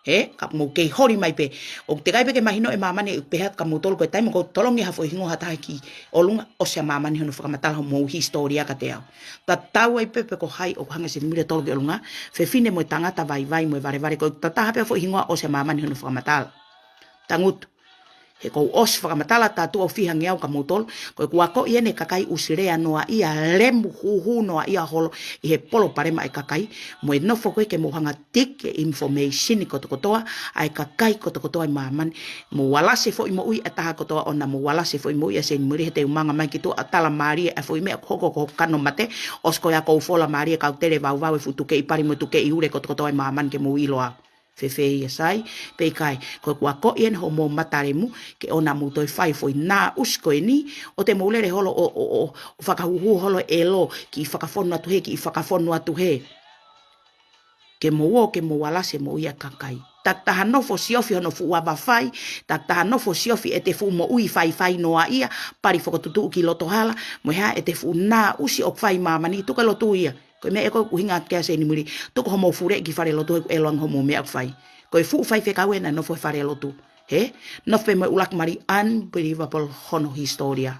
Hē? Ka mou kei holi mai pē. ʻOku teʻeki ai pē ke mahino ʻe māmani ʻeku pehē atu kia moutolu ko e taimi ʻoku ou tolongi ha foʻi hingoa ha taha ki ʻolunga ʻosi ʻa māmani hono fakamatala hoʻomou hisitōlia kiate au. Tatau ai pē pe ko hai ʻoku hanga ʻe Senimili ʻo tolo ki ʻolunga. Fefine mo e tangata vaivai mo e valevale ko e tataha pē foʻi hingoa ʻosi ʻa māmani hono fakamatala. Tangutu. He kuo u ʻosi fakamatala tātuʻo fiha ngeau kia moutolu, ko e kuo akoʻi eni e kakai ʻusi lea noaʻia, lemu huhu noaʻia holo ʻi he palopalema e kakai, mo e nofo ko ē ke mou hanga tiki e information kotokotoa ʻa e kakai kotokotoa ʻi māmani, mou alasi e foʻi moʻui ʻa e taha kotoa ʻo na mou alasi e foʻi moʻui ʻa Senimili he te u manga mai ki tuʻa ʻo tala mālie ʻa e foʻi meʻa ʻoku hoko ko hoku kano mate, ʻosi ko ia ʻoku ou fola mālie kau tele vauvau e fuʻu tukeʻi pali mo e tukeʻi ule kotokotoa ʻi māmani ke mou ʻilo au. Fēfē ia Sai, pe ʻikai, ko e kuo akoʻi eni hoʻomou matalemu, ke ʻoua naʻa mou toe fai foʻi nā ʻusi ko eni, ʻo te mou lele holo ʻo, ʻo, ʻo, ʻo fakahuhu holo ʻelo, kiʻi fakafonu atu hē, kiʻi fakafonu atu hē. Ke mou ō, ke mou alasi e moʻui ʻa e kakai. Takitaha nofo siofi hono fuʻu ava fai, takitaha nofo siofi ʻete fuʻu moʻui faifai noaʻia, pali fokotuʻutuʻu ki loto hala, mo e hā ʻete fuʻu nā ʻusi ʻoku fai ʻi māmani, tuku e lotu ia. Ko e meʻa ē ko ē ʻoku ʻuhinga atu ki ai Senimili, tuku hoʻomou fuleʻi ki fale lotu he ʻoku ʻelo ange hoʻomou meʻa ʻoku fai. Ko e fuʻu faifekau ē naʻe nofo he falelotu. Hē? Nofo pē mo e ʻuluaki mali, unbelievable hono hisitōlia.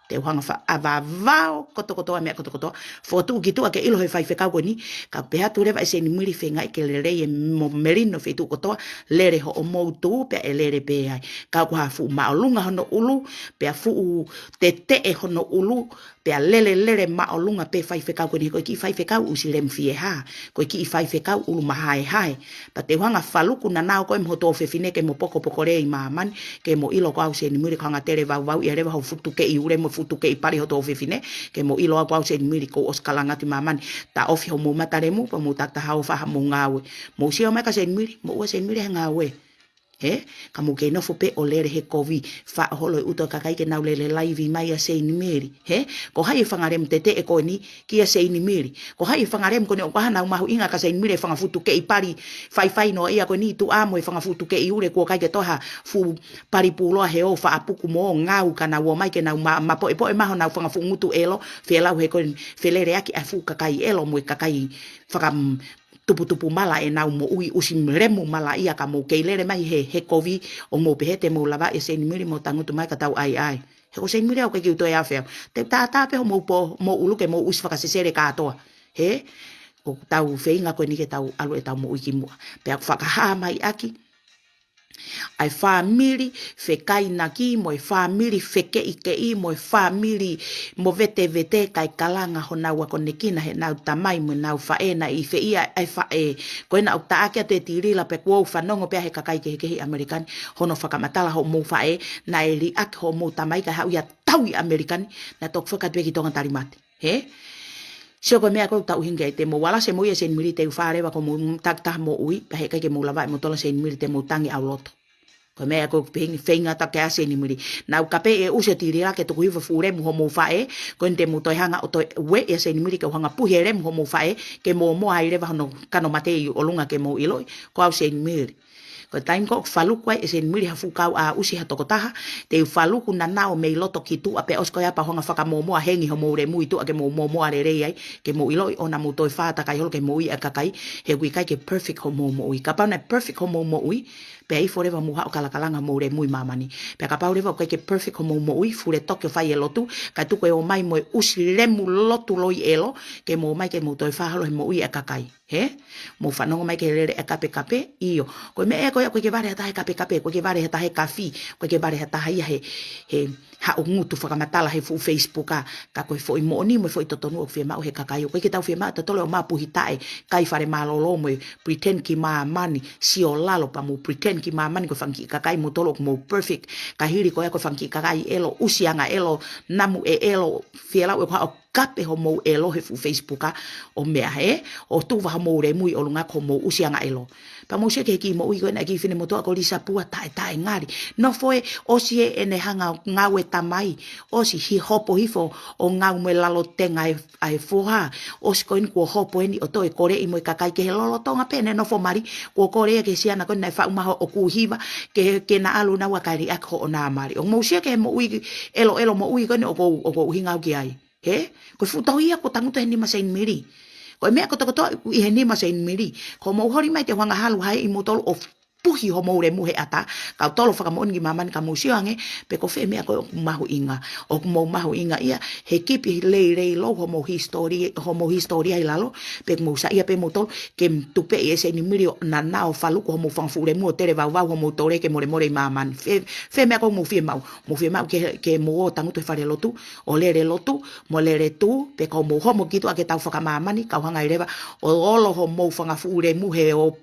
Te u hanga ʻo fa-, ʻa vavao kotokotoa, meʻa kotokotoa. Fokotuʻu ki tuʻa ke ʻilo he faifekau ko eni, ka pehē atu leva ʻe Seinimili feingaʻi ke lelei e mo melino feituʻu kotoa, lele hoʻomou tuʻu pea ʻe lele pē ai. Ka ko ha fuʻu māʻolunga hono ʻulu, pea fuʻu teteʻe hono ʻulu, pea lele, lele māʻolunga pē faifekau ko eni, ko e kiʻi faifekau ʻusi lemu fiehā, ko e kiʻi faifekau ʻulu mahaehae. Pea te u hanga ʻo faluku naʻa nau ko e mo hoto fefine ke mo pokopoko lea ʻi māmani, ke mo ʻilo ko au Seinimili ko e hanga tele vauvau ia leva ho fuʻu tukeʻi ʻule mo fuʻu tukeʻi pali hoto fefine, ke mo ʻilo au ko au Seinimili kuo ʻosi kalanga atu ʻi māmani, taʻofi homou mata lemu, pea mou takitaha ō ʻo fai hamou ngāue. Mou sio mai kia Seinimili, mou ʻoua Seinimili he ngāue. Hē? Ka mou kei nofo pē ʻo lele he kovi, faʻo holo e ʻuto e kakai ke nau lele laivi mai ʻia Seinimili. Hē? Ko hai e fanga lemu teteʻe ko eni kia Seinimili? Ko hai e fanga lemu ko eni ʻoku ʻikai ha nau mahuʻinga kia Seinimili e fanga fuʻu tukeʻi pali faifai noa ia ko eni tuʻa mo e fanga fuʻu tukeʻi ʻule kuo ʻikai ke toe ha fuʻu pali pūloa he ō faʻa puku mo ō ngāue ka nau ō mai ke nau ma-, mapoʻepoʻe mai honau fanga fuʻu ngutu ʻelo, felau he ko eni feleleʻaki ʻa e fuʻu kakai ʻelo mo e kakai faka-, tuputupu mala ʻenau moʻui ʻusi lemu mala ia ka mou kei lele mai he, he kovi ʻo mou pehē te mou lava ʻia Seinimili mo tangutu mai ka tau ʻaiʻai. He ko Seinimili au ke kiu toe afe au. Te u tātā pē homou pō, mou ʻulu ke mou ʻusi fakasesele kātoa. Hē? ʻOku tau feinga ko eni ke tau ʻalu ʻetau moʻui ki muʻa. Pea ʻoku fakahā mai ʻaki ʻa e fāmili fekainaki, mo e fāmili fekeʻikeʻi, mo e fāmili movetevete, kae kalanga honau akonekina heʻenau tamai mo ʻenau faʻē naʻe ʻi fē ia ʻa e faʻē. Ko ena ʻoku taʻaki atu e tilila pea kuo u fanongo pē he kakai kehekehe ʻi ʻAmelika ni, hono fakamatala hoʻomou faʻē, naʻe liʻaki hoʻomou tamai kae haʻu ia ʻo tau ʻi ʻAmelika ni, naʻe toki fakatu pē ki Tonga talimate. Hē? Sio ko e meʻa ko ē ʻoku tau ʻuhinga ai te mou ala se moʻui ʻia Seinimili te u fā leva ko mou takitaha moʻui, pea heʻikai ke mou lava ʻe moutolu ʻa Seinimili te mou tangi ʻau loto. Ko e meʻa ko ē ʻoku feinga, feinga atu kia Seinimili. Naʻa ku pehē ʻe ʻusi e tilila ke tuku hiva fuʻu lemu homou faʻē, ko eni te mou toe hanga ʻo toe ueʻi ʻa Seinimili ke u hanga ʻo puhi e lemu homou faʻē, ke mou moa ai leva hono kano mate ʻi ʻolunga ke mou ʻiloʻi, ko au Seinimili. Ko e taimi ko ē ʻoku faluku ai ʻe Seinimili ha fuʻu kau ʻa ʻusi ha tokotaha, te u faluku naʻa nau ō mei loto ki tuʻa pea ʻosi ko ia pea u hanga ʻo fakamōmoa hengi homou lemu ʻi tuʻa ke mou mōmoa lelei ai, ke mou ʻiloʻi ʻoua naʻa mou toe fātakai holo ki he moʻui ʻa e kakai, he ʻoku ʻikai ke perfect homou moʻui. Kapau naʻe perfect homou moʻui, pea ʻi ai forever mou haʻu ʻo kalakalanga homou lemu ʻi māmani. Pea kapau leva ʻoku ʻikai ke perfect homou moʻui, fule toki ʻo fai e lotu, kae tuku e ō mai mo e ʻusi lemu lotu loi ʻelo, ke mou ō mai ke mou toe fā holo he moʻui ʻa e kakai. Hē? Mou fanongo mai ki he lele ʻa e kapekape, ʻio. Ko e meʻa ko ia ʻoku ʻikai ke vale ha taha he kapekape, ʻoku ʻikai ke vale ha taha he kafi, ʻoku ʻikai ke vale ha taha ia he, he haʻu ʻo ngutu fakamatala he fuʻu Facebook ʻa, ka ko e foʻi moʻoni mo e foʻi totonu ʻoku fiemaʻu he kakai. ʻOku ʻikai ke tau fiemaʻu tautolu ʻo mapuhi taʻe, kai fale mālōlō mo e pretend ki māmani, sio lalo pea mou pretend ki māmani ko e fanga kiʻi kakai moutolu ʻoku mou perfect. Ka hili ko ia ko e fanga kiʻi kakai ʻelo, ʻusi anga ʻelo, namu e ʻelo, fielau ʻe ko haʻo kape homou ʻelo he fuʻu Facebook ʻa ʻo meʻa hē, ʻo tuva homou lemu ʻi ʻolunga ko homou ʻusi anga ʻelo. Pea mou sio ki he kiʻi moʻui ko ena kiʻi finemotuʻa ko Lisa Pua taʻetaʻengali. Nofo ē ʻosi ē ʻene hanga ʻo ngāue tamai. ʻOsi he hopo hifo ʻo ngāue mo e lalo tenga ʻa e, ʻa e foha. ʻOsi ko eni kuo hopo eni ʻo toe koleʻi mo e kakai ki he lolotonga pē ʻene nofo mali. Kuo kole ia ki he siana ko eni naʻe faʻu mai hoʻo kū hiva. Ke, ke na ʻalu naua kae liʻaki hoʻona mali. ʻOku mou sio ki he moʻui ʻeloʻelo moʻui ko eni ʻoku ou, ʻoku ou ʻuhinga au ki ai. Hē? Ko e fuʻu tohi ia kuo tangutu he nima ʻo Seinimili. Ko e meʻa kotokotoa ʻi he nima ʻo Seinimili. Ko mou holi mai te u hanga ʻo halu hai ʻi moutolu ʻo puhi homou lemu he ʻata. Kau tolo fakamoʻoni ki māmani ka mou sio ange, pe ko fē meʻa ko ē ʻoku mahuʻinga. ʻOku mou mahuʻinga ia, he kipi leilei lou homou hisitōlia, homou hisitōlia ʻi lalo, pe ʻoku mou saiʻia pē moutolu, ke tupeʻi ʻe Seinimili ʻo naʻa nau faluku homou fanga fuʻu lemu ʻo tele vauvau homou tole ke molemole ʻi māmani. Fē, fē meʻa ko ē ʻoku mou fiemaʻu. Mou fiemaʻu ke, ke mou ō ʻo tangutu he falelotu, ʻo lele lotu, mo lele tuʻu, pe ko mou homo ki tuʻa ke tau fakamāmani, kau hanga ʻe leva, ʻo olo homou fanga fuʻu lemu he ʻo,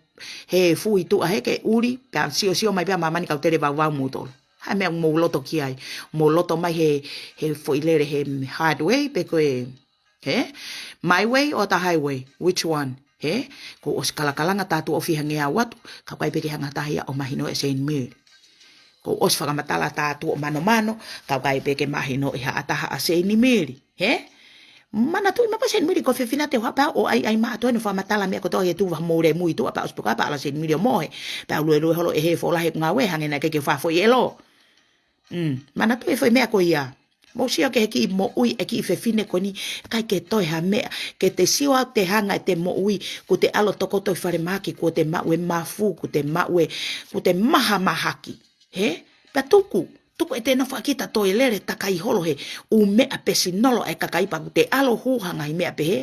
he fui tuʻa he ke ʻuli, pea siosio mai pea māmani kau tele vauvau moutolu. Hā e meʻa mou loto ki ai, mou loto mai he, he foʻi lele he hard way, pe ko e, hē? My way or the highway, which one? Hē? Kuo ʻosi kalakalanga tātuʻo fiha ngeau atu, ka ʻoku ʻikai pē ke hanga ha taha ia ʻo mahinoʻi ʻa Seinimili. Kuo ʻosi fakamatala tātuʻo manomano, ka ʻoku ʻikai pē ke mahinoʻi ha taha ʻa Seinimili. Hē? Manatuʻi mai pē Seinimili ko e fefine te u haʻu pē au ʻo ʻaiʻai maʻa toe ʻene fakamatala meʻa kotoa ke tuva homou lemu ʻi tuʻa pea ʻosi pē ko ia pea ala Seinimili ʻo mohe. Pea ʻalu ʻo ʻilo holo ʻe he fola he ngāue hangē naʻe ʻikai ke u fā foʻi ʻelo. Mm, manatuʻi e foʻi meʻa ko ia. Mou sio ki he kiʻi moʻui ʻa e kiʻi fefine ko eni, ʻikai ke toe ha meʻa, ke te sio atu te hanga ʻe te moʻui, kuo te ʻalu ʻo tokoto ʻi falemahaki, kuo te maʻu e mafu, kuo te maʻu e, kuo te mahamahaki. Hē? Pea tuku, tuku ʻete nofo ʻa kita toe lele takai holo he ʻū meʻa pesinolo ʻa e kakai pea kuo te ʻalu ʻo hū ha ngaahi meʻa pehē.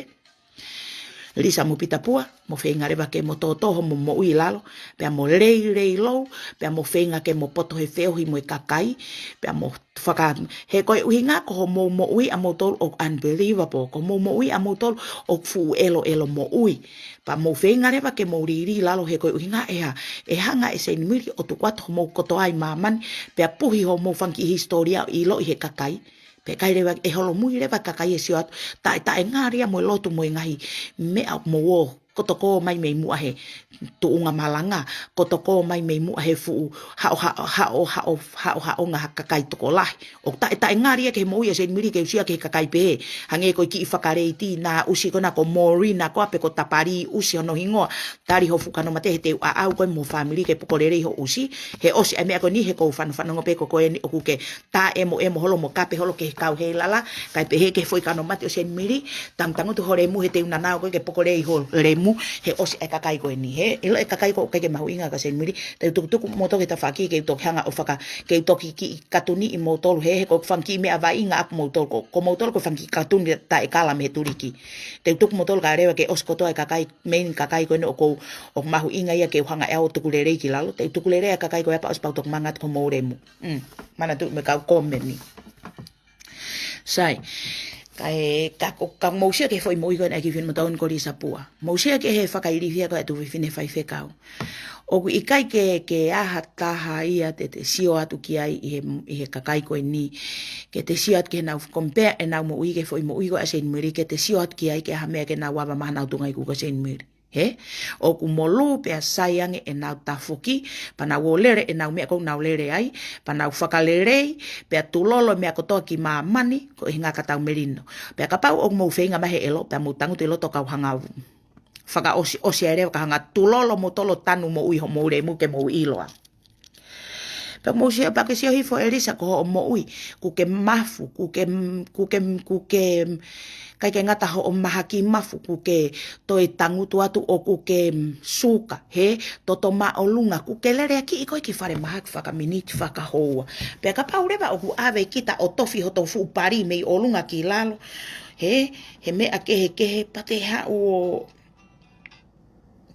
Lisa mo Pita Pua, mou feinga leva ke mou tōtō hoʻomou moʻui ʻi lalo, pea mou leilei lou, pea mou feinga ke mou poto he feohi mo e kakai, pea mou faka-, he ko e ʻuhinga ko hoʻomou moʻui ʻamoutolu ʻoku unbelievable, ko hoʻomou moʻui ʻamoutolu ʻoku fuʻu ʻeloʻelo moʻui. Pea mou feinga leva ke mou lili ʻi lalo he ko e ʻuhinga ʻe hā, ʻe hanga ʻe Seinimili ʻo tuku atu hoʻomou kotoa ʻi māmani, pea puhi hoʻomou fanga kiʻi hisitōlia ʻo ʻiloʻi he kakai. Pea ʻikai leva ʻe holomui leva kakai ʻe sio atu, taʻetaʻengalia mo e lotu mo e ngaahi meʻa ʻoku mou ō, ko toko mai mei muʻa he tuʻunga malanga, ko toko mai mei muʻa he fuʻu haʻo, haʻo, haʻo, haʻo, haʻo, haʻo ngaahi kakai tokolahi. ʻOku taʻetaʻengalia ki he moʻui ʻa Seinimili ke u sio ki he kakai pehē. Hangē ko e kiʻi fakaleiti naʻa ʻusi ko ena ko Morina ko ē pe ko Tapali ʻusi hono hingoa. Tali hoʻo fuʻu kano mate he te u ʻaʻau koe mo e fāmili ke pokolelei hoʻo ʻusi. He ʻosi ʻa e meʻa ko eni he ʻoku ou fanofanongo pē ko koe eni ʻoku ke taʻemoʻemo holo mo kape holo ki he kau Heilala, kae pehē ki he foʻi kano mate ʻo Seinimili, tangutangutu ho lemu he te u nanao koe ke pokolelei ho lemu, he ʻosi ʻa e kakai ko eni, hē? ʻIlo e kakai ko ē ʻoku ʻikai ke mahuʻinga kia Seinimili, te u tukutuku moutolu ki he tafaʻaki ke u toki hanga ʻo faka-, ke u toki kiʻi katuniʻi moutolu, hē, he ko e fanga kiʻi meʻa vaʻinga ʻamoutolu, ko, ko moutolu ko e fanga kiʻi katuni taʻekala mei he tuliki. Te u tuku moutolu kae leva ke ʻosi kotoa e kakai, main kakai ko eni ʻoku ou, ʻoku mahuʻinga ia ke u hanga ʻe au ʻo tuku lelei ki lalo, te u tuku lelei ʻa e kakai ko ia pea ʻosi pea u toki manga atu ki homou lemu. Mm, manatuʻi mo e kau kōmeni. Sai, kae, ka, ka mou sio ki he foʻi moʻui ko ena ʻa e kiʻi finemotuʻa ni ko Lisa Pua. Mou sio ki he fakailifia ko ē ʻa e tuofefine faifekau. ʻOku ʻikai ke, ke ʻi ai ha taha ia te te sio atu ki ai ʻi he, ʻi he kakai ko eni. Ke te sio atu ki heʻenau compare ʻenau moʻui ki he foʻi moʻui ko ē ʻa Seinimili, ke te sio atu ki ai ke ʻi ai ha meʻa ke nau ava maʻa honau tuʻunga iku kia Seinimili. Hē? ʻOku molū pea sai ange ʻenau tafoki, pea nau ō lele ʻenau meʻa ʻoku nau lele ai, pea nau fakalelei, pea tulolo meʻa kotoa ki māmani, ko e ʻuhinga ka tau melino. Pea kapau ʻoku mou feinga mai he ʻelo, pea mou tangutu ʻi loto kau hanga fakaʻosiʻosi ai leva ka hanga tulolo moutolu ʻo tanu moʻui hoʻomou lemu ke mou ʻiloa. Pea mou sio, pea ke sio hifo ʻe Lisa ko hoʻo moʻui, kuo ke mafu, kuo ke, kuo ke, kuo ke, ʻikai ke ngata hoʻo mahaki mafu, kuo ke toe tangutu atu ʻoku ke suka, hē, toto māʻolunga, kuo ke lele ʻa kiʻi koe ki falemahaki fakaminiti fakahoua. Pea kapau leva ʻoku ʻave kita ʻo tofi hoto fuʻu pali mei ʻolunga ki lalo, hē, he meʻa kehekehe pea te haʻu ʻo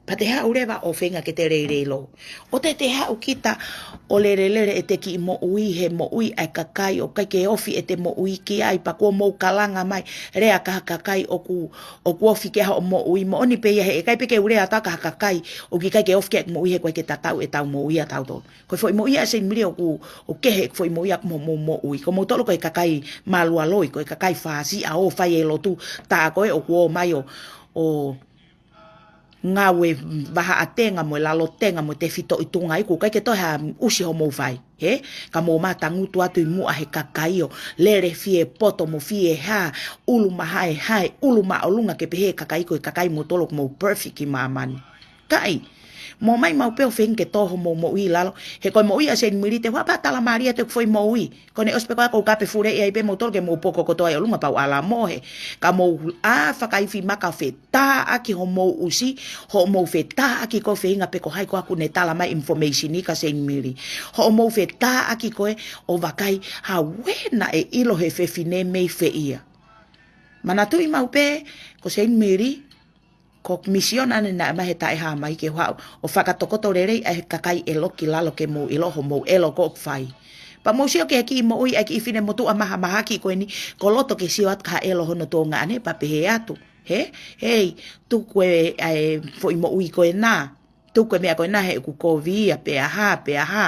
pea te haʻu leva ʻo feinga ke te leilei lou. ʻOua te te haʻu kita ʻo lelelele ʻete kiʻi moʻui he moʻui ʻa e kakai ʻoku ʻikai ke ofi ʻete moʻui ki ai pea kuo mou kalanga mai lea ki ha kakai ʻoku, ʻoku ofi ki ai hoʻo moʻui moʻoni pē ia he ʻikai pē ke u lea atu ki ha kakai ʻoku ʻikai ke ofi ki ai moʻui he ʻoku ʻikai ke tatau ʻetau moʻui ʻatautolu. Ko e foʻi moʻui ʻa Seinimili ʻoku, ʻoku kehe foʻi moʻui ʻaku mo, mo, moʻui. Ko moutolu ko e kakai mālualoi, ko e kakai fāsiʻa ʻo fai e lotu tā ko ē ʻoku ō mai ʻo, ʻo ngāue vahaʻatenga mo e lalotenga mo e tefitoʻi tuʻunga iku, ʻikai ke toe ha ʻusi hoʻomou fai, hē? Ka mou mā tangutu atu ʻi muʻa he kakai ʻo lele fie poto mo fie hā, ʻulu mahaehae, ʻulu māʻolunga ke pehē kakai ko e kakai moutolu ʻoku mou perfect ki māmani. Kae, mou ō mai maʻu pē ʻo feinga ke tō hoʻomou moʻui ʻi lalo, he ko e moʻui ʻa Seinimili te u haʻu pē ʻo tala mālie atu ʻeku foʻi moʻui. Ko ʻene ʻosi pē ko ē ʻoku ou kape fuleʻi ai pē moutolu ke mou poko kotoa ʻi ʻolunga pea u ʻalu mo he. Ka mou ʻā fakaifimaka ʻo fetāʻaki hoʻomou ʻusi, hoʻomou fetāʻaki ko e feinga pē ko hai ko ē ʻoku ne tala mai information kia Seinimili. Hoʻomou fetāʻaki ko ē ʻo vakai ha uena ʻe ʻilo he fefine mei fē ia. Manatuʻi maʻu pē, ko Seinimili, ko e misiona ʻaʻana naʻe ʻomai he taʻehāmai ke u haʻu ʻo fakatokoto lelei ʻa e kakai ʻelo ki lalo ke mou ʻilo hoʻomou ʻelo ko ē ʻoku fai. Pea mou sio ki he kiʻi moʻui ʻa e kiʻi finemotuʻa mahamahaki ko eni, ko e loto ke sio atu ki ha ʻelo hono tuongaʻane pea pehē atu. Hē? Hei, tuku e, ʻa e foʻi moʻui ko ena. Tuku e meʻa ko ena he ʻoku kovi ia, pea hā, pea hā.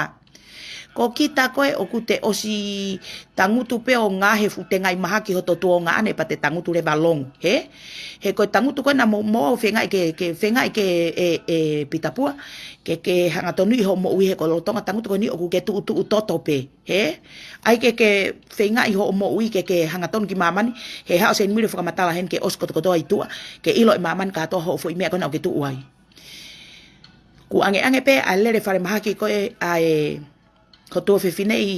Ko kita ko ē ʻoku te ʻosi tangutu pē ʻo ngaohi e fuʻu tengaʻi mahaki hoto tuongaʻane pea te tangutu leva longo, hē? He ko e tangutu ko ena mo, mo feingaʻi ke, ke feingaʻi ke, ʻe, ʻe Pita Pua, ke, ke hangatonu ʻi hoʻo moʻui he ko e lolotonga tangutu ko eni ʻoku ke tuʻutuʻu toto pē, hē? ʻAi ke, ke feingaʻi hoʻo moʻui ke, ke hangatonu ki māmani, he haʻu Seinimili ʻo fakamatala heni ke ʻosi kotokotoa ʻi tuʻa, ke ʻilo ʻe māmani kātoa hoʻo foʻi meʻa ko ena ʻoku ke tuʻu ai. Kuo ʻangeʻange pē ʻa e lele falemahaki ko ē ʻa e, ko e tuofefine ʻi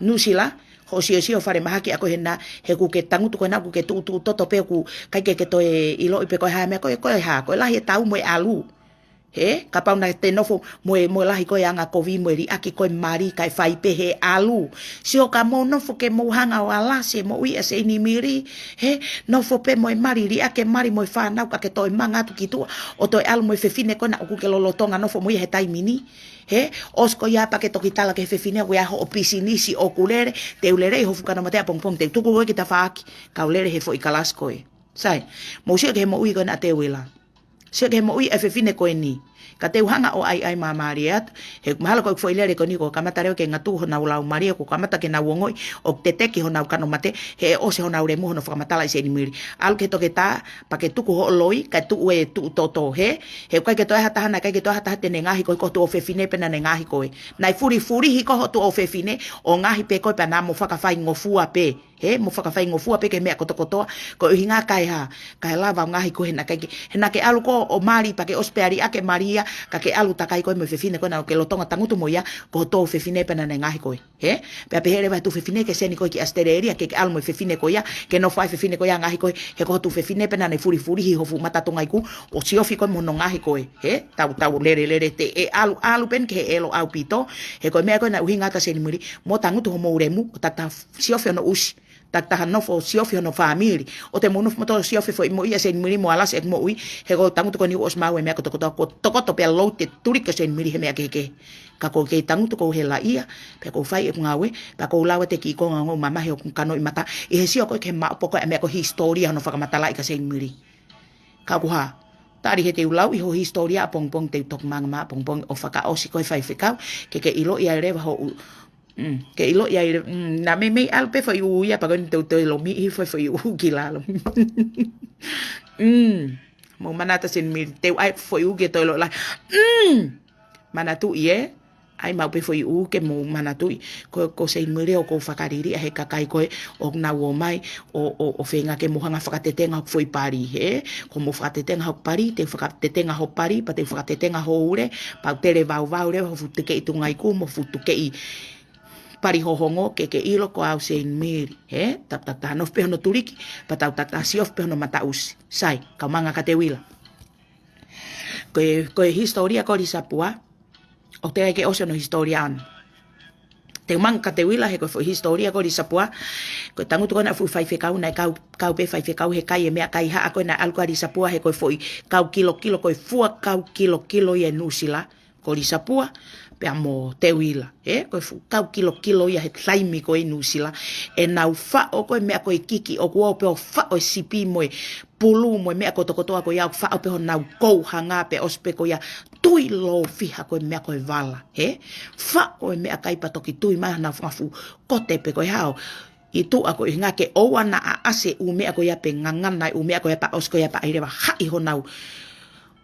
Nuʻusila, Hoʻo siosio falemahaki ʻa koe hena, he ʻoku ke tangutu ko ena, ʻoku ke tuʻutuʻu toto pē, ʻoku ʻikai ke ke toe ʻiloʻi pe ko e hā e meʻa, ko e, ko e hā, ko e lahi e tau mo e ʻalu. He, kapau naʻa te nofo mo e, mo e lahi ko e anga kovi mo e liʻaki ko e mali kae fai pē he ʻalu. Sio ka mou nofo ke mou hanga ʻo alasi e moʻui ʻa Seinimili. He, nofo pē mo e mali, liʻaki e mali mo e fānau kae ke toe manga atu ki tuʻa ʻo toe ʻalu mo e fefine ko ena ʻoku ke lolotonga nofo mo ia he taimi ni. He, ʻosi ko ia pea ke toki tala ki he fefine ʻoku ʻi ai hoʻo pisinisi ʻoku lele, te u lele ʻi ho fuʻu kanomatea pongipongi, te u tuku koe ki tafaʻaki, kau lele he foʻi kalasi ko ē. Sai, mou sio ki he moʻui ko ena ʻa Teuila. Sio ki he moʻui ʻa e fefine ko eni. Ka te u hanga ʻo ʻaiʻai māmālie atu, he mahalo ko e foʻi lele ko eni kuo kamata leva ke ngatu honau laumālie, kuo kamata ke nau ongoʻi ʻoku teteki honau kano mate, he ʻosi honau lemu hono fakamatala ʻe Seinimili. ʻAlu ki he toketā, pea ke tuku hoʻo loi, kae tuʻu e tuʻu toto he, he ʻoku ʻikai ke toe ʻi ai ha taha, naʻe ʻikai ke toe ʻi ai ha taha te ne ngaohi koe, ko ho tuofefine pē naʻa ne ngaohi koe. Naʻe fulifuli hiki ho tuofefine ʻo ngaohi pē koe pea naʻa mo fakafaingofua pē. He, mo fakafaingofua pē ki he meʻa kotokotoa, ko e ʻuhinga kae hā, kae lava ʻo ngaohi koe he naʻe ʻikai ke, he naʻa ke ʻalu koe ʻo mali pea ke ʻosi pē ʻa e liʻaki e mali ia, kae ke ʻalu takai koe mo e fefine ko ena ʻoku ke lolotonga tangutu mo ia, ko ho tuofefine pē naʻa ne ngaohi koe. He, pea pehē leva e tuofefine ke seni koe ki ʻAositelēlia, ke ke ʻalu mo e fefine ko ia, ke nofo ai e fefine ko ia ʻo ngaohi koe, he ko ho tuofefine pē naʻa ne fulifulihi ho fuʻu mata tungaiku, ʻo siofi koe mo hono ngaohi koe. He, tau, tau lele, lele te e ʻalu, ʻalu pē eni ki he ʻelo ʻaupito, he ko e meʻa ko ena ʻuhinga ʻa Seinimili, mou tangutu homou lemu, ʻo takitaha siofi hono ʻusi, takitaha nofo siofi hono fāmili, ʻoua te mou nofo moutolu siofi e foʻi moʻui ʻa Seinimili mo alasi ʻeku moʻui, he ko e tangutu ko eni ʻoku ʻosi maʻu e meʻa kotokotoa, ko e tokoto pea lou te tuliki ʻa Seinimili he meʻa kehekehe. Ka ʻoku ou kei tangutu ʻoku ou helaʻia, pea ʻoku ou fai ʻeku ngāue, pea ʻoku ou lau atu e kiʻi konga ʻo e ngaahi mamahi ʻoku ou kanoʻi mata, ʻi he sio ko ē ki he maʻopoʻopo ʻa e meʻa ko e hisitōlia hono fakamatalaʻi ʻa Seinimili. Ka ʻoku hā, tali he te u lau ʻi ho hisitōlia ʻapongipongi, te u toki manga mai ʻapongipongi ʻo fakaʻosi ko e faifekau, ke ke ʻiloʻi ai leva hoʻo, mm, ke ʻiloʻi ai leva, mm, naʻa meimei ʻalu pē foʻi ʻū ia, pea ko eni te u toe lomiʻi foʻi, foʻi ʻū ki lalo. Mm, mou manatu ʻa Seinimili, te u ʻai foʻi ʻū ke toe loʻi lahi. Mm, manatuʻi ē, ʻai maʻu pē foʻi ʻū ke mou manatuʻi. Ko, ko Seinimili ʻoku ou fakaliliʻa he kakai ko ē ʻoku nau ō mai, ʻo, ʻo, ʻo feinga ke mou hanga fakatetenga hoku foʻi pali, he? Ko mou fakatetenga hoku pali, te u fakatetenga ho pali, pea te u fakatetenga ho ule, pea u tele vauvau leva ho fuʻu tukeʻi tungaiku, mo ho fuʻu tukeʻi pali hohongo, ke ke ʻilo ko au Seinimili, he? Tau, tau, tau nofo pē hono tuliki, pea tau, tau, tau siofi pē hono mataʻusi. Sai, kau manga kia Teuila. Ko e, ko e hisitōlia ko Lisapua, ʻoku teʻeki ke ʻosi hono hisitōlia ʻana. Te u manga kia Teuila he ko e foʻi hisitōlia ko Lisapua, ko e tangutu ko ena fuʻu faifekau naʻe kau, kau pē faifekau he kai e meʻakai haʻa ko ena ʻalu ko ē ʻa Lisapua he ko e foʻi kau kilokilo, ko e fua kau kilokilo ia ʻi Nuʻusila, ko Lisapua, pea mo Teuila. He, ko e fuʻu kau kilokilo ia he taimi ko ē ʻi Nuʻusila. ʻEnau faʻo ko e meʻa ko e kiki ʻoku ō pē ʻo faʻo e sipi mo e pulu mo e meʻa kotokotoa ko ia ʻoku faʻo pē honau kouhanga pea ʻosi pē ko ia tui lōfiha ko e meʻa ko e vala. He, faʻo e meʻakai pea toki tui mai honau fanga fuʻu kote pe ko e hao. ʻI tuʻa ko e ʻuhinga ke ʻoua naʻa ʻasi e ʻū meʻa ko ia pe ngangana e ʻū meʻa ko ia pea ʻosi ko ia pea ʻai leva haʻi honau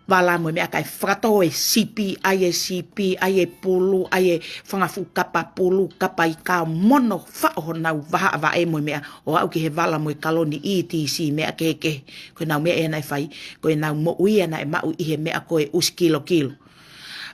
vala mo e meʻakai fakatō e sipi, ʻai e sipi, ʻai e pulu, ʻai e fanga fuʻu kapa pulu, kapa ika, mono faʻo honau vahaʻa vaʻe mo e meʻa, ʻo aʻu ki he vala mo e kaloni ʻi tisi meʻa kehekehe. Ko ʻenau meʻa ia naʻe fai, ko ʻenau moʻui ia naʻe maʻu ʻi he meʻa ko e ʻusi kilokilo.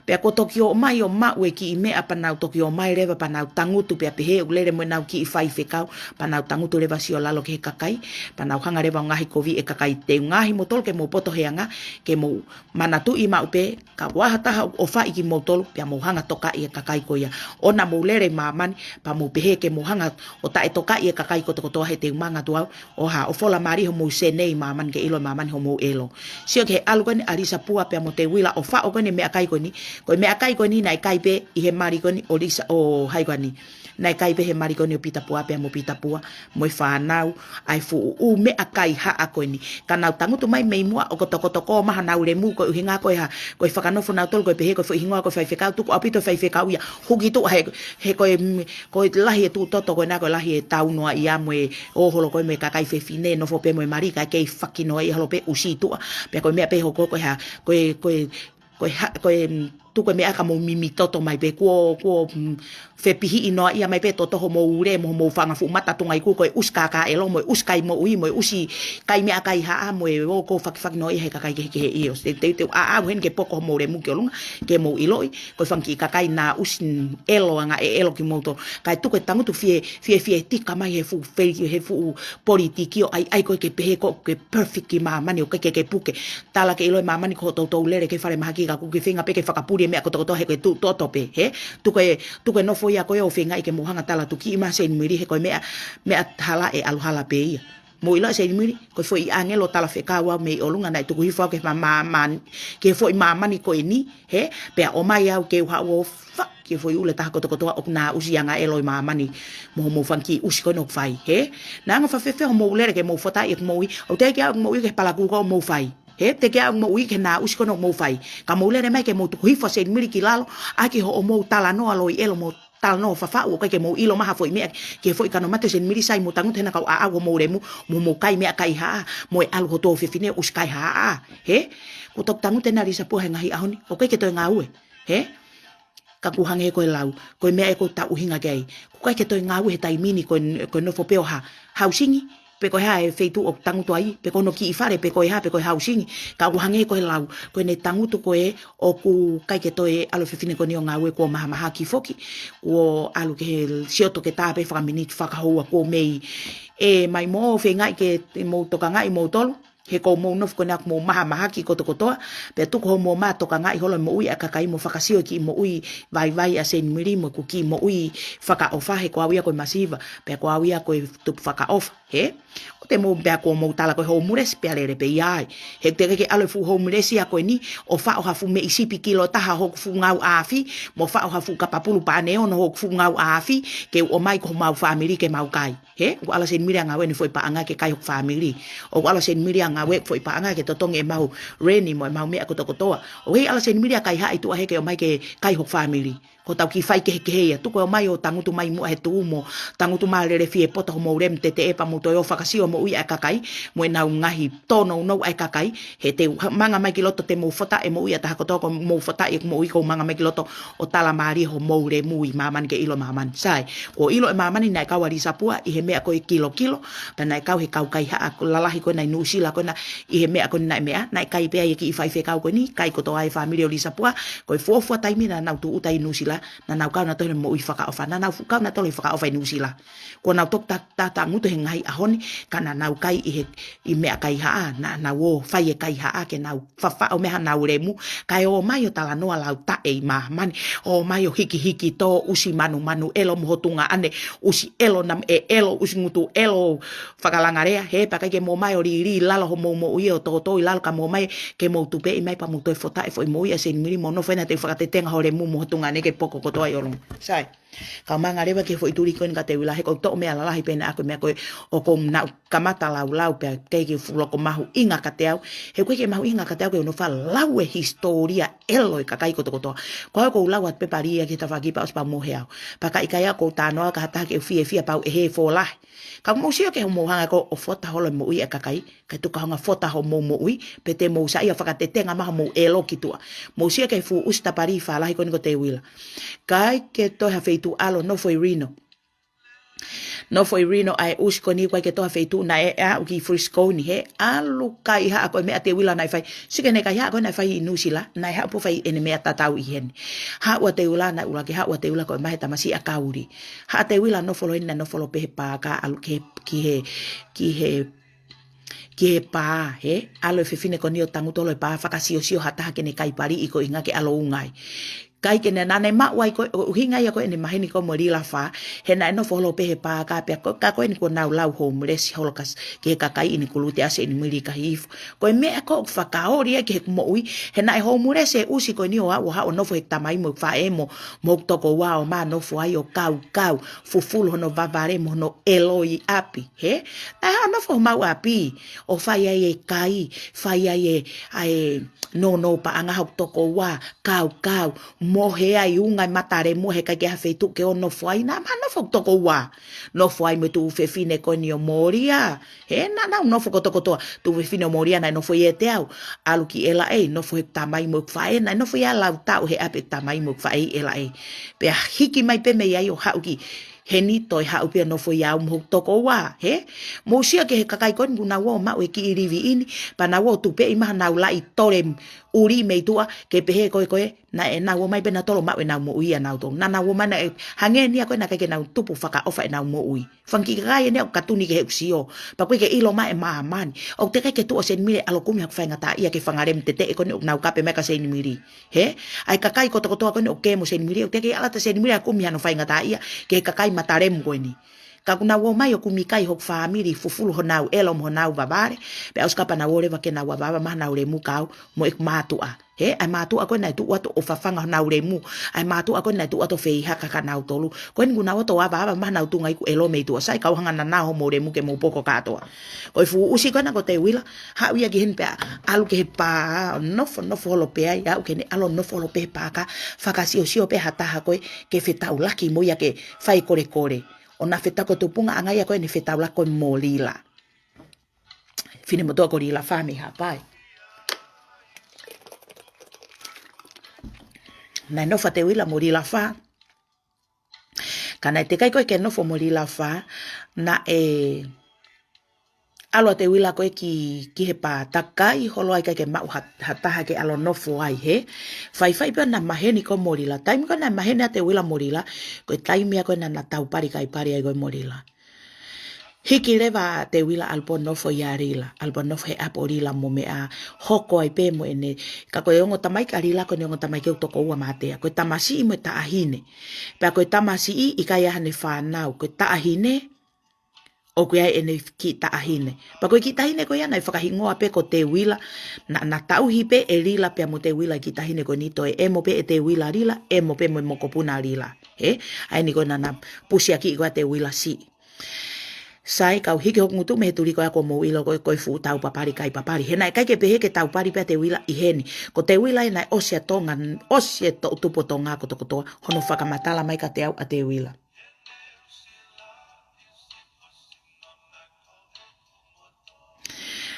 Pea kuo toki ō mai ʻo maʻu e kiʻi meʻa pea nau toki ō mai leva pea nau tangutu pea pehē ʻoku lele mo ʻenau kiʻi faifekau, pea nau tangutu leva ʻo sio lalo ki he kakai, pea nau hanga leva ʻo ngaohikoviʻi e kakai. Te u ngaohi moutolu ke mou poto he anga, ke mou manatuʻi maʻu pē, kapau ʻoku ʻi ai ha taha ʻoku ʻofaʻi kimoutolu, pea mou hanga ʻo tokaʻi e kakai ko ia. ʻOua naʻa mou lele ʻi māmani, pea mou pehē ke mou hanga ʻo taʻetokaʻi e kakai kotokotoa he te u manga atu au, ʻo hā, ʻo fola mali homou sēniti ʻi māmani ke ʻilo ʻe māmani homou ʻelo. Sio ki he ʻalu ko eni ʻa Lisapua pea mo Teuila ʻo faʻo ko eni e meʻakai ko eni, ko e meʻakai ko eni naʻe kai pē ʻi he mali ko eni ʻo Lisa, ʻo hai ko eni. Naʻe kai pē he mali ko eni ʻo Pitapua pea mo Pitapua mo e fānau, ʻa e fuʻu ʻū meʻakai haʻa ko eni. Ka nau tangutu mai mei muʻa ʻo ko tokotoko mai honau lemu ko e ʻuhinga ko e hā, ko e fakanofo nautolu ko e pehē ko e foʻi hingoa ko e faifekau, tuku ʻaupito e faifekau ia. Huki tuʻa he, he ko e, mm, ko e lahi e tuʻu toto ko ena ko e lahi e tau noaʻia mo e ō holo ko ē mo e kakai fefine, nofo pē mo e mali kae kei faki noaʻia holo pē, ʻusi tuʻa. Pea ko e meʻa pē hoko ko e hā, ko e, ko e, ko e hā, ko e, mm, tuku e meʻa ka mou mimitoto mai pē, kuo, kuo, mm, fepihiʻi noa ia mai pē toto homou ule mo homou fanga fuʻu mata tunga iku, ko e ʻusi kākā ʻelo, mo e ʻusi kai moʻui, mo e ʻusi kai meʻakai haʻa, mo e ō ko fakifaki noa ia he kakai kehekehe. ʻIo, te, te, te ʻaʻau heni ke poko homou lemu ki ʻolunga, ke mou ʻiloʻi, ko e fanga kiʻi kakai naʻa ʻusi ʻelo anga e ʻelo kimoutolu. Kae tuku e tangutu fie, fie, fie tika mai he fuʻu fei, he fuʻu politiki ʻo ʻai, ʻai ko e ke pehē ko e ke perfect ki māmani ʻoku ʻikai ke ke puke. Tala ke ʻilo e māmani ko hotoutou lele ki he fale mahaki ka ʻoku ke feinga pē ke fakapuli e meʻa kotokotoa he ko e tuʻu toto pē, hē? Tuku e, tuku e nofo ia ko ē ʻo feingaʻi ke mou hanga tala tuki ʻi mā Seinimili he ko e meʻa, meʻa hala ʻe ʻalu hala pē ia. Mou ʻilo ʻa Seinimili, ko e foʻi ʻāngelo tala fekau au mei ʻolunga naʻe tuku hifo au ki he mā-, mā-, mā-, ki he foʻi māmani ko eni, hē? Pea ʻomai au ke u haʻu ʻo fa-, ki he foʻi ʻulu ʻe taha kotokotoa ʻoku na ʻusi anga ʻelo ʻi māmani mo homou fanga kiʻi ʻusi ko ena ʻoku fai, hē? Naʻa ngā fafefe homou lele ke mou fotaʻi ʻeku moʻui, ʻoku teʻeki ke ʻaʻau ʻeku moʻui ki he palakū ko ē ʻoku mou fai. Hē, teʻeki ke ʻaʻau ʻeku moʻui ki he na ʻusi ko ena ʻoku mou fai. Ka mou lele mai ke mou tuku hifo ʻa Seinimili ki lalo, ʻaki hoʻomou talanoa loi ʻelo mo talanoa fafaʻu ʻoku ʻikai ke mou ʻilo mai ha foʻi meʻa ki he foʻi kano mate ʻo Seinimili, sai, mou tangutu hena kau ʻaʻau homou lemu, mo mou kai meʻakai haʻa, mo e ʻalu ho tuofefine ʻusi kai haʻa, hē? Kuo toki tangutu ena Lisapua he ngaahi ʻaho ni, ʻoku ʻikai ke toe ngāue, hē? Ka ʻoku hangē ko e lau, ko e meʻa ʻoku ou tauʻuhinga ki ai. ʻOku ʻikai ke toe ngāue he taimi ni ko e, ko e nofo pē ʻo ha-, hausingi, pe ko e hā e feituʻu ʻoku tangutu ai, pe ko hono kiʻi fale, pe ko e hā, pe ko e hausingi. Ka ʻoku hangē ko e lau, ko ʻene tangutu ko ē ʻoku ʻikai ke toe ʻalu e fefine ko eni ʻo ngāue, kuo mahamahaki foki, kuo ʻalu ki he sioto ke tā pē fakaminiti fakahoua kuo mei. ʻE mai mo feingaʻi ke mou tokangaʻi moutolu, he ko hoʻomou nofo ko ena ʻoku mou mahamahaki kotokotoa, pea tuku hoʻomou mā tokangaʻi holo e moʻui ʻa e kakai mo fakasio e kiʻi moʻui vaivai ʻa Seinimili mo ʻeku kiʻi moʻui fakaʻofa he ko au ia ko e masiva, pea ko au ia ko e tupu fakaʻofa, hē? ʻOua te mou pehē kuo mou tala ko e homeless pea lele pē ia ai. He teʻeki ke ʻalu e fuʻu homeless ia ko eni ʻo faʻo ha fuʻu meʻi sipi kilo ʻe taha hoku fuʻu ngāue ʻaʻafi, mo faʻo ha fuʻu kapa pulu pane ono hoku fuʻu ngāue ʻaʻafi, ke u ʻomai ki homau fāmili ke mau kai. Hē, ʻoku ʻalu ʻa Seinimili ʻo ngāue ʻene foʻi paʻanga ke kai hoku fāmili. ʻOku ʻalu ʻa Seinimili ʻo ngāue ʻeku foʻi paʻanga ke totongi ʻemau leni mo ʻemau meʻa kotokotoa. ʻOku ʻikai ʻalu ʻa Seinimili ʻo kaihaʻa ʻi tuʻa he ke ʻomai ke kai hoku fāmili. Ko hotau kiʻi faikehekehe ia, tuku ʻo ʻomai ʻo tangutu mai muʻa he tuʻu mo tangutu mā lele fie poto homou lemu teteʻe pea mou toe ō fakasio e moʻui ʻa e kakai, mo ʻenau ngaahi tōnounou ʻa e kakai, he te u ha-, manga mai ki loto te mou fotaʻi e moʻui ʻa e taha kotoa, ko hoʻomou fotaʻi ʻeku moʻui, ko u manga mai ki loto ʻo tala mālie hoʻomou lemu ʻi māmani ke ʻilo māmani. Sai, kuo ʻilo ʻe māmani naʻe kau ʻa Lisapua ʻi he meʻa ko e kilokilo, pea naʻe kau he kau kaihaʻa lalahi ko ena ʻi Nuʻusila ko ena, ʻi he meʻa ko ena naʻe meʻa, naʻe kai pē ʻa e kiʻi faifekau ko eni, kai kotoa e fāmili ʻo Lisapua, ko e fuofua taimi naʻa nau tūʻuta ʻi Nuʻusila, naʻa nau kau nautolu he moʻui fakaʻofa, naʻa nau fuʻu kau nautolu he fakaʻofa ʻi Nuʻusila. Kuo nau toki ta-, ta-, tangutu he ngaahi ʻaho ni, ka naʻa nau kai ʻi he, ʻi meʻa kaihaʻa, naʻa nau ō fai e kaihaʻa ke nau fafaʻo mei haʻanau lemu, kae ō mai ʻo talanoa lau taʻe ʻi māmani, ō mai ʻo hikihiki tō, ʻusi manumanu ʻelo mo ho tuongaʻane, ʻusi ʻelo namu ʻe ʻelo, ʻusi ngutu ʻelo, fakalangalea, hē, pea ʻikai ke mou ō mai ʻo lili lalo hoʻomou moʻui ʻo tōtō ʻi lalo, ka mou ō mai ke mou tupeʻi mai pea mou toe fotaʻi e foʻi moʻui ʻa Seinimili mo nofo ena te u fakatetenga ho lemu mo ho tuongaʻane ke poko kotoa ʻi ʻolunga. Sai. Kau manga leva ki he foʻi tuli ko eni ka te u ʻilo he ʻoku ou toʻo meʻa lalahi pē naʻa ko e meʻa ko ē ʻoku ou naʻu kamata laulau pea ʻikai ke fuʻu loko mahuʻinga kiate au. He ʻoku ʻikai ke mahuʻinga kiate au ke u nofo ʻo lau e hisitōlia ʻelo e kakai kotokotoa. Ko au ʻoku ou lau atu pē pali ia ki he tafaʻaki pea ʻosi pea mohe au. Pea ka ʻikai au ʻoku ou talanoa ki ha taha ke u fiefia pea u ʻehē fōlahi. Ka mou sio ki hoʻomou hanga ko ē ʻo fota holo e moʻui ʻa e kakai, kae tuku hanga fota hoʻomou moʻui, pe te mou saiʻia fakatetenga mai hoʻomou ʻelo ki tuʻa. Mou sio ki he fuʻu ʻusi tapali fālahi ko eni ko Teuila. ʻIkai ke toe ha feituʻu ʻalu ʻo nofo ʻi Reno. Nofo ʻi Reno ʻa e ʻusi ko eni, ʻikai ke toe ha feituʻu naʻe aʻu ki Frisco ni, hē, ʻalu kaihaʻa ko e meʻa Teuila naʻe fai. Sio ki heʻene kaihaʻa ko ē naʻe fai ʻi Nuʻusila, naʻe haʻu pē ʻo fai ʻene meʻa tatau ʻi heni. Haʻu ʻa Teuila naʻe ʻuluaki, haʻu ʻa Teuila ko e mahe tamasiʻi ʻa Kauli. Haʻu ʻa Teuila nofo holo eni, naʻe nofo holo pē he paaka ʻalu ki he, ki he, ki he, ki he pā, hē? ʻAlu e fefine ko eni ʻo tangutu holo he pā fakasiosio ha taha ke ne kai paliʻi ko e ʻuhinga ke ʻalu ʻo unga ai. ʻIkai ke ne, naʻa ne maʻu ai ko e, ʻuhinga ia ko ē ʻene maheni ko ē mo Lilafā, he naʻe nofo holo pē he paaka pea ko, ka ko eni kuo nau lau homeless holo kas, ki he kakai ʻi he kulute ʻa Seinimili ka hifo. Ko e meʻa ko ē ʻoku fakaoli ai ki heʻeku moʻui, he naʻe homeless e ʻusi ko eni ʻo aʻu ʻo haʻu ʻo nofo he tamai mo e faʻē mo, mo e tokoua ʻo mā nofo ai ʻo kaukau, fufulu hono vavale mo hono ʻelo ʻi ʻapi, hē? Naʻe haʻu ʻo nofo homau ʻapi, ʻo fai ai e kai, fai ai e, ʻa e nounou paʻanga hoku tokoua, kaukau, mohe ai, unga e mata lemu he ʻikai ke ʻi ai ha feituʻu ke ō ʻo nofo ai, naʻa ma nofo ʻo toko ua. Nofo ai mo e tuofefine ko eni ʻo Molia. He naʻa nau nofo kotokotoa, tuofefine ʻo Molia naʻe nofo ʻiate au. ʻAlu ki L A, nofo he tamai mo e faʻē, naʻe nofo ia lau taʻu he ʻapi e tamai mo e faʻē ʻi L A. Pea hiki mai pē mei ai ʻo haʻu ki heni, toe haʻu pē ʻo nofo ia au mo hoku toko ua, he? Mou sio ki he kakai ko eni kuo nau ō ʻo maʻu e kiʻi livi ʻi heni, pea nau ō ʻo tupeʻi mai honau laʻi tole ʻuli mei tuʻa, ke pehē ko ē ko ē, naʻa nau ō mai pē nautolu ʻo maʻu ʻenau moʻui ʻanautolu. Naʻa nau ō mai naʻe hangē ni ia ko ē naʻe ʻikai ke nau tupu fakaʻofa ʻenau moʻui. Fanga kiʻi kakai eni ʻoku katuni ki heʻeku sio. Pea ʻoku ʻikai ke ʻilo mai e māmani. ʻOku teʻeki ai ke tuʻu ʻa Seinimili ʻo ʻalu ʻo kumi haku faingataʻaʻia ki he fanga lemu teteʻe ko eni ʻoku nau kape mai kia Seinimili. He? ʻA e kakai kotokotoa ko eni ʻoku kē mo Seinimili, ʻoku teʻeki ai ke ʻalu atu ʻa Seinimili ʻo kumi hano faingataʻaʻia ki he kakai mata lemu ko eni. Ka kuo nau ō mai ʻo kumi kai hoku fāmili, fufulu honau ʻelo mo honau vavale, pea ʻosi ko ia pea nau ō leva ke nau avaava mai honau lemu kia au mo ʻeku mātuʻa. He, ʻa e mātuʻa ko ē naʻe tuʻu atu ʻo fafanga honau lemu. ʻA e mātuʻa ko ē naʻe tuʻu atu ʻo feihaka kia nautolu. Ko eni kuo nau ō ʻo avaava mai honau tuʻunga iku ʻelo mei tuʻa. Sai, kau hanga ʻo nana hoʻomou lemu ke mou poko kātoa. Ko e fuʻu ʻusi ko ena ko Teuila, haʻu ia ki heni pea ʻalu ki he pā, nofo, nofo holo pē ai, aʻu ki heni ʻalu ʻo nofo holo pē he pā kae fakasiosio pē ha taha ko ē ke fetaulaki mo ia ke fai kolekole. ʻO na fetaulaki ko e tupuʻanga ia ko eni fetaulaki ko ē mo Lila. Finemotuʻa ko Lilafā mei Haʻapai. Naʻe nofo ʻa Teuila mo Lilafā. Ka naʻe teʻeki ai ko ē ke nofo mo Lilafā, naʻe ʻalu ʻa Teuila ko ē ki, ki he pā, takai holo ai ʻikai ke maʻu ha, ha taha ke ʻalu ʻo nofo ai, he. Faifai pē ʻo na maheni ko ē mo Lila. Taimi ko ē naʻe maheni ai ʻa Teuila mo Lila, ko e taimi ia ko ē naʻa na taupali kaipali ai ko ē mo Lila. Hiki leva ʻa Teuila ʻalu pē ʻo nofo ʻia Lila, ʻalu pē ʻo nofo he ʻapi ʻo Lila mo meʻa, hoko ai pē mo ʻene, ka ko e ongo tamaiki ʻa Lila ko ʻene ongo tamaiki ʻoku toko ua mātea. Ko e tamasiʻi mo e taʻahine. Pea ko e tamasiʻi ʻikai ʻi ai haʻane fānau, ko e taʻahine, ʻoku ʻi ai ʻene kiʻi taʻahine. Pea ko e kiʻi taʻahine ko ia naʻe fakahingoa pē ko Teuila, naʻa, naʻa tauhi pē ʻe Lila pea mo Teuila e kiʻi taʻahine ko eni, toe ʻemo pē ʻe Teuila Lila, ʻemo pē mo e mokopuna Lila. He? ʻA eni ko ē naʻa na pusiakiʻi ko ē ʻa Teuila siʻi. Sai, kau hiki hoku ngutu mei he tuli ko ia kuo mou ʻilo ko ē, ko e fuʻu taupapali kaipapali. He naʻe ʻikai ke pehē ke taupali pē ʻa Teuila ʻi heni. Ko Teuila ē naʻe ʻosi ʻa Tonga, ʻosi e toʻutupu ʻo Tonga kotokotoa hono fakamatala mai kiate au ʻa Teuila.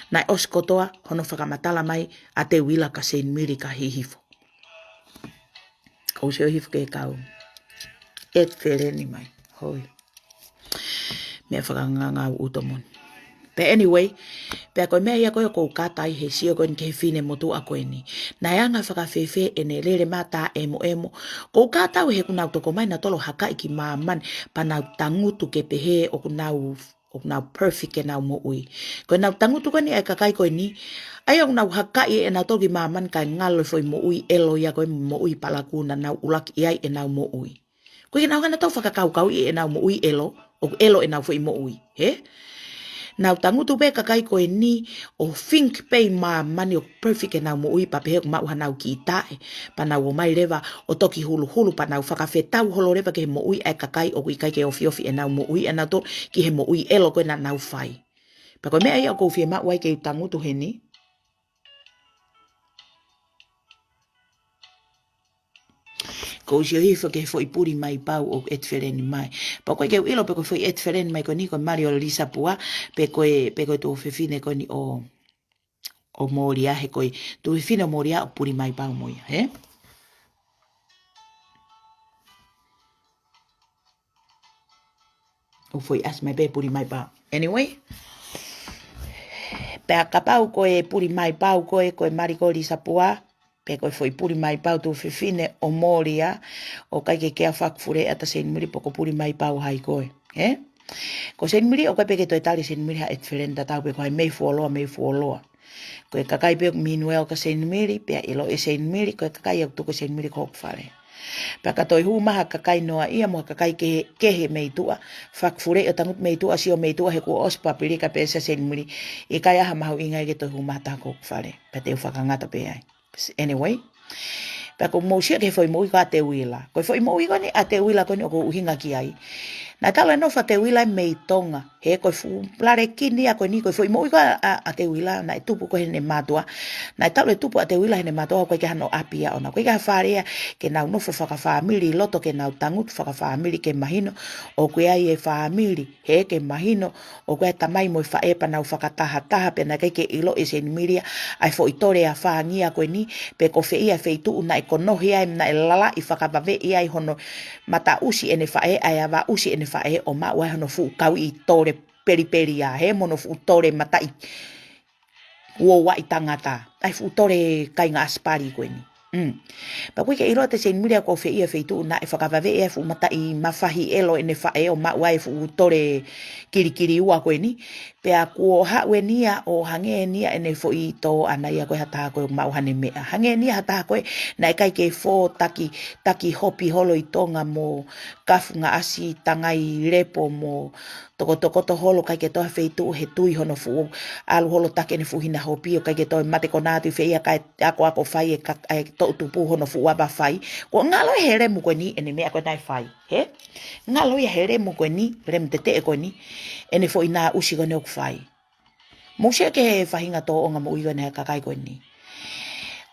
Naʻe ʻosi kotoa hono fakamatala mai ʻa Teuila kia Seinimili kia Hihifo. Kau sio Hihifo ke kau ʻEtifeleni mai. Hoi. Meʻa fakangangau ʻuto moni. But anyway, pea ko e meʻa ia ko ē ʻoku ou kata ai he sio ko eni ki he finemotuʻa ko eni. Naʻe anga fakafēfē ʻene lele mai ʻo taʻemoʻemo. ʻOku ou kata au he kuo nau toko mai nautolu ʻo hakaʻi ki māmani, pea nau tangutu ke pehē ʻoku nau, ʻoku nau perfect ʻenau moʻui. Ko ʻenau tangutu ko eni ʻa e kakai ko eni, ʻa ia ʻoku nau hakaʻi ʻe nautolu ki māmani kae ngalo e foʻi moʻui ʻelo ia ko ē, moʻui palakū naʻa nau ʻuluaki ʻi ai ʻenau moʻui. ʻOku ʻikai ke nau hanga nautolu ʻo fakakaukauʻi ʻenau moʻui ʻelo, ʻoku ʻelo ʻenau foʻi moʻui, he? Nau tangutu pē kakai ko eni ʻo think pē ʻi māmani ʻoku perfect ʻenau moʻui pea pehē ʻoku maʻu hanau kiʻi taʻe, pea nau ō mai leva ʻo toki huluhulu pea nau fakafetau holo leva ki he moʻui ʻa e kakai ʻoku ʻikai ke ofiofi ʻenau moʻui ʻanautolu ki he moʻui ʻelo ko ē naʻa nau fai. Pea ko e meʻa ia ʻoku ou fiemaʻu ai ke u tangutu heni. Kau sio Hihifo ki he foʻi puli mai pau ʻoku ʻEtifeleni mai. Pea ʻoku ʻikai ke u ʻilo pe ko e foʻi ʻEtifeleni mai ko eni ko Mali ʻo Lisapua, pe ko e, pe ko e tuofefine ko eni ʻo, ʻo Molia, he ko e tuofefine ʻo Molia ʻoku puli mai pau mo ia, he? ʻOku foʻi ʻasi mai pē puli mai pau. Anyway. Pea kapau ko e puli mai pau ko ē, ko e Mali ko Lisapua, pe ko e foʻi puli mai pau tuofefine ʻo Molia, ʻoku ʻikai ke ke fakafule ʻata Seinimili pe ko e puli mai pau hai ko ē. He? Ko Seinimili ʻoku ʻikai pē ke toe tali Seinimili ha ʻEtifeleni tatau pe ko hai mei fuoloa, mei fuoloa. Ko e kakai pē ʻoku mean well kia Seinimili, pea ʻilo ʻe Seinimili, ko e kakai ʻoku tuku Seinimili ko hoku fale. Pea ka toe hū mai ha kakai noaʻia mo ha kakai kehe, kehe mei tuʻa, fakafuleʻi ʻo tangutu mei tuʻa, sio mei tuʻa he kuo ʻosi papilika pē sia Seinimili, ʻikai ha mahuʻinga ia ke toe hū mai ha taha ko hoku fale. Pea te u fakangata pē ai. Anyway. Pea ʻoku mou sio ki he foʻi moʻui ko ē ʻa Teuila. Ko e foʻi moʻui ko eni ʻa Teuila ko eni ʻoku ou ʻuhinga ki ai. Naʻe talu e nofo ʻa Teuila mei Tonga. He ko e fuʻu lale kini ia ko eni, ko e foʻi moʻui ko ē ʻa, ʻa, ʻa Teuila, naʻe tupu ko ē heʻene mātuʻa. Naʻe talu e tupu ʻa Teuila heʻene mātuʻa, ʻoku ʻikai ke hano ʻapi ia ʻona. ʻOku ʻikai ke ha fale ia ke nau nofo fakafāmili ʻi loto, ke nau tangutu fakafāmili ke mahino ʻoku ʻi ai e fāmili. He ke mahino ʻoku ʻi ai e tamai mo e faʻē pea nau fakatahataha, pea naʻe ʻikai ke ʻilo ʻe Seinimili ia ʻa e foʻi tole ʻa Fāngia ko eni, pe ko fē ia e feituʻu naʻe konohi ai, naʻe lalaʻi fakavaveʻi ai hono mataʻusi ʻene faʻē, ʻa e avaʻusi ʻene faʻē, ʻo maʻu ai hono fuʻu kauʻi tole pelipeli ia, he mo hono fuʻu tole mataʻi uouaʻi tangata, ʻa e fuʻu tole kāinga ʻAsipali ko eni. Mm. Pea ʻoku ʻikai ke ʻilo ʻe Seinimili ia ko fē ia e feituʻu naʻe fakavaveʻi ai e fuʻu mataʻi mafahi ʻelo ʻene faʻē ʻo maʻu ai e fuʻu tole kilikiliua ko eni. Pea kuo haʻu eni ia ʻo hangē eni ia ʻene foʻi tō ʻana ia ko ē ha taha ko ē maʻu haʻane meʻa. Hangē eni ia ha taha ko ē naʻe ʻikai ke fō taki, taki hopi holo ʻi Tonga mo kafu ngaʻasi tangai lepo mo tokotokoto holo, ʻikai ke toe ha feituʻu he tui hono fuʻu ʻalu holo taki ʻene fuʻu hina hopi, ʻo ʻikai ke toe mate konā atu ʻi fē ia kae akoako fai e ka-, e toʻutupu hono fuʻu ava fai. Kuo ngalo ia he lemu ko eni ʻene meʻa ko ē naʻe fai. He? Ngalo ia he lemu ko eni, lemu teteʻe ko eni, ʻene foʻi naʻusi ko eni ʻoku fai. Mou sio ki he faʻahinga tōʻonga moʻui ko eni ʻa e kakai ko eni.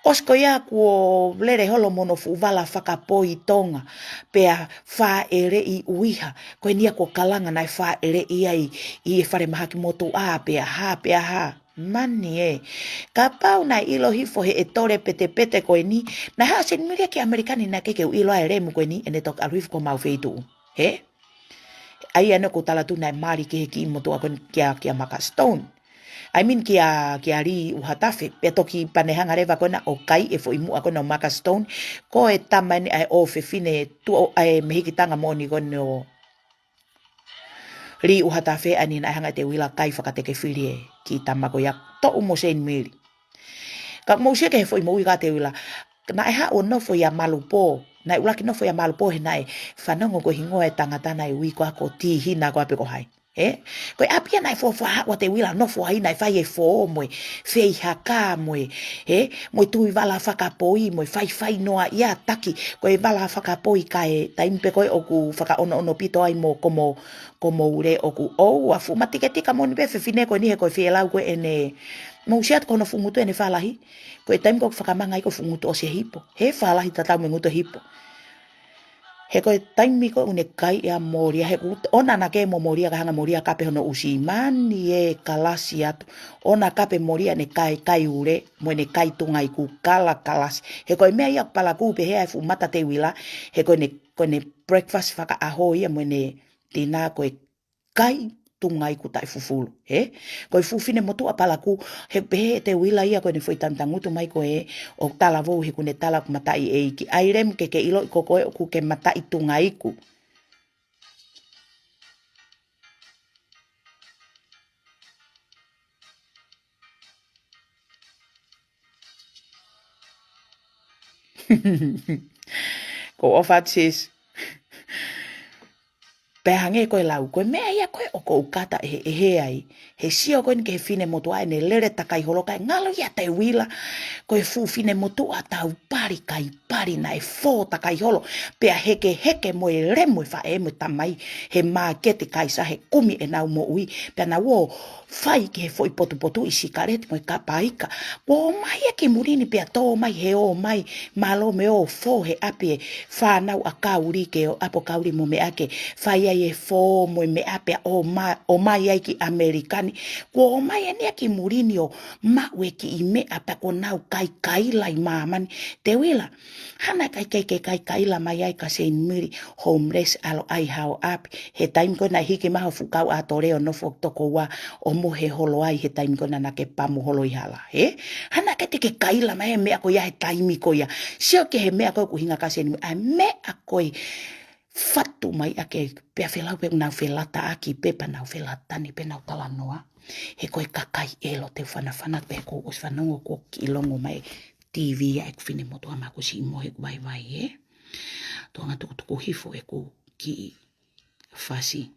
ʻOsi ko ia kuo lele holo mo hono fuʻu vala fakapō ʻi Tonga, pea fāʻeleʻi ʻuiha, ko eni ia kuo kalanga naʻe fāʻeleʻi ai ʻi he falemahaki motuʻa, pea hā, pea hā. Mani ē. Kapau naʻe ʻilo hifo heʻe tole petepete ko eni, naʻe haʻu ʻa Seinimili ia ki ʻAmelika ni naʻe ʻikai ke u ʻilo ʻa e lemu ko eni ʻene toki ʻalu hifo ki homau feituʻu. He? ʻA ia naʻa ku tala atu naʻe mali ki he kiʻi motuʻa ko eni kia, kia Marcus Stone. I mean kia, kia Lee Uhatafe, pea toki pea ne hanga leva ko ena ʻo kai e foʻi muʻa ko ena ʻo Marcus Stone, ko e tama eni ʻa e ʻofefine tuʻa ʻa e mehikitanga moʻoni ko ena ʻo Lee Uhatafe, ʻa eni naʻe hanga ʻe Teuila ʻo kai fakatekefili e kiʻi tama ko ia toʻu mo Seinimili. Ka mou sio ki he foʻi moʻui ʻa Teuila. Naʻe haʻu ʻo nofo ʻia Malupō. Naʻe ʻuluaki nofo ʻia Malupō he naʻe fanongo ko e hingoa e tangata naʻe ui ko ā ko Tihina ko ā pe ko hai. He? Ko e ʻapi ia naʻe fō fā haʻu ʻa Teuila ʻo nofo ai, naʻe fai e fō mo e feihaka mo e, he? Mo e tui vala fakapō mo e faifai noa ia taki. Ko e vala fakapō kae taimi pē ko ē ʻoku fakaʻonoʻono pito ai mo Komo, Komoule ʻoku ʻoua fuʻu matiketika moʻoni pē fefine ko eni he ko e fielau ko ē ʻene, mou sio atu ko hono fuʻu ngutu ʻene fālahi. Ko e taimi ko ē ʻoku fakamanga ai ko e fuʻu ngutu ʻosi e hipo. He fālahi tatau mo e ngutu e hipo. He ko e taimi ko ē ʻoku ne kai ʻia Molia, he ʻoku ʻona naʻa ke mo Molia ka hanga Molia ʻo kape hono ʻusi, mani ē, kalasi atu. ʻOna kape Molia ʻene kai, kai ule, mo ʻene kai tunga iku, kala kalasi. He ko e meʻa ia ʻoku palakū pē he ʻa e fuʻu mata Teuila, he ko ʻene, ko ʻene breakfast fakaʻaho ia mo ʻene tina ko e kai tunga iku taʻefufulu, he? Ko e fuʻu fine motuʻa palakū, he pehē ʻe Teuila ia ko ʻene foʻi tangutu mai ko ē ʻo talavou he ʻoku ne tala ʻoku mataʻi ʻeiki. ʻAi lemu ke ke ʻiloʻi ko koe ʻoku ke mataʻi tunga iku. Ko ʻofa atu sis. Pea hangē ko e lau, ko e meʻa ia ko ē ʻoku ou kata ʻehe, ʻehe ai. He sio ko eni ki he fine motuʻa ʻene lele takai holo kae ngalo ia Teuila. Ko e fuʻu fine motuʻa tau pali kai pali naʻe fō takai holo. Pea hekeheke mo e lemu e faʻē mo e tamai he māketi Kaisa he kumi ʻenau moʻui. Pea nau ō fai ki he foʻi potupotuʻi sikaleti mo e kapa ika. Kuo ō mai ia ki muli ni pea tō mai he ō mai, mālō mo e ō fō he ʻapi e fānau ʻa Kauli ke ō ʻapi ʻo Kauli mo meʻa ke fai ai e fō mo e meʻa pea ō ma-, ō mai ai ki ʻAmelika ni. Kuo ō mai eni ia ki muli ni ʻo maʻu e kiʻi meʻa pea kuo nau kaikaila ʻi māmani. Teuila, hā naʻe ʻikai ke ke kaikaila mai ai kia Seinimili, homeless, ʻalu ʻai hao ʻapi. He taimi ko ē naʻe hiki mai hoʻo fuʻu kau ʻatole ʻo nofo tokoua ʻo mohe holo ai he taimi ko ē naʻa ke pamu holo ʻi hala, he? Hā naʻe ʻikai te ke kaila mai e meʻa ko ia he taimi ko ia. Sio ki he meʻa ko ē ʻoku ʻuhinga kia Seinimili, ʻa e meʻa ko ē fatu mai ʻa ke pea felau pē ʻoku nau felataʻaki pē pea nau felatani pē nau talanoa. He ko e kakai ʻelo te u fanafana pē ʻoku ou ʻosi fanongo kuo kiʻi longo mai T V ʻa ʻeku fine motuʻa ma ʻoku siʻi mohe ʻeku vaivai, he? Tuʻunga tukutuku hifo ʻeku kiʻi fasi.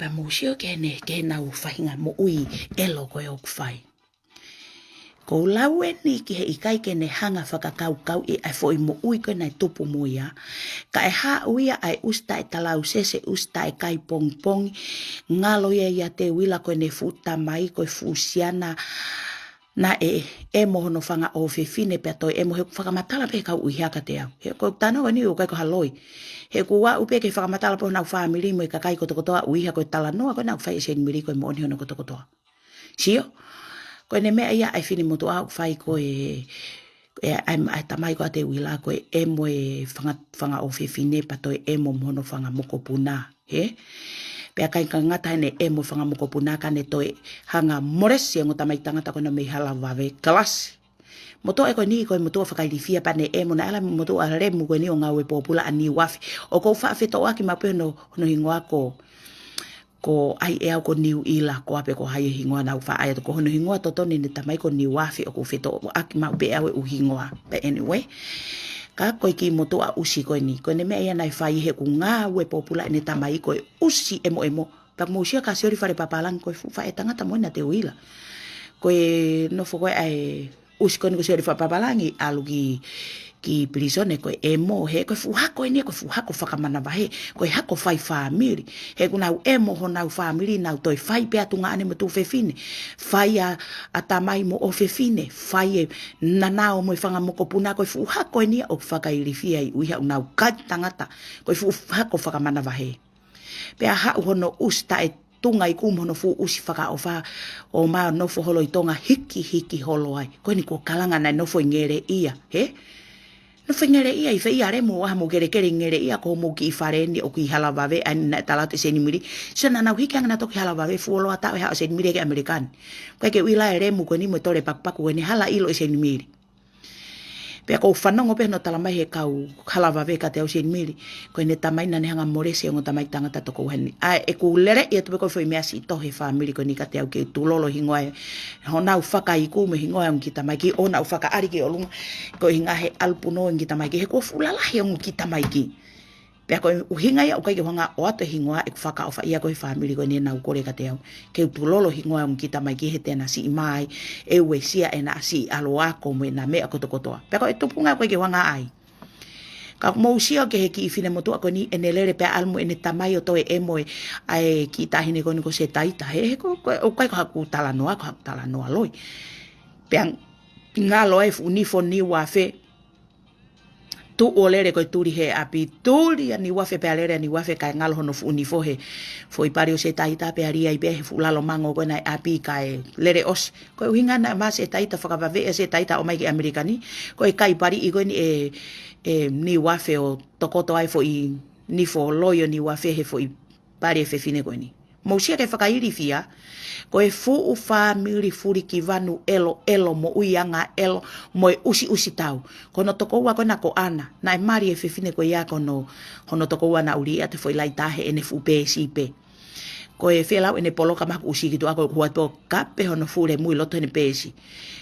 Pea mou sio ki heʻene, ki heʻenau faʻahinga moʻui ʻelo ko ē ʻoku fai. ʻOku ou lau eni ki he ʻikai ke ne hanga fakakaukauʻi ʻa e foʻi moʻui ko ē naʻe tupu mo ia. Ka ʻe haʻu ia ʻa e ʻusi taʻe talausese, ʻusi taʻe kai pongipongi, ngalo ia ʻia Teuila ko ʻene fuʻu tamai, ko e fuʻu siana naʻe ʻemo hono fanga ʻofefine pea toe ʻemo. He ʻoku fakamatala pē he kau ʻuhia kiate au. He ko e talanoa ko eni ʻoku ʻikai ko ha loi. He ʻoku aʻu pē ke fakamatala pē honau fāmili mo e kakai kotokotoa ʻuhia ko e talanoa ko ē naʻe fai ʻe Seinimili ko e moʻoni hono kotokotoa. Sio, ko ʻene meʻa ia ʻa e finemotuʻa ʻoku fai ko e, e, ʻa e, ʻa e tamai ko ē ʻa Teuila ko e ʻemo e fanga, fanga ʻofefine pea toe ʻemo mo hono fanga mokopuna, he? Pea ʻikai ke ngata heʻene ʻemo e fanga mokopuna ka ne toe hanga molesi e ongo tamai tangata ko ena mei Halavave, kalasi. Motuʻa ko eni ko e motuʻa fakailifia pea ne ʻemo, naʻe ʻalu e motuʻa lemu ko eni ʻo ngāue pōpula ʻa Niuafe. ʻOku ou faʻa fetōʻaki maʻu pē hono, hono hingoa ko, ko ai ʻe au ko Niuila, ko ʻapi ko hai e hingoa naʻa ku faʻa ʻai atu, ko hono hingoa totonu ʻene tamai ko Niuafe, ʻoku ou fetōʻaki maʻu pē ʻe au e ʻū hingoa. But anyway, ka ko e kiʻi motuʻa ʻusi ko eni, ko ʻene meʻa ia naʻe fai he ʻoku ngāue pōpula ʻene tamai ko e ʻusi ʻemoʻemo. Pea mou sio kia Sioli Fale Papalangi ko e fuʻu faʻē tangata mo ena ʻa Teuila. Ko e nofo ko ē ʻa e ʻusi ko eni ko Sioli Fale Papalangi ʻalu ki, ki pilīsone ko e ʻemo, he ko e fuʻu hako eni ia, ko e fuʻu hako fakamanavahē, ko e hako fai fāmili. He ʻoku nau ʻemo honau fāmili, nau toe fai pē ʻa tuongaʻane mo tuofefine. Fai ʻa, ʻa tamai mo ʻofefine, fai e nanao mo e fanga mokopuna, ko e fuʻu hako eni ia ʻoku fakailifia ʻi ʻuhia ʻoku nau kai tangata, ko e fuʻu hako fakamanavahē. Pea haʻu hono ʻusi taʻe tunga iku mo hono fuʻu ʻusi fakaʻofa ʻo ma nofo holo ʻi Tonga hikihiki holo ai. Ko eni ko Kalanga naʻe nofo ʻi Ngeleʻia, he? Nofo ʻi Ngeleʻia ʻi fē ia lemu, ʻaho mou kelekele ʻi Ngeleʻia ko hoʻomou kiʻi fale eni ʻoku ʻi Halavave, ʻa eni naʻe tala atu ʻe Seinimili. Sio naʻa nau hiki ange naʻa toki Halavave, fuoloa taʻu ʻe haʻu ʻa Seinimili ki ʻAmelika ni. ʻIkai ke u ʻilo e lemu ko eni mo e tole pakupaku ko eni, hala ʻilo ʻe Seinimili. Pea ʻoku ou fanongo pē hono talamai he kau Halavave kiate au Seinimili, ko ʻene tamai naʻa ne hanga molesi e ongo tamai tangata toko ua heni. ʻA ē ʻoku lele ia tupe ko e foʻi meʻa siʻi tohi he fāmili ko eni kiate au ke u tulolo hingoa e honau fakaiku mo e hingoa e ongo kiʻi tamaiki ʻo nau fakaʻali ki ʻolunga ko e hingoa he ʻalu punou e ongo kiʻi tamaiki he kuo fuʻu lalahi e ongo kiʻi tamaiki. Pea ko e ʻuhinga ia ʻoku ʻikai ke u hanga ʻoatu e hingoa ʻeku fakaʻofa ia ko e fāmili ko eni naʻa nau kole kiate au ke u tulolo hingoa e ongo kiʻi tamaiki he te na siʻi mai e uesia ʻena siʻi ʻalu ako mo ʻena meʻa kotokotoa. Pea ko e tupunga ʻoku ʻikai ke u hanga ʻai. Ka mou sio ki he kiʻi finemotuʻa ko eni ʻene lele pea ʻalu mo ʻene tamai ʻo toe ʻemo e ʻa e kiʻi taʻahine ko eni ko Setaita he, he ko, ko, ʻoku ʻikai ko haku talanoa, ko haku talanoa loi. Pea ngalo e fuʻu nifo Niuafe, tuʻu ʻo lele ko e tuli he ʻapi, tuli ʻa Niuafe pea lele ʻa Niuafe kae ngalo hono fuʻu nifo he foʻi pali ʻo Setaita pea lī ai pē he fuʻu lalo mango ko ena ʻi ʻapi kae lele ʻosi. Ko e ʻuhinga naʻe mā Setaita, fakavaveʻi ʻa Setaita ʻo ʻomai ki ʻAmelika ni, ko e kai paliʻi ko eni ʻe, ʻe Niuafe ʻo tokoto ai foʻi nifo loi ʻo Niuafe he foʻi pali e fefine ko eni. Mou sio ki he fakailifia, ko e fuʻu fāmili fulikivanu ʻeloʻelo moʻui angaʻelo mo e ʻusiʻusi tau. Ko hono tokoua ko ena ko ʻAna, naʻe mali e fefine ko ia ko hono, hono tokoua naʻa ku lī atu he foʻi laita he ʻene fuʻu peesi pē. Ko e fēlau ʻene poloka maku ʻusi ki tuʻa ko e kuate pō kape hono fuʻu lemu ʻi loto heʻene peesi.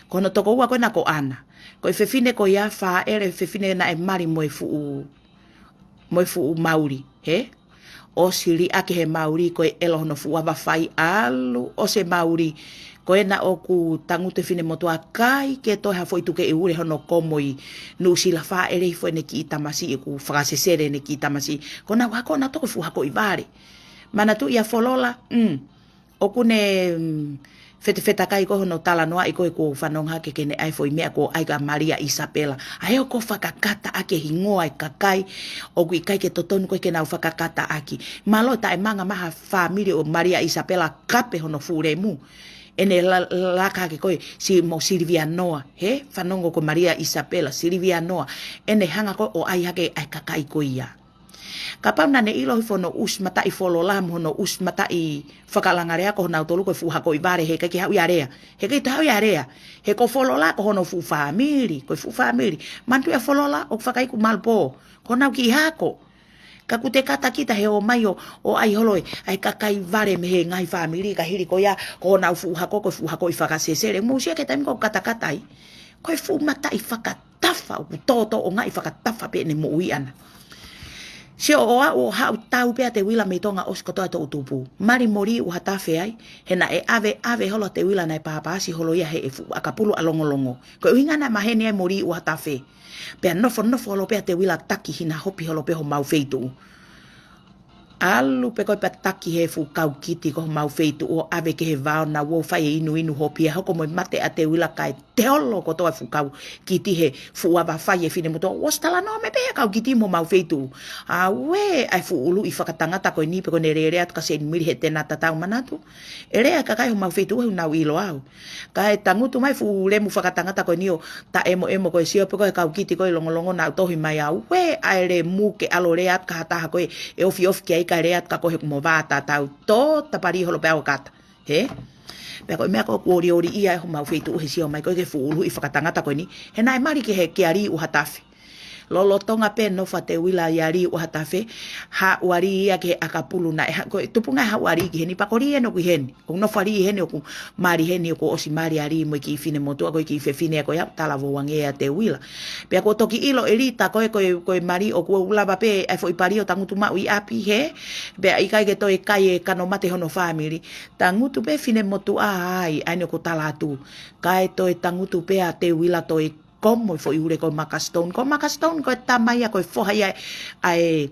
Ko hono tokoua ko ena ko ʻAna. Ko e fefine ko ia fāʻele fefine naʻe mali mo e fuʻu mo e fuʻu mauli, he? ʻOsi liʻaki he mauli ko e ʻelo hono fuʻu ava fai ʻalu ʻosi e mauli. Ko ena ʻoku tangutu e finemotuʻa ʻikai ke toe ha foʻi tuke ʻi ule hono komo ʻi Nuʻusila, fāʻele hifo ʻene kiʻi tamasiʻi ʻoku fakasesele ʻene kiʻi tamasiʻi. Ko nau hako na toko fuʻu hako ʻi vale. Manatuʻi ʻa Folola, mm. ʻOku ne, mm, fetefetakai ko hono talanoaʻi ko e kuo fanongo hake ke ne ʻai foʻi meʻa ko ai ka Malia ʻIsapela. ʻA ē ʻoku fakakata ʻaki e hingoa e kakai ʻoku ʻikai ke totonu ko ē ke nau fakakata ʻaki. Mālō taʻemanga mai ha fāmili ʻo Malia ʻIsapela kape hono fuʻu lemu. ʻEne la-, laka hake ko e si mo Silivia Noa, he? Fanongo ko Malia ʻIsapela, Silivia Noa. ʻEne hanga ko ē ʻo ʻai hake ʻa e kakai ko ia. Kapau naʻa ne ʻilo hifo hono ʻusi mataʻi Folola mo hono ʻusi mataʻi Fakalangalea ko honautolu ko e fuʻu hako ʻi vale he ʻikai ke haʻu ia lea. He ʻikai toe haʻu ia lea. He ko Folola ko hono fuʻu fāmili, ko e fuʻu fāmili. Manatuʻi ʻa Folola ʻoku fakaiku Malupō. Ko honau kiʻi hako. Ka ʻoku te kata kita he ō mai ʻo, ʻo ʻai holo e, ʻa e kakai vale mei he ngaahi fāmili ka hili ko ia, ko honau fuʻu hako, ko e fuʻu hako ʻi fakasesele. Mou sio ki he taimi ko ē ʻoku katakata ai. Ko e fuʻu mataʻi fakatafa, ʻoku tōtōʻongaʻi fakatafa pē ʻene moʻui ʻana. Sio ʻo aʻu ʻo haʻu tau pē ʻa Teuila mei Tonga ʻosi kotoa e toʻu tupu. Mali mo Lī ʻUhatafe ai, he naʻe ʻave, ʻave holo ʻa Teuila naʻe pāpāsi holo ia he ʻe fuʻu ʻakapulu ʻa Longolongo. Ko e ʻuhinga naʻe maheni ai mo Lī ʻUhatafe. Pea nofo, nofo holo pē ʻa Teuila taki hina hopi holo pē homau feituʻu. ʻAlu pē ko e pea taki he fuʻu kau kiti ko homau feituʻu ʻo ʻave ki he vao naʻa nau ō ʻo fai e inu, inu hopi ʻa hoko mo e mate ʻa Teuila kae teolo kotoa e fuʻu kau kiti he fuʻu ava fai e finemotuʻa. ʻOsi talanoa mai pē ʻa e kau kiti mo homau feituʻu. Auē, ʻa e fuʻu ʻuluʻi fakatangata ko eni pē ko ʻene lele atu kia Seinimili he tenata tau manatu. ʻE lea e kakai homau feituʻu he ʻoku nau ʻilo au. Kae tangutu mai fuʻu lemu fakatangata ko eni ʻo taʻemoʻemo ko e sio pē ko e kau kiti ko e Longolongo naʻa nau tohi mai, auē, ʻa e lemu ke ʻalu ʻo lea atu kia ha taha ko ē ʻe ofiofi ki ai kae lea atu kia koe he ʻoku mo vātatau. Tō tapali holo pē au ʻo kata. Hē? Pea ko e meʻa ko ē ʻoku olioli ia ʻe homau feituʻu he sio mai ko ē ki he fuʻu ʻuluʻi fakatangata ko eni. He naʻe mali ki he kia Lī ʻUhatafe. Lolotonga pē nofo ʻa Teuila ʻia Lī ʻUhatafe, haʻu ʻa Lī ia ki he ʻakapulu naʻe ha-, ko e tupunga e haʻu ʻa Lī ki heni pea ko Lī ʻeni ʻoku ʻi heni. ʻOku nofo ʻa Lī heni ʻoku mali heni ʻoku ʻosi mali ʻa Lī mo e kiʻi finemotuʻa ko e kiʻi fefine ko ia ʻoku talavou ange ʻia Teuila. Pea kuo toki ʻilo ʻe Lita ko e, ko e, ko e mali ʻoku lava pē ʻa e foʻi pali ʻo tangutu maʻu ʻi ʻapi hē. Pea ʻikai ke toe kai e kano mate hono fāmili. Tangutu pē finemotuʻa ai, ʻa eni ʻoku tala atu. Kae toe tangutu pē ʻa Teuila toe komo e foʻi ule ko Maka Stone. Ko Maka Stone ko e tama ia ko e foha ia ʻa e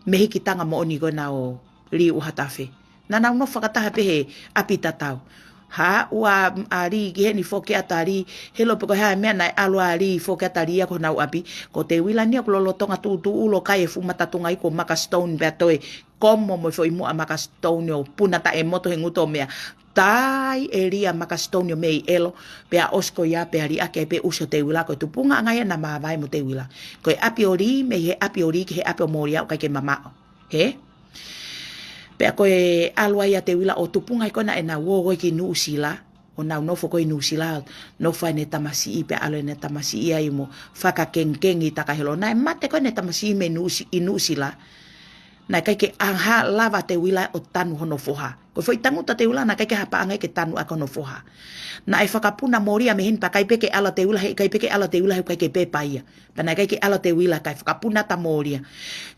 mehikitanga moʻoni ko ena ʻo Lī ʻUhatafe. Naʻa nau nofo fakataha pē he ʻapi tatau. Haʻu ʻa, ʻa Lī ki heni foki atu ʻa Lī, he ʻilo pē ko e hā e meʻa naʻe ʻalu ʻa Lī foki atu ʻa Lī ia ki honau ʻapi. Ko Teuila eni ʻoku lolotonga tūtūʻulu ʻo kai e fuʻu mata tunga ʻi ko Maka Stone pea toe komo mo e foʻi muʻa Maka Stone ʻo puna taʻemoto he ngutu ʻo meʻa. Tai ʻe Lī ʻa Maka Stone ʻo mei ʻelo, pea ʻosi ko ia pea liʻaki ai pē ʻusi ʻo Teuila ko e tupungaʻanga ia naʻa māvae mo Teuila. Ko e ʻapi ʻo Lī, mei he ʻapi ʻo Lī ki he ʻapi ʻo Molia ʻoku ʻikai ke mamaʻo. Hē? Pea ko e ʻalu ai ʻa Teuila ʻo tupunga ai ko ena ʻenau ō ko ē ki Nuʻusila, ʻo nau nofo ko ē ʻi Nuʻusila, nofo ai ʻene tamasiʻi pea ʻalu ʻene tamasiʻi ai mo fakakengikengi takai holo. Naʻe mate ko ē ʻene tamasiʻi mei Nuʻusi-, ʻi Nuʻusila. Naʻe ʻikai ke ʻaonga lava Teuila ʻo tanu hono foha. Ko e foʻi tangutu ʻa Teuila naʻe ʻikai ke ha paʻanga ia ke tanu ʻaki hono foha. Naʻe fakapuna Molia mei heni pea ʻikai pē ke ʻalu ʻa Teuila he, ʻikai pē ke ʻalu ʻa Teuila he ʻikai ke pepa ia. Pea naʻe ʻikai ke ʻalu ʻa Teuila kae fakapuna ʻa Molia.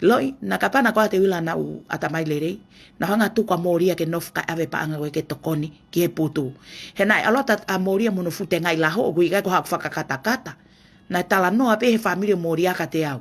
Loi, naʻa kapau naʻe ko ʻa Teuila naʻa nau ʻatamai lelei, naʻa nau hanga ʻo tuku ʻa Molia ke nofo kae ʻave paʻanga ko ē ke tokoni ki he putu. He naʻe ʻalu atu ʻa Molia mo hono fuʻu tengaʻi laho ʻoku ʻikai ko haʻaku fakakatakata. Naʻe talanoa pē he fāmili ʻo Molia kiate au.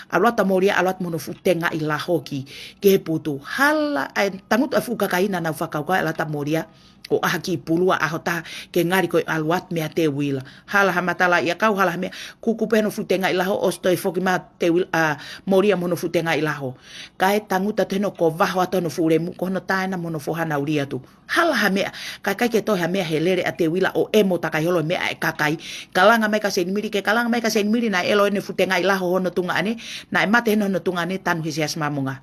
ʻAlu atu ʻa Molia, ʻalu atu mo hono fuʻu tengaʻi laho ki, ki he putu. Hala, ʻa e tangutu ʻa e fuʻu kakai naʻa nau fakakaukau ʻalu atu ʻa Molia ʻo ʻaha kiʻi pulu ʻaho taha ke ngali ko e ʻalu atu meia Teuila. Hala ha matalaʻiʻakau, hala ha meʻa, kuku pē hono fuʻu tengaʻi laho ʻosi toe foki mai Teuila, ʻa Molia mo hono fuʻu tengaʻi laho. Kae tangutu atu heni ʻo kovaho atu hono fuʻu lemu, ko hono tā ena mo hono foha naʻa nau lī atu. Hala ha meʻa, kae ʻikai ke toe ha meʻa he lele ʻa Teuila ʻo ʻemo takai holo e meʻa ʻa e kakai. Kalanga mai kia Seinimili, ke kalanga mai kia Seinimili naʻe ʻelo ʻene fuʻu tengaʻi laho hono tuongaʻane, naʻe mate heni hono tuongaʻane, tanu he Siasi Māmonga.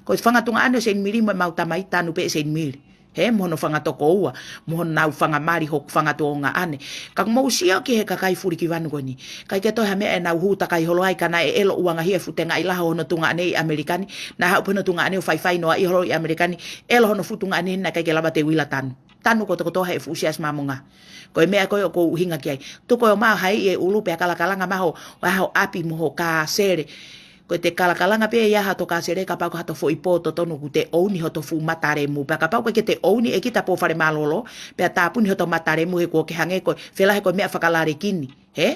Ko e fanga tuongaʻane ʻo Seinimili mo ʻemau tamai, tanu pē ʻe Seinimili. Hē, mo hono fanga tokoua, mo honau fanga mali hoku fanga tuongaʻane. Ka ʻoku mou sio ki he kakai Fulikivanu ko eni. ʻIkai ke toe ha meʻa ʻenau hū takai holo ai ka naʻe ʻelo ʻuangahia e fuʻu tengaʻi laho hono tuongaʻane ʻi ʻAmelika ni, naʻe haʻu pē hono tuongaʻane ʻo faifai noaʻia holo ʻi ʻAmelika ni, ʻelo hono fuʻu tuongaʻane naʻe ʻikai ke lava Teuila tanu. Tanu kotokotoa he fuʻu Siasi Māmonga. Ko e meʻa ko ē ʻoku ou ʻuhinga ki ai. Tuku ʻo maʻu hai e ʻulu pea kalakalanga mai ho, ʻa ho ʻapi mo ho kāsele. Ko e te kalakalanga pē ia ha to kāsele kapau ko ha to foʻi pō totonu ʻoku te ʻouni hoto fuʻu mata lemu. Pea kapau ʻoku ʻikai ke te ʻouni ʻe kita pō fale mālōlō, pea tāpuni hoto mata lemu he kuo ke hangē ko e, fēlahi ko e meʻa fakalalekini. Hē?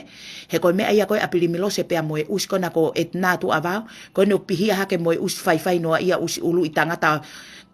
He ko e meʻa ia ko ē ʻa Pili Milose pea mo e ʻusi ko ena ko ʻEtinā Tuʻavao, ko ʻene ʻo pihia hake mo e ʻusi faifai noaʻia ʻusi ʻuluʻi tangata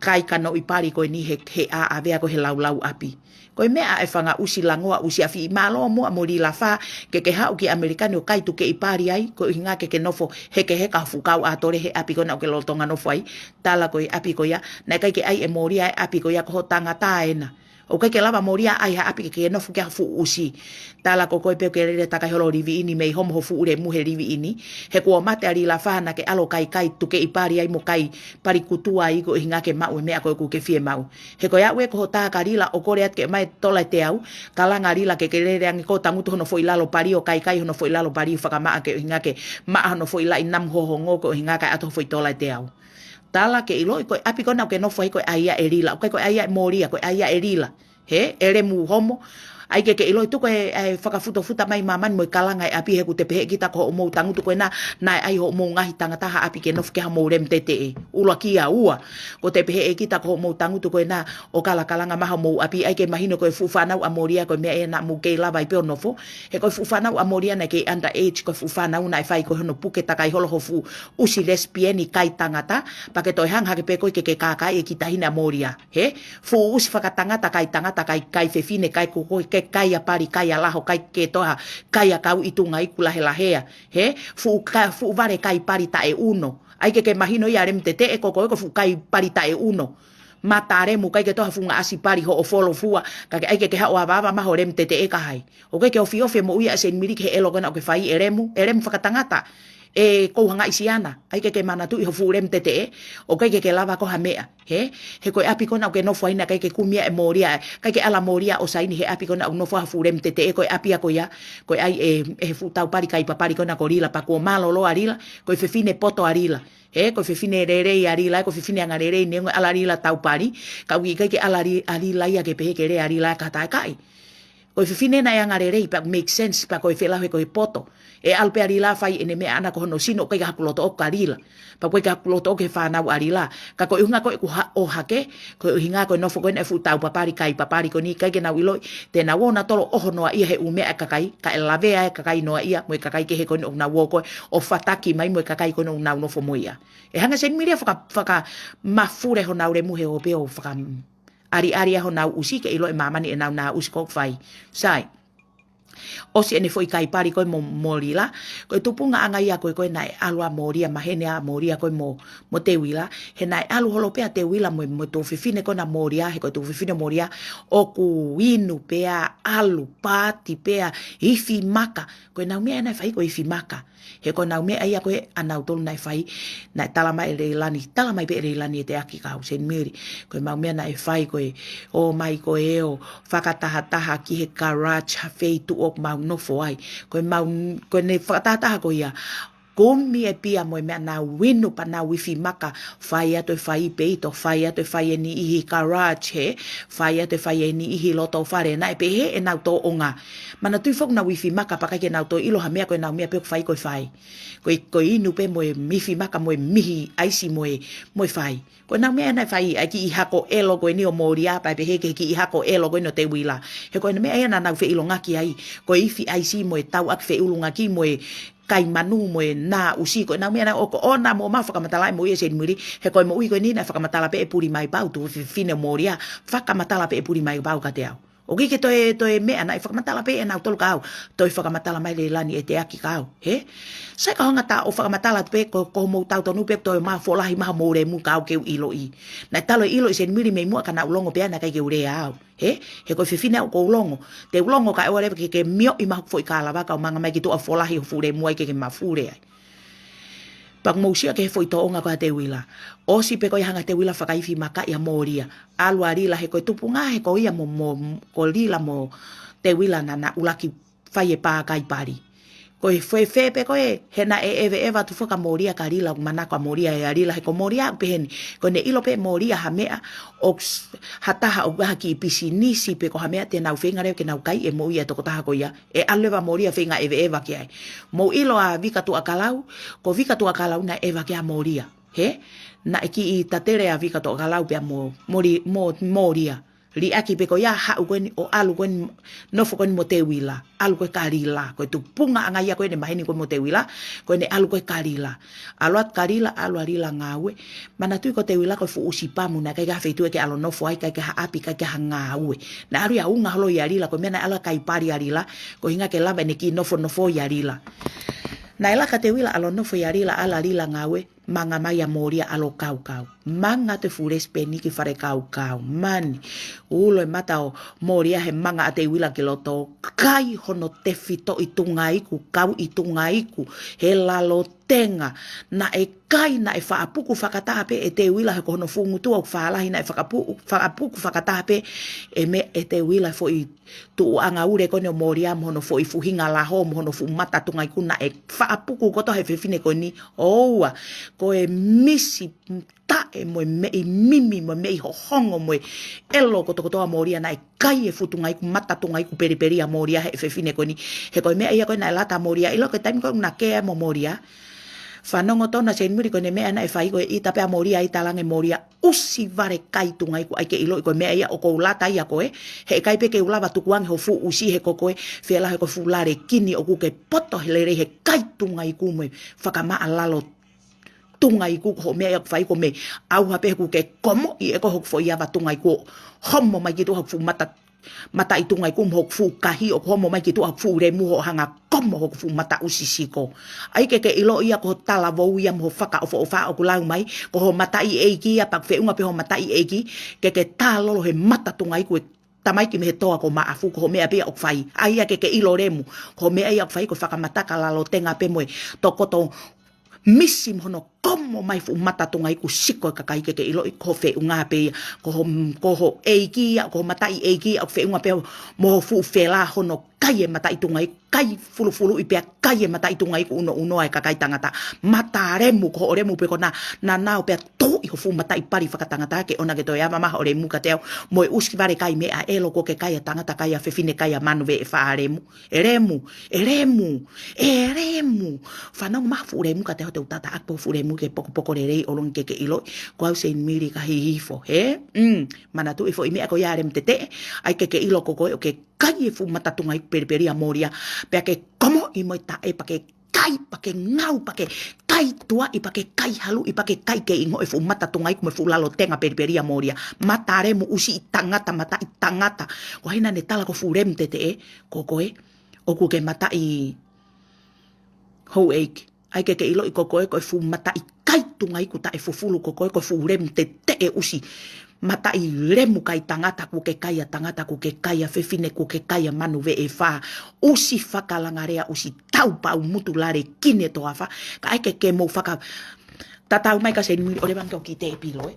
kai kanoʻi pali ko eni he, he ʻaʻavea ko ē he laulau ʻapi. Ko e meʻa ʻa e fanga ʻusi langoa, ʻusi afi, mālō muʻa mo Lilafā, ke ke haʻu ki ʻAmelika ni ʻo kai tukeʻi pali ai, ko e ʻuhinga ke ke nofo hekeheka ho fuʻu kau ʻatole he ʻapi ko ena ʻoku ke lolotonga nofo ai, tala ko e ʻapi ko ia, naʻe ʻikai ke ʻai ʻe Molia e ʻapi ko ia ko ho tangata ena. ʻOku ʻikai ke lava Molia ʻai ha ʻapi ke ke nofo ki ai ho fuʻu ʻusi. Tala ko koe pē ʻoku ke lele takai holo ʻo livi ʻi heni mei homo ho fuʻu lemu he livi ʻi heni. He kuo mate ʻa Lilafā naʻa ke ʻalu ʻo kai kai tukeʻi pali ai mo kai pali kutua ai ko e ʻuhinga ke maʻu e meʻa ko ē ʻoku ke fiemaʻu. He ko e aʻu ē ko ho tā kia Lila ʻo kole atu ke ʻomai e tola ʻe teau, kalanga Lila ke ke lele ange ko ē ʻo tangutu hono foʻi lalo pali ʻo kai kai hono foʻi lalo pali ʻo fakamaʻa ke ʻuhinga ke maʻa hono foʻi laʻi namu hohongo ko e ʻuhinga kae ʻoatu ho foʻi tola ʻe teau. Tala ke ʻiloʻi ko e ʻapi ko ena ʻoku ke nofo ai ko e ʻai ia ʻe Lila, ʻoku ʻikai ko e ʻai ia ʻe Molia, ko e ʻai ia ʻe Lila. Hē, ʻe lemu homo, ʻAi ke ke ʻiloʻi tuku e, e fakafutofuta mai māmani mo e kalanga e ʻapi he ʻoku te pehē kita ko hoʻomou tangutu ko ena, naʻe ʻai hoʻomou ngaahi tangata ha ʻapi ke nofo ki ai hoʻomou lemu teteʻe. ʻUluaki ia. Ua, ko te pehē kita ko hoʻomou tangutu ko ena ʻo kalakalanga mai hoʻomou ʻapi, ʻai ke mahino ko e fuʻu fānau ʻa Molia ko e meʻa ē naʻa mou kei lava ai pē ʻo nofo. He ko e fuʻu fānau ʻa Molia naʻe kei under age, ko e fuʻu fānau naʻe fai ko hono puke takai holo ho fuʻu ʻusi lesipieni kai tangata, pea ke toe hanga hake pē koe ke ke kākaaʻi e kiʻi taʻahine ʻa Molia. He fuʻu ʻusi fakatangata kai tangata, kai, kai fefine, kai ko koe ke kai ʻa pali, kai ʻa laho, kai ke toha, kai ʻa kau ʻi tunga iku lahelahea. He fuʻu ka, fuʻu vale kai pali taʻeʻuno. ʻAi ke ke mahino ia lemu teteʻe ko koe ko e fuʻu kai pali taʻeʻuno. Mata lemu, kai ke toha funga ʻasi pali hoʻo folo fua, ka ke ʻai ke ke haʻu ʻo avaava mai ho lemu teteʻe ka hai. ʻOku ʻikai ke ofiofi e moʻui ʻa Seinimili ki he ʻelo ko ena ʻoku ke fai e lemu, e lemu fakatangata. ʻE kouhangaʻi siana, ʻai ke ke manatuʻi ho fuʻu lemu teteʻe, ʻoku ʻikai ke ke lava koe ha meʻa. He, he ko e ʻapi ko ena ʻoku ke nofo ai naʻe ʻikai ke kumi ia ʻe Molia, ʻikai ke ala Molia ʻo saini he ʻapi ko ena ʻoku nofo ai ho fuʻu lemu teteʻe, ko e ʻapi ia ko ia, ko e ʻai ʻe, ʻe he fuʻu taupali kai papali ko ena ko Lila, pea kuo mālōlō ʻa Lila, ko e fefine poto ʻa Lila. He, ko e fefine lelei ʻa Lila, ko e fefine angalelei, neongo e ala Lila taupali, ka ʻoku ʻikai ke ala Li-, ʻa Lila ia ke pehē ke lea ʻa Lila ka taʻekaʻi. Ko e fefine naʻe angalelei, pea make sense, pea ko e feʻiloaki he ko e poto. ʻE ʻalu pē ʻa Lila fai ʻene meʻa ʻana ko hono sino ʻoku ʻikai ke haku loto ʻoku ʻa Lila. Pea ʻoku ʻikai ke haku loto ʻoku he fānau ʻa Lila. Ka ko e ʻuhinga ko ē ʻoku ha-, ʻohake, ko e ʻuhinga ko e nofo ko ena e fuʻu taupapali kai papali ko eni ʻikai ke nau ʻiloʻi, te nau ō nautolu ʻo ʻoho noaʻia he ʻū meʻa ʻa e kakai, kae lavea e kakai noaʻia, mo e kakai kehe ko eni ʻoku nau ō ko ē ʻo fataki mai mo e kakai ko eni ʻoku nau nofo mo ia. ʻE hanga ʻe Seinimili ʻo faka-, fakamafule honau lemu he ʻo pē ʻo faka-, ʻaliʻali ʻa honau ʻusi ke ʻilo ʻe māmani ʻenau ngaahi ʻusi ko ē ʻoku fai. Sai. ʻOsi ʻene foʻi kai pali ko ē mo, mo Lila. Ko e tupuʻanga ia ko ē ko ē naʻe ʻalu ʻa Molia, maheni ʻa Molia ko ē mo, mo Teuila. He naʻe ʻalu holo pē ʻa Teuila mo, mo e tuofefine ko ena ʻo Molia, he ko e tuofefine ʻo Molia ʻoku inu pē ʻa, ʻalu, paati pē ʻa, ifi maka. Ko ʻenau meʻa naʻe fai ko e ifi maka. He ko ʻenau meʻa ia ko ē ʻanautolu naʻe fai, naʻe tala mai ʻe Leilani, tala mai pē ʻe Leilani ʻe teʻeki kau Seinimili. Ko ʻemau meʻa naʻe fai ko e ō mai ko ē ʻo fakatahataha ki he garage ha feituʻu ʻoku mau nofo ai. Ko ʻemau, ko ʻene fakatahataha ko ia, kumi e pia mo e meʻa nau inu pea nau ifi maka, fai atu e fai peito, fai atu e fai e niʻihi garage he, fai atu e fai e niʻihi loto fale, naʻe pehē ʻenau tōʻonga. Manatuʻi foki nau ifi maka pea ʻikai ke nau toe ʻilo ha meʻa ko ʻenau meʻa pē ʻoku fai ko e fai. Ko e, ko e inu pē mo e ifi maka mo e mihi ʻaisi mo e, mo e fai. Ko ʻenau meʻa naʻe fai ʻa e kiʻi hako ʻelo ko eni ʻo Molia pea pehē ki he kiʻi hako ʻelo ko eni ʻo Teuila. He ko ʻenau meʻa ia naʻa nau feʻilongaki ai. Ko e ifi ʻaisi mo e tauʻaki feʻilongaki mo e kai manu mo e ngaahi ʻusi. Ko ʻenau meʻa naʻe ʻoku ʻoku na mo ma fakamatala ai mo ia Seinimili. He ko e moʻui ko eni naʻe fakamatala pē ʻe Pulimaipau, tuofefine ʻo Molia. Fakamatala pē ʻe Pulimaipau kiate au. ʻOku ʻikai ke toe, toe meʻa naʻe fakamatala pē ʻe nautolu kiate au. Toe fakamatala mai Leilani ʻe teʻeki kau. He? Sai ka hanga atu ʻo fakamatala pē ko, ko hoʻomou tautonu pē toe ma folahi mai hoʻomou lemu kiate au ke u ʻiloʻi. Naʻe talu e ʻilo ʻe Seinimili mei muʻa ka naʻa ku longo pē naʻe ʻikai ke u lea au. He? He ko e fefine au ʻoku ou longo. Te u longo kae ʻoua leva ke, ke mioʻi mai hoku foʻi kālava ka u manga mai ki tuʻa folahi ho fuʻu lemu ai ke ke mafule ai. Pea mou sio ki he foʻi tōʻonga ko ē ʻa Teuila. ʻOsi pē ko ia hanga ʻe Teuila ʻo fakaifi maka ia ʻa Molia. ʻAlu ʻa Lila he ko e tupuʻanga he ko ia mo, mo, ko Lila mo Teuila naʻa na ʻuluaki fai e pā kai pali. Ko e fēfē pē ko ē, he naʻe ʻeveʻeva atu foki ʻa Molia kia Lila, ʻoku manako ʻa Molia ʻia Lila he ko Molia ʻoku pehē ni. Ko ʻene ʻilo pē ʻe Molia ha meʻa, ʻoku s-, ha taha ʻoku ʻi ai ha kiʻi pisinisi pe ko ha meʻa te nau feinga leva ke nau kai e moʻui ʻa e tokotaha ko ia. ʻE ʻalu leva ʻa Molia ʻo feinga ʻeveʻeva ki ai. Mou ʻilo ʻa Vika Tuʻakalau, ko Vika Tuʻakalau naʻe ʻeva ki ai ʻa Molia. He? Naʻe kiʻi tatele ʻa Vika Tuʻakalau pea mo, mo Li-, mo, Molia. Liʻaki pē ko ia haʻu ko eni ʻo ʻalu ko eni nofo ko eni mo Teuila. ʻAlu ko ē kia Lila. Ko e tupuʻanga ia ko ē ʻene maheni ko ē mo Teuila. Ko ʻene ʻalu ko ē kia Lila. ʻAlu atu kia Lila, ʻalu ʻa Lila ngāue. Manatuʻi ko Teuila ko e fuʻu ʻusi pamu naʻe ʻikai ke ʻi ai ha feituʻu ke ʻalu ʻo nofo ai, ʻikai ke ʻi ai ha ʻapi, ʻikai ke ʻi ai ha ngāue. Naʻe ʻalu ia ʻo unga holo ʻia Lila, ko e meʻa naʻe ʻalu ai ʻo kai pali ʻa Lila, ko e ʻuhinga ke lava ʻene kiʻi nofonofo ʻia Lila. Naʻe laka ʻa Teuila ʻo ʻalu ʻo nofo ʻia Lila, ʻalu ʻa Lila ngāue, manga mai ʻa Molia ʻalu ʻo kaukau. Manga atu e fuʻu lesipieni ki falekaukau. Mani, ulo e mata ʻo Molia he manga ʻa Teuila ki loto, kai hono tefitoʻi tunga iku, kau ʻi tunga iku, he lalo tenga. Naʻe kai, naʻe fakapuku fakataha pē ʻe Teuila he ko hono fuʻu ngutu ʻoku fālahi, naʻe fakapu-, fakapuku fakataha pē ʻe meʻa ʻe Teuila foʻi tuʻuʻanga ule ko eni ʻo Molia mo hono foʻi fuhinga laho mo hono fuʻu mata tunga iku, naʻe fakapuku kotoa he fefine ko eni. ʻOua, ko e misi taʻe mo e meʻi mimi mo e meʻi hohongo mo e ʻelo kotokotoa Molia naʻe kai e fuʻu tunga iku, mata tunga iku pelipeli ʻa Molia he fefine ko eni. He ko e meʻa ia ko ē naʻe lata Molia, ʻilo ko e taimi ko ē naʻe kē ai mo Molia. Fanongo tonu Seinimili ko ʻene meʻa naʻe fai ko e ʻita pē ʻa Molia, ʻita lange Molia, ʻusi vale kai tunga iku, ʻai ke ʻiloʻi ko e meʻa ia ʻoku ou lata ia ko ē. He ʻikai pē ke u lava tukuange ho fuʻu ʻusi he ko koe, fela he ko e fuʻu lale kini ʻoku ke poto he lelei he kai tunga iku mo e fakamaʻa lalo tunga iku ko hoʻo meʻa ia ʻoku fai ko e meʻa ʻauha pē he ʻoku ke komoʻi ʻe koe hoku foʻi ava tunga iku ʻo homo mai ki tuʻa hoku fuʻu mata, mataʻi tunga iku mo hoku fuʻu kahi ʻoku homo mai ki tuʻa hoku fuʻu lemu hoʻo hanga komo hoku fuʻu mata ʻusi siko. ʻAi ke ke ʻilo ia ko ho talavou ia mo ho fakaʻofoʻofa ʻoku lau mai, ko ho mataʻi ʻeiki ia pea ʻoku feʻunga pē ho mataʻi ʻeiki, ke ke tālolo he mata tunga iku e tamaiki mei he toa ko Maʻafu, ko ho meʻa pē ia ʻoku fai. ʻAi ia ke ke ʻilo Lemu, ko ho meʻa ia ʻoku fai ko e fakamataka lalo tenga pē mo e tokoto misi mo hono komo mai fuʻu mata tunga iku siko e kakai ke ke ʻiloʻi ko ho feʻunga pē ia, ko ho, ko ho ʻeiki ia, ko ho mataʻi ʻeiki ia ʻoku feʻunga pē mo ho fuʻu fela hono kai e mataʻi tunga iku, kai fulufuluʻi pea kai e mataʻi tunga iku unoʻunoa e kakai tangata. Mata Lemu, ko hoʻo lemu pē ko ena, naʻa nau pea tuʻi ho fuʻu mataʻi pali fakatangata ke ʻoua ke toe ava mai hoʻo lemu kiate au mo e ʻusi vale kai meʻa ʻelo, ko ke kai ʻa tangata, kai ʻa fefine, kai ʻa manu veʻe fā Lemu. ʻE Lemu, ʻe Lemu, ʻe Lemu. Fanongo mai fuʻu lemu kiate au, te u tata ʻaki pē fuʻu lemu ke pokopoko lelei ʻo longolongo ke ke ʻiloʻi ko au Seinimili ka hihifo, hē? Mm, manatuʻi foʻi meʻa ko ia Lemu Teteʻe, ʻai ke ke ʻilo ko koe ʻoku ke kai e fuʻu mata tunga iku pelipeli ʻa Molia, pea ke komoʻi mo e taʻe pea ke kai pea ke ngau pea ke kai tuaʻi pea ke kai haluʻi pea ke kai ke ingoʻi e fuʻu mata tunga iku mo e fuʻu lalo tenga pelipeli ʻa Molia. Mata Lemu, ʻusi ʻi tangata, mataʻi tangata. Ko hai naʻa ne tala ko fuʻu Lemu Teteʻe, ko koe, ʻoku ke mataʻi houʻeiki. ʻAi ke ke ʻiloʻi ko koe ko e fuʻu mataʻi kai tunga iku taʻefufulu ko koe, ko e fuʻu Lemu Teteʻe ʻusi. Mataʻi lemu kai tangata, ʻoku ke kai ʻa tangata, ʻoku ke kai ʻa fefine, ʻoku ke kai ʻa manu veʻe fā. ʻUsi fakalanga lea, ʻusi taupau mutu lale kini e toafa. Ka ʻai ke ke mou faka-, tatau mai ka Seinimili, ʻoua leva ange ke u kiʻi tēpilo, ē.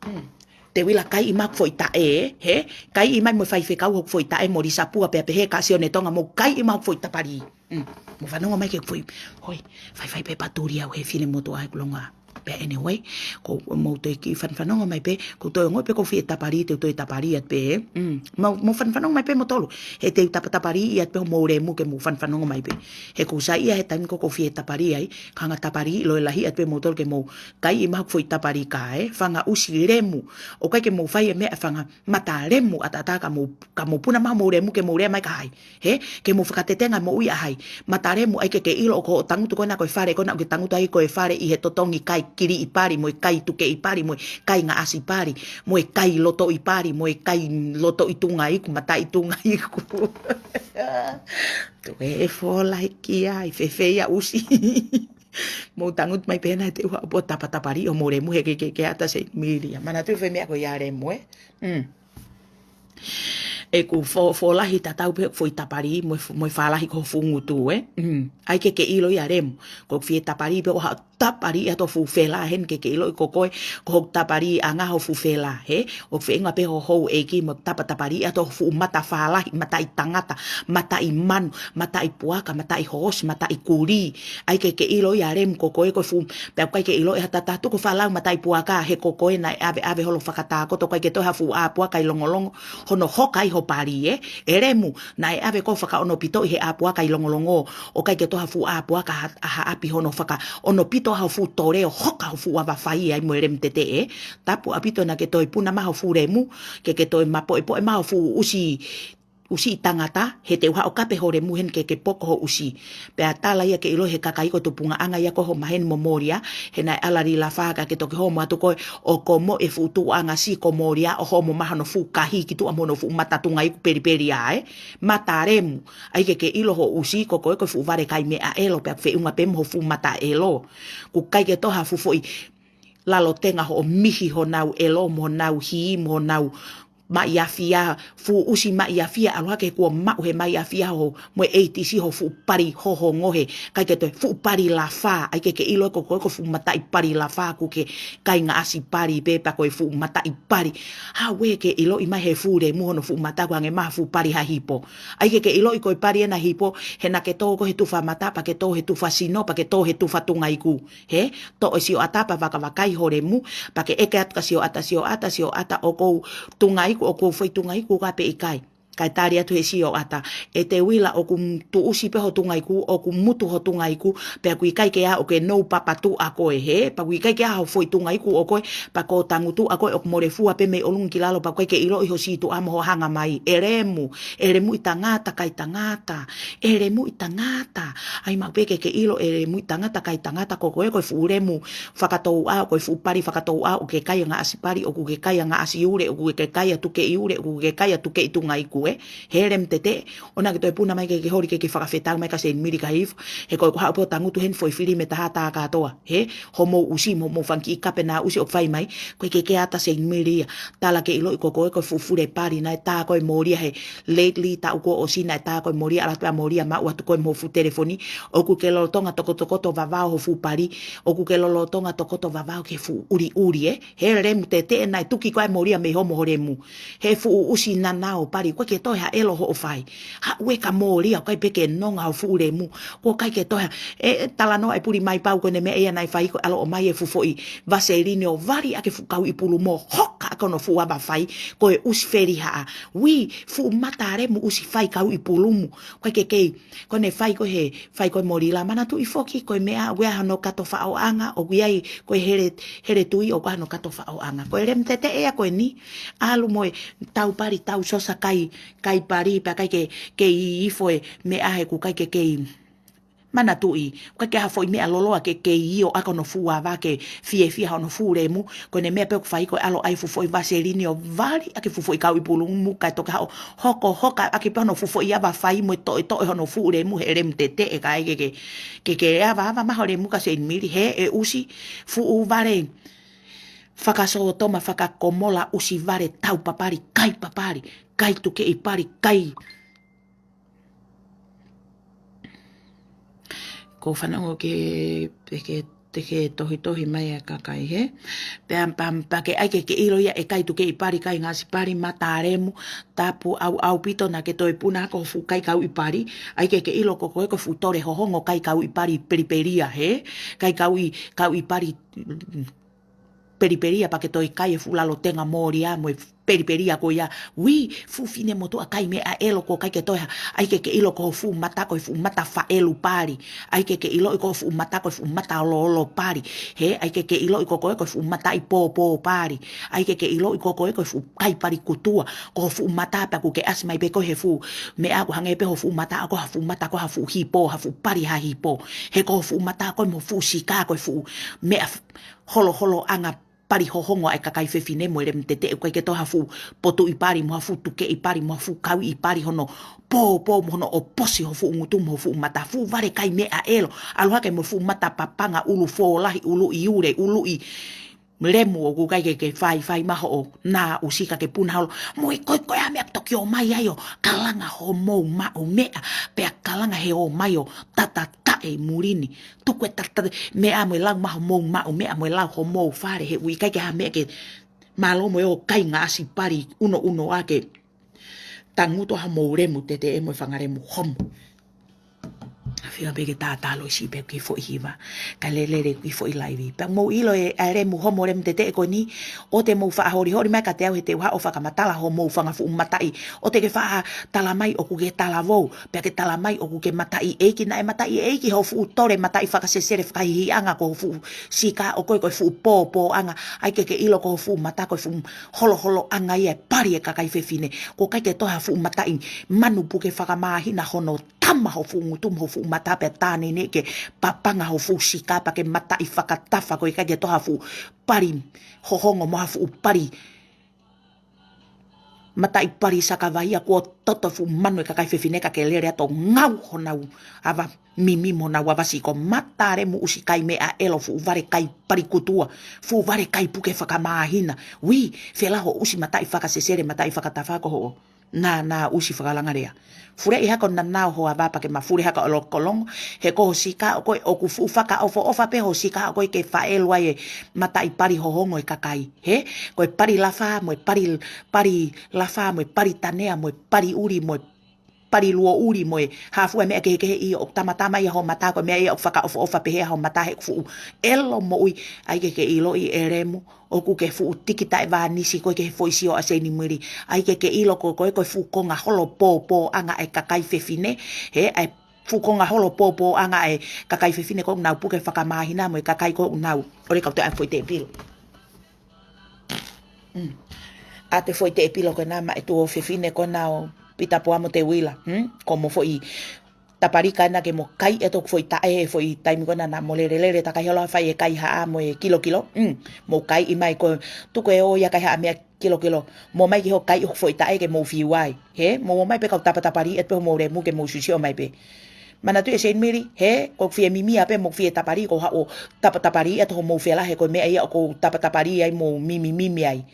Hmm. Teuila, kaiʻi mai hoku foʻi taʻe, hē? Kaiʻi mai mo e faifekau hoku foʻi taʻe mo Lisapua pea pehē kia Sione Tonga, mou kaiʻi mai hoku foʻi tapali. Mm. Mou fanongo mai ki he foʻi, hoi, faifai pē patuli au he finemotuʻa ʻeku longoaʻa. Pea anyway, ko mou toe kiʻi fanfanongo mai pē, ko u toe ongoʻi pē ko u fie tapali, te u toe tapali atu pē, ē. Mm. Mou, mou fanfanongo mai pē moutolu. He te u tapatapali atu pē homou lemu ke mou fanfanongo mai pē. He ʻoku ou saiʻia he taimi ko ē ʻoku ou fie tapali ai, ka hanga tapali ʻilo e lahi atu pē moutolu ke mou kaiʻi mai hoku foʻi tapali ka, ē. Fanga ʻusi lemu. ʻOku ʻikai ke mou fai e meʻa fanga Mata Lemu ʻataʻatā ka mou, ka mou puna mai homou lemu ke mou lea mai kia hai. Hē, ke mou fakatetenga moʻui ʻa hai. Mata Lemu, ʻai ke ke ʻilo ʻoku hoʻo tangutu ko ena ko e fale ko ena ʻoku ke tangutu ai ko e fale ʻi he totongi kai kiliʻi pali, mo e kai tukeʻi pali, mo e kai ngaʻasi pali, mo e kai lotoʻi pali, mo e kai lotoʻi tunga iku, mataʻi tunga iku. Toe folahi ki ai, fēfē ia ʻusi. Mou tangutu mai pē ena he te u haʻu pē ʻo tapatapali homou lemu he ke, ke, ke ʻata Seinimili ia. Manatuʻi foʻi meʻa ko ia Lemu, ē. Mm. ʻEku fo-, folahi tatau pē foʻi tapali mo e f-, mo e falahi ko ho fuʻu ngutu, ē. Mm. ʻAi ke ke ʻilo ia Lemu. Ko ʻeku fie tapali pē ʻo haʻu tapali atu ho fuʻu fela heni ke ke ʻiloʻi ko koe, ko hoku tapaliʻanga ho fuʻu fela, hē? ʻOku feʻunga pē ho houʻeiki mo e tapatapali atu ho fuʻu mata falahi, mataʻi tangata, mataʻi manu, mataʻi puaka, mataʻi hoosi, mataʻi kulī. ʻAi ke ke ʻilo ia Lemu ko koe ko e fuʻu, pea ʻoku ʻikai ke ʻiloʻi ʻe ha taha ʻe taha tuku falau mataʻi puaka, he ko koe naʻe ʻaveʻave holo fakatākoto, ʻoku ʻikai ke toe ha fuʻu ʻā puaka ʻi longolongo hono hoka ai ho pali, ē? ʻE Lemu, naʻe ʻave koe ʻo fakaʻonopitoʻi he ʻā puaka ʻi longolongo, ʻoku ʻikai ke toe ha fuʻu ʻā puaka ha, ha ʻapi hono fakaʻonopito ai ho fuʻu tole ʻo hoka ho fuʻu ava fai ai mo e Lemu Teteʻe. Tapu ʻaupito naʻa ke toe puna mai ho fuʻu lemu, ke ke toe mapoʻepoʻe mai ho fuʻu ʻusi, ʻusi ʻi tangata, he te u haʻu ʻo kape ho lemu heni ke ke poko ho ʻusi. Pea tala ia ke ʻiloʻi he kakai ko e tupuʻanga ia ko ē ho maheni mo Molia, he naʻe ʻalali lafā ka ke toki homo atu koe ʻo komoʻi e fuʻu tuʻuʻanga siko Molia ʻo homo mai hono fuʻu kahi ki tuʻa mo hono fuʻu mata tunga iku pelipeli ʻa e. Mata Lemu, ʻai ke ke ʻilo ho ʻusi ko koe ko e fuʻu vale kai meʻa ʻelo pea ʻoku feʻunga pē mo ho fuʻu mata ʻelo. ʻOku ʻikai ke toe ha fuʻu foʻi lalo tenga hoʻo mihi honau ʻelo mo honau hī mo honau maʻiafia, fuʻu ʻusi maʻiafia, ʻalu hake kuo maʻu he maʻiafia ho, mo e ʻeitisi ho fuʻu pali hohongo he, ʻikai ke toe fuʻu pali lafa, ʻai ke ke ʻilo ko koe ko e fuʻu mataʻi pali lafa ʻoku ke kai ngaahi ʻasi pali pē pea ko e fuʻu mataʻi pali. Haʻu ē ke ʻiloʻi mai he fuʻu lemu hono fuʻu mata ʻoku hangē mai ha fuʻu pali ha hipo. ʻAi ke ke ʻiloʻi ko e pali ena hipo, he naʻa ke tō ko ē he tufa mata, pea ke tō he tufa sino, pea ke tō he tufa tungaiku. He, toʻo e sioʻata pea vakavakai ho lemu, pea ke ʻeke atu kia sioʻata, sioʻata, sioʻata ʻoku ou tungaiku, ʻoku ou foʻi tungaiku ka pe ʻikai. Kae tali atu he sioʻata, ʻe Teuila ʻoku m-, tuʻusi pē ho tungaiku, ʻoku mutu ho tungaiku, pea ʻoku ʻikai ke ʻaʻau ke nou papatuʻa koe he, pea ʻoku ʻikai ke ʻaʻau ho foʻi tungaiku ʻo koe, pea ko e tangutu ʻa koe ʻoku mole fua pē mei ʻolunga ki lalo pea ʻoku ʻikai ke ʻiloʻi ho sītuʻa mo ho hanga mai, ʻe lemu, ʻe lemu ʻi tangata kai tangata, ʻe lemu ʻi tangata. ʻAi maʻu pē ke ke ʻilo ʻe lemu ʻi tangata kai tangata ko koe ko e fuʻu lemu fakatouʻā, ko e fuʻu pali fakatouʻā, ʻoku ke kai ʻa ngaahi ʻasi pali, ʻoku ke kai ʻa ngaahi ʻasi ule, ʻoku ke kai ʻa tukeʻi ule, ʻoku ke kai ʻa tukeʻi tungaiku ē. He lemu teteʻe, ʻoua ke toe puna mai ke ke holi ke ke fakafetau mai kia Seinimili ka hifo, he ko e ko haʻu pē ʻo tangutu heni foʻi fili mei taha tā kātoa. He, homou ʻusi, mo homou fanga kiʻi kape naʻa ʻusi ʻoku fai mai, ko e ke ke ata Seinimili ia. Tala ke ʻiloʻi ko koe ko e fuʻu fule pali naʻe tā ko e molia he lately taʻu kuo ʻosi naʻe tā ko e molia ʻalu atu pea molia maʻu atu ko e mo fuʻu telefoni. ʻOku ke lolotonga tokotokoto vavao ho fuʻu pali. ʻOku ke lolotonga tokoto vavao ke fuʻu ʻuliʻuli ē. He lemu teteʻe naʻe tuki ko e molia mei homo ho lemu. He fuʻu ʻusi nanao pali, ʻoku ʻikai ke toe ha ʻelo hoʻo fai. Haʻu ē ka molia, ʻoku ʻikai pē ke nonga ho fuʻu lemu. ʻOku ʻikai ke toe ha, ʻe, ʻe talanoa e puli mai pau ko ʻene meʻa ia naʻe fai ko e ʻalu ʻomai e fuʻu foʻi vaseline ʻo vali ʻaki e fuʻu kauʻi pulumu ʻo hoka ʻaki hono fuʻu ava fai, ko e ʻusi felihaʻa. Ui, fuʻu mata lemu ʻusi fai kauʻi pulumu. ʻOku ʻikai ke kei, ko ʻene fai ko ē he, fai ko e molia manatuʻi foki, ko e meʻa ʻoku ʻi ai hano kato faʻoʻanga, ʻoku ʻi ai ko e hele, hele tui ʻoku ʻi ai hano kato faʻoʻanga. Ko e lemu teteʻe ia ko eni, ʻalu mo e tau pali, tau sosa kai, kai pali, pea ʻikai ke, ke ʻi hifo e meʻa he ʻoku ʻikai ke kei manatuʻi, ʻoku ʻikai ke ʻi ai ha foʻi meʻa loloa ke kei ʻio ʻaki hono fuʻu ava ke fiefia hono fuʻu lemu, ko ʻene meʻa pē ʻoku fai ko e ʻalu ʻai fuʻu foʻi vaseline ʻo vali ʻaki e fuʻu foʻi kauʻi pulumu kae toki haʻu ʻo hoko hoka ʻaki pē hono fuʻu foʻi ava fai mo e toʻetoʻe hono fuʻu lemu he lemu teteʻe ka ʻai ke ke, ke ke avaava mai ho lemu kia Seinimili he ʻe ʻusi fuʻu vale fakasōtoma fakakomola ʻusi vale tau papali, kai papali, kai tukeʻi pali, kai. Ko e fanongo ke, ke, te ke tohitohi mai ʻa e kakai he. Pea, pea, pea ke ʻai ke ke ʻilo ia ʻe kai tukeʻi pali, kai ngaahi ʻasi pali, mata lemu, tapu ʻaupito naʻa ke toe puna ko e fuʻu kai kauʻi pali. ʻAi ke ke ʻilo ko koe ko e fuʻu tole hohongo kai kauʻi pali pelipelia he. Kai kauʻi, kauʻi pali pelipelia pea ke toe kai e fuʻu lalo tenga molia mo e pelipelia ko ia. Ui, fuʻu finemotuʻa kai meʻa ʻelo ʻoku ʻikai ke toe ha. ʻAi ke ke ʻilo ko ho fuʻu mata ko e fuʻu mata faʻelu pali. ʻAi ke ke ʻiloʻi ko ho fuʻu mata ko e fuʻu mata oloolo pali. He, ʻai ke ke ʻiloʻi ko koe ko e fuʻu mataʻi pōpō pali. ʻAi ke ke ʻiloʻi ko koe ko e fuʻu kai pali kutua. Ko ho fuʻu mata pea ʻoku ke ʻasi mai pē ko ē he fuʻu meʻa ʻoku hangē pē ho fuʻu mata ko ha fuʻu mata ko ha fuʻu hipo, ha fuʻu pali ha hipo. He ko ho fuʻu mata ko e mo fuʻu sika ko e fuʻu meʻa f-, holoholoʻanga pali hohongo ʻa e kakai fefine mo e lemu teteʻe, ʻoku ʻikai ke toe ha fuʻu potuʻi pali mo ha fuʻu tukeʻi pali mo ha fuʻu kauʻi pali hono pōpō mo hono ʻoposi ho fuʻu ngutu mo ho fuʻu mata, fuʻu vale kai meʻa ʻelo. ʻAlu hake mo e fuʻu mata papanga, ʻulu fōlahi, ʻulu ʻi ule, ʻulu ʻi lemu ʻoku ʻikai ke ke faifai mai hoʻo naʻa ʻusi ka ke puna holo. Mo e ko e ko e hā e meʻa ʻoku toki ō mai ai ʻo kalanga homou maʻu meʻa, pea kalanga he ō mai ʻo tatataʻe ʻi muli ni. Tuku e tata-, meʻa mo e lau mai homou maʻu meʻa mo e lau homou fale he ʻoku ʻikai ke ha meʻa ke mālō mo e ō kai ngaahi ʻasi pali unoʻuno ake. Tangutu homou lemu teteʻe mo e fanga lemu homo. ʻAfio pē ke tātālo ʻi siʻi pē ki he foʻi hiva. Ka lelele ki he foʻi laivi. Pea mou ʻilo e, ʻa e lemu homo lemu teteʻe ko eni. ʻOua te mou faʻa holiholi mai kiate au he te u haʻu ʻo fakamatala homou fanga fuʻu mataʻi. ʻOua te ke faʻa tala mai ʻoku ke talavou. Pea ke tala mai ʻoku ke mataʻi ʻeiki, naʻe mataʻi ʻeiki ho fuʻu tole mataʻi fakasesele fakahihiʻanga ko ho fuʻu sika ʻo koe ko e fuʻu pōpōʻanga. ʻAi ke ke ʻilo ko ho fuʻu mata ko e fuʻu holoholoʻanga ia e pali e kakai fefine. ʻOku ʻikai ke toe ha fuʻu mataʻi manu puke fakamāhina hono tama ho fuʻu ngutu mo ho fuʻu mata pea tānene ke papanga ho fuʻu sika pea ke mataʻi fakatafa ko e ʻikai ke toe ha fuʻu pali hohongo mo ha fuʻu pali mataʻi pali sakavaia kuo toto fuʻu manu e kakai fefine ka ke lele atu ʻo ngau honau ava mimi mo honau ava siko. Matalemu ʻusi kai meʻa ʻelo, fuʻu vale kai pali kutua, fuʻu vale kai puke fakamāhina. Ui, fela hoʻo ʻusi mataʻi fakasesele, mataʻi fakatafa ko hoʻo nānā ʻusi fakalangalea. Fuleʻi hake ʻo nānā ho ava pea ke mafuli hake ʻo lokolongo, he ko ho sika ʻoku ʻoku fuʻu fakaʻofoʻofa pē ho sika ʻoku ke faʻelu ai e mataʻi pali hohongo e kakai. He, ko e pali lafa, mo e pali, pali lafa, mo e pali tanea, mo e pali ʻuli, mo e pali luo ʻuli, mo e hā fua e meʻa kehekehe ʻi ʻoku tamatama ia ho mata, ko e meʻa ia ʻoku fakaʻofoʻofa pehē ho mata he ʻoku fuʻu ʻelo moʻui, ʻai ke ke ʻiloʻi ʻe lemu, ʻoku ke fuʻu tiki taʻe vānisi koe ki he foʻi sio ʻa Seinimili. ʻAi ke ke ʻilo ko koe ko e fuʻu konga holo pōpōʻanga e kakai fefine, he ʻa e fuʻu konga holo pōpōʻanga e kakai fefine ko ʻenau puke fakamāhina mo e kakai ko ʻenau. ʻOle kau te ʻai foʻi tēpilo. Mm. ʻA te foʻi tēpilo ko ena maʻa e tuofefine ko ena ʻo Pita Poa mo Teuila. Mm? Ko mo foʻi tapali ka ena ke mo kai e toku foʻi taʻe he foʻi taimi ko ena naʻa mo lelelele takai holo ʻo fai e kaihaʻa mo e kilokilo. Mm. Mo kai ʻi mai ko tuku e ō ia kaihaʻa meʻa kilokilo. Mo mai ki hoʻo kai hoku foʻi taʻe ke mo fiu ai. He, mo ō mai pē kau tapatapali atu pē homou lemu ke mo sisio mai pē. Manatuʻi ʻe Seinimili, he, ko e fie mimi ʻa pē mo fie tapali, ko haʻo tapatapali atu homou fela, he ko e meʻa ia ʻoku tapatapali ai mo mimimimi ai.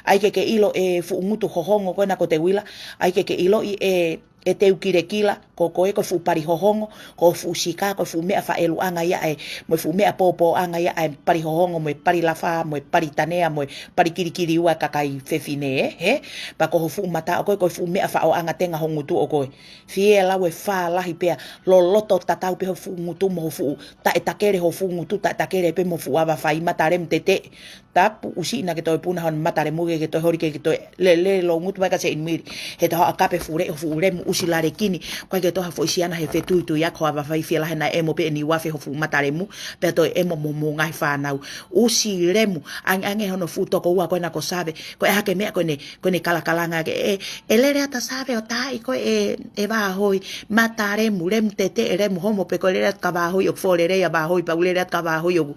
ʻAi ke ke ʻilo e fuʻu ngutu hohongo ko ena ko Teuila, ʻai ke ke ʻiloʻi e, e teu kilekila, ko koe ko e fuʻu pali hohongo, ko e fuʻu sika, ko e fuʻu meʻa faʻeluʻanga ia ʻa e, mo e fuʻu meʻa pōpōʻanga ia ʻa e pali hohongo, mo e pali lafa, mo e pali tanea, mo e pali kilikiliua kakai fefine, he, pea ko ho fuʻu mata ʻo koe, ko e fuʻu meʻa faʻoʻanga tenga ho ngutu ʻo koe. Fie lau e fālahi pea loloto tatau pē ho fuʻu ngutu mo ho fuʻu taʻe takele ho fuʻu ngutu taʻe takele pē mo fuʻu ava fai matalemu tete. Tapu ʻusi ina ke toe puna hon matalemu ke ke toe holi ke ke toe lele lo ngutu mai ka Seinimili. He taho ʻa kape fule ho fuʻu lemu ʻusi lalekini. Ko e ke toha foʻi siana he fetuitui ako ava fai fie lahe na ʻemo pē ʻeni uafe ho fuʻu matalemu. Pea toe ʻemo mo mo ngai fānau. ʻUsi lemu. Ange ange hono fuʻu tokoua ko ena ko Save. Ko e hake meʻa ko ene Ko ene kalakalanga ke e, e lele ata Save ʻo taaʻi ko e, e vāhoi, matalemu, lemu tete, e lemu homo pē ko e lele atu ka vāhoi ʻoku fō lele ia vāhoi, pau lele atu ka vāhoi ʻoku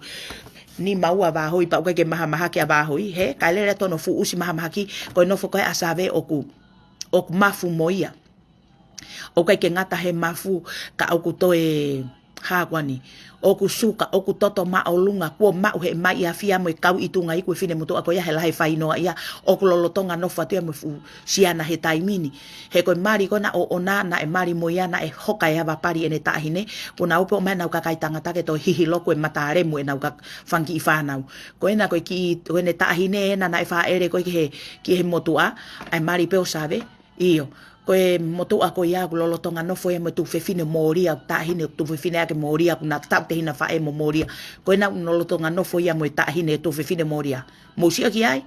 nima ua vāhoi, pau ke ke mahamahaki ʻa vāhoi, he, ka lele atu hono fuʻu ʻusi mahamahaki, ko e nofo ko e ʻa Save ʻoku, ʻoku mafu mo ia. ʻOku ʻikai ke ngata he mafu ka ʻoku toe hā ko eni. ʻOku suka, ʻoku toto māʻolunga, kuo maʻu he mai ʻa fia mo e kau ʻi tunga iku e finemotuʻa ko ia he lahi fai noa ia, ʻoku lolotonga nofo atu ia mo e fuʻu siana he taimi ni. He ko e mali ko ena ʻo ʻona naʻe mali mo ia naʻe hoka e ava pali ʻene taʻahine, kuo nau pē ʻomai ʻenau kakai tangata ke toe hihi loku e matalemu ʻenau ka fanga kiʻi fānau. Ko ena ko e kiʻi, ko ʻene taʻahine ena naʻe faʻele ko e ki he, ki he motuʻa, ʻai mali pē ʻo Save, ʻio, ko e motuʻa ko ia ʻoku lolotonga nofo ia mo e tuofefine Molia, taʻahine tuofefine ake Molia, ʻoku na taʻu tehina faʻē mo Molia. Ko ena ʻoku lolotonga nofo ia mo e taʻahine tuofefine Molia. Mou sio ki ai,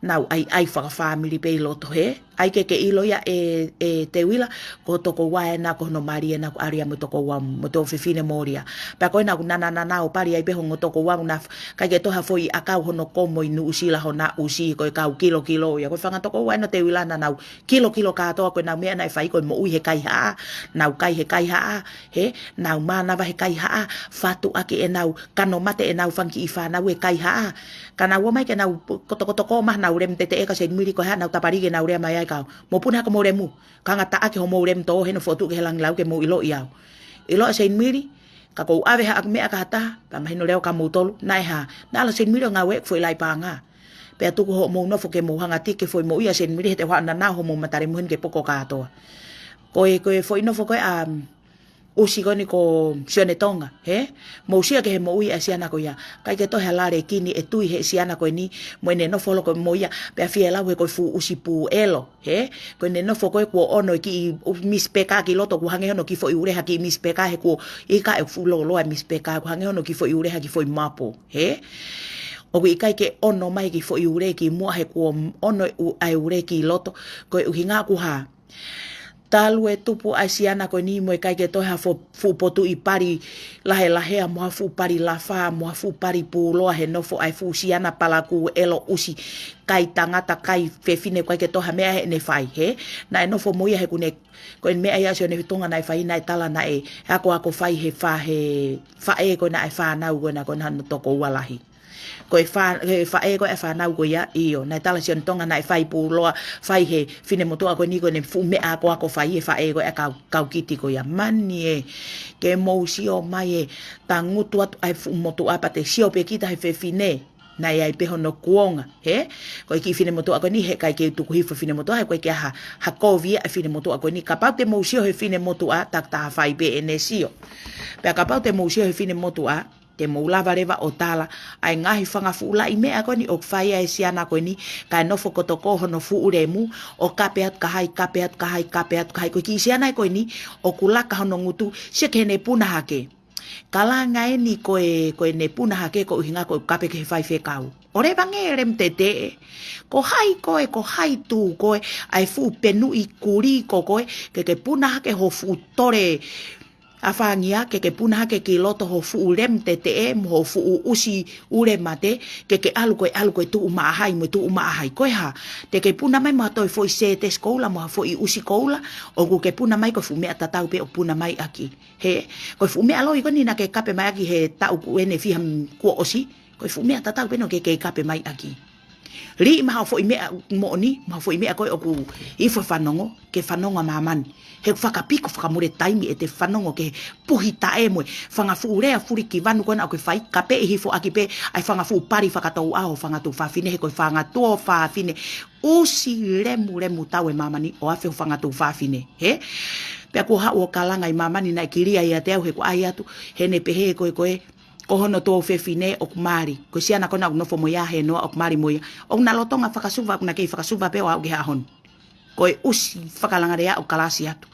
nau ʻai ʻai fakafāmili pē ʻi loto he, ʻai ke ke ʻilo ia ʻe, ʻe Teuila, ko ho tokoua ena ko hono mali ena ʻoku ʻalu ia mo e tokoua mo e tuofefine Molia. Pea ko ena ʻoku na na na na ʻo pali ai pē hongo tokoua ʻoku na f-, ʻikai ke toha foʻi ʻakau hono komo ʻi Nuʻusila hona ʻusi ko e kau kilokilo ia. Ko e fanga tokoua ena Teuila naʻa nau kilokilo kātoa ko ʻenau meʻa naʻe fai ko e moʻui he kaihaʻa, nau kai he kaihaʻa, he, nau mānava he kaihaʻa, fatu ake ʻenau, kano mate ʻenau fanga kiʻi fānau he kaihaʻa. Ka nau ō mai ke nau kotokotoko mai ʻenau lemu tete ʻe ka Seinimili ko e hā ʻenau tapali ke nau lea mai ai kau. Mou puna hake homou lemu, ka ngata ake homou lemu tō he nofo atu ki he langilau ke mou ʻiloʻi au. ʻIloʻi ʻa Seinimili, ka kou ʻave haʻaku meʻa ka hata, pea mahino leo ka mou tolu, naʻe hā, naʻe ʻalu ʻa Seinimili ʻo ngāue ʻeku foʻi laʻi pānga. Pea tuku hoʻomou nofo ke mou hanga tiki foʻi moʻui ʻa Seinimili he te hoʻo nānā homou matalemu heni ke poko kātoa. Ko e, ko e foʻi nofo ko e ʻa, ʻusi ko eni ko Sione Tonga, he? Mou sio ki he moʻui ʻa e siana ko ia. ʻIkai ke tohi ha lalekini ʻe tui he siana ko eni, mo ʻene nofo holo ko e mo ia, pea fie lau he ko e fuʻu ʻusi pū ʻelo. He, ko ʻene nofo ko e kuo ʻono e kiʻi u-, misipeka ki loto kuo hangē hono kiʻi foʻi ule ha kiʻi misipeka he kuo ʻikai ke fuʻu lōloa e misipeka kuo hangē hono kiʻi foʻi ule ha kiʻi foʻi mapo. He, ʻoku ʻikai ke ʻono mai kiʻi foʻi ule ki muʻa he kuo ʻono e u-, ʻa e ule ki loto. Ko e ʻuhinga ʻoku hā. Talu e tupu ʻa e siana ko eni mo e ʻikai ke toe ha fo-, fuʻu potuʻi pali lahelahea mo ha fuʻu pali lafa mo ha fuʻu pali pūloa he nofo ʻa e fuʻu siana palakū ʻelo ʻusi kai tangata kai fefine ʻikai ke toe ha meʻa heʻene fai he. Naʻe nofo mo ia he kuo ne, ko e meʻa ia ʻa Sione Tonga naʻe fai naʻe tala naʻe akoako fai he fa-, he faʻē ko ena ʻa e fānau ko ena ko ena hono tokoua lahi. Ko e fa-, ko e faʻē ko ē ʻa e fānau ko ia, ʻio, naʻe tala Sione Tonga naʻe fai puloa, fai he finemotuʻa ko eni ko ʻene fuʻu meʻa akoako fai he faʻē ko ē ʻa e kau, kau kiti ko ia. Mani ē, ke mou sio mai ē, tangutu atu ʻa e fuʻu motuʻa pea te sio pē kita he fefine. Naʻe ʻi ai pē hono kuonga, hē? Ko e kiʻi finemotuʻa ko eni heʻikai ke u tuku hifo finemotuʻa, he ʻoku ʻikai ke ʻi ai ha, ha kovi ia ʻa e finemotuʻa ko eni. Kapau te mou sio he finemotuʻa, takitaha fai pē ʻene sio. Pea kapau te mou sio he finemotuʻa, te mou lava leva ʻo tala ʻa e ngaahi fanga fuʻu laʻi meʻa ko eni ʻoku fai ʻe he siana ko eni, kae nofo ko toko hono fuʻu lemu, ʻo kape atu ki hai, kape atu ki hai, kape atu ki hai. Ko e kiʻi siana ko eni, ʻoku laka hono ngutu, sio ki heʻene puna hake. Kalanga eni ko e, ko ʻene puna hake ko e ʻuhinga ko e kape ki he faifekau. ʻOleva ngē lemu teteʻe. Ko hai koe, ko hai tū koe, ʻa e fuʻu penuʻi kulī ko koe, ke ke puna hake ho fuʻu tole ʻafangia, ke ke puna hake ki loto ho fuʻu lemu teteʻe, mo ho fuʻu ʻusi ʻulemate, ke ke ʻalu koe, ʻalu koe tuʻu maʻa hai, mo tuʻu maʻa hai. Ko e hā, te ke puna mai mo ha toe foʻi sētesi koula, mo ha foʻi ʻusi koula, ʻoku ke puna mai ko e fuʻu meʻa tatau pē ʻoku puna mai ʻaki. Hē, ko e fuʻu meʻa loi ko eni naʻa ke kape mai ʻaki he taʻu ko eni fiha kuo ʻosi, ko e fuʻu meʻa tatau pē eni ʻoku ke kei kape mai ʻaki. Liʻi mai haʻo foʻi meʻa moʻoni, mo haʻo foʻi meʻa ko ē ʻoku ʻi he fanongo, ke fanongo ʻa māmani. He fakapiko fakamole taimi ʻete fanongo ki he puhi taʻe mo e fanga fuʻu lea fulikivanu ko ena ʻoku ke fai, kapeʻi hifo ʻaki pē ʻa e fanga fuʻu pali fakatouʻā ʻo e fanga tuofāfine, he ko e fanga tuofāfine ʻusi lemulemu taʻu ʻe māmani ʻo afe ʻo e fanga tuofāfine, hē? Pea kuo haʻu ʻo kalanga ʻi māmani naʻe kilia ʻiate au he kuo ʻai atu, heʻene pehē ko e, ko e, ko hono tuofefine ʻoku mali. Ko e siana ko ena ʻoku nofo mo ia he noa ʻoku mali mo ia. ʻOku na lolotonga fakasuva, ʻoku na kei fakasuva pē ʻo aʻu ki he ʻaho ni. Ko e ʻusi fakalanga lea ʻoku kalasi atu.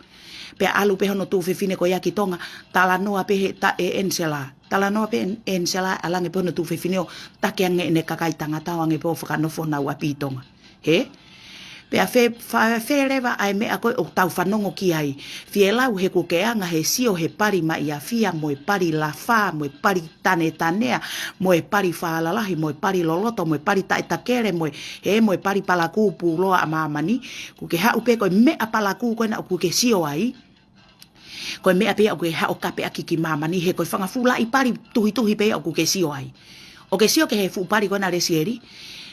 Pea ʻalu pē hono tuofefine ko ia ki Tonga, talanoa pē he ta-, ʻe Ensela. Talanoa pē ʻe Ensela, ʻalu ange pē hono tuofefine ʻo taki ange ʻene kakai tangata ʻo ange pē ʻo fakanofo honau ʻapi ʻi Tonga. Hē? Pea fē, fa-, fē leva ʻa e meʻa ko ē ʻoku tau fanongo ki ai. Fielau he kuo ke anga he sio he pali Maʻiafia, mo e pali Lafā, mo e pali Tanetanea, mo e pali Fālalahi, mo e pali Loloto, mo e pali Taʻetakele, mo e, hē, mo e pali palakū puloa ʻa māmani. Kuo ke haʻu pē ko e meʻa palakū ko ena ʻoku ke sio ai. Ko e meʻa pē ia ʻoku ke haʻu ʻo kape ʻaki ki māmani, he ko e fanga fuʻu laʻi pali tuhituhi pē ia ʻoku ke sio ai. ʻOku ke sio ki he fuʻu pali ko ena Lesieli.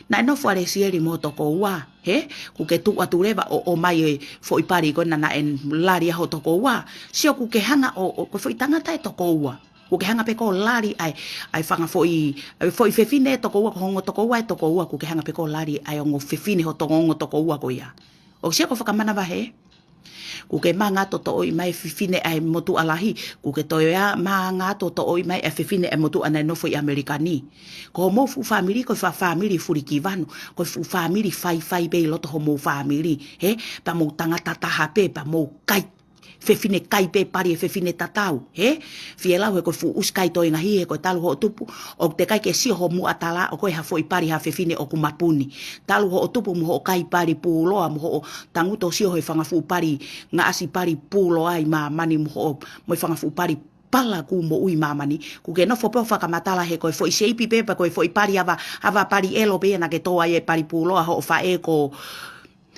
Naʻe nofo ʻa Lesieli mo ho tokoua, hē? Kuo ke tuʻu atu leva ʻo, ʻomai e foʻi pali ko ena naʻe lali ai ho tokoua. Sio kuo ke hanga ʻo, ʻo, ko e foʻi tangata ʻe tokoua. Kuo ke hanga pē koe ʻo lali ʻa e, ʻa e fanga foʻi, ʻa e foʻi fefine ʻe tokoua, ko ho ongo tokoua ʻe tokoua, kuo ke hanga pē koe ʻo lali ʻa e ongo fefine ho to-, ongo tokoua ko ia. ʻOku sio ko e fakamanavahē? Kuo ke mānga atu ʻo toʻoi mai e fefine ʻa e motuʻa lahi, kuo ke toe ā mānga atu ʻo toʻoi mai e fefine ʻa e motuʻa naʻe nofo ʻi ʻAmelika ni. Ko homou fuʻu fāmili, ko e fa-, fāmili fulikivanu, ko e fuʻu fāmili faifai pē ʻi loto homou fāmili, hē? Pea mou tangata taha pē, pea mou kai, fefine kai pē pali e fefine tatau, hē? Fielau he ko e fuʻu ʻusi kai toenga hē, he ko e talu hoʻo tupu, ʻoku teʻeki ai ke sio ho muʻa tala ʻo koe ha foʻi pali ha fefine ʻoku mapuni. Talu hoʻo tupu mo hoʻo kai pali puloa, mo hoʻo tangutu ʻo sio he fanga fuʻu pali, ngaʻasi pali puloa ʻi māmani mo hoʻo, mo e fanga fuʻu pali palakū moʻui māmani. Kuo ke nofo pē ʻo fakamatala he ko e foʻi seipi pē, pea ko e foʻi pali ava, ava pali ʻelo pē ia naʻa ke tō ai e pali puloa hoʻo faʻē ko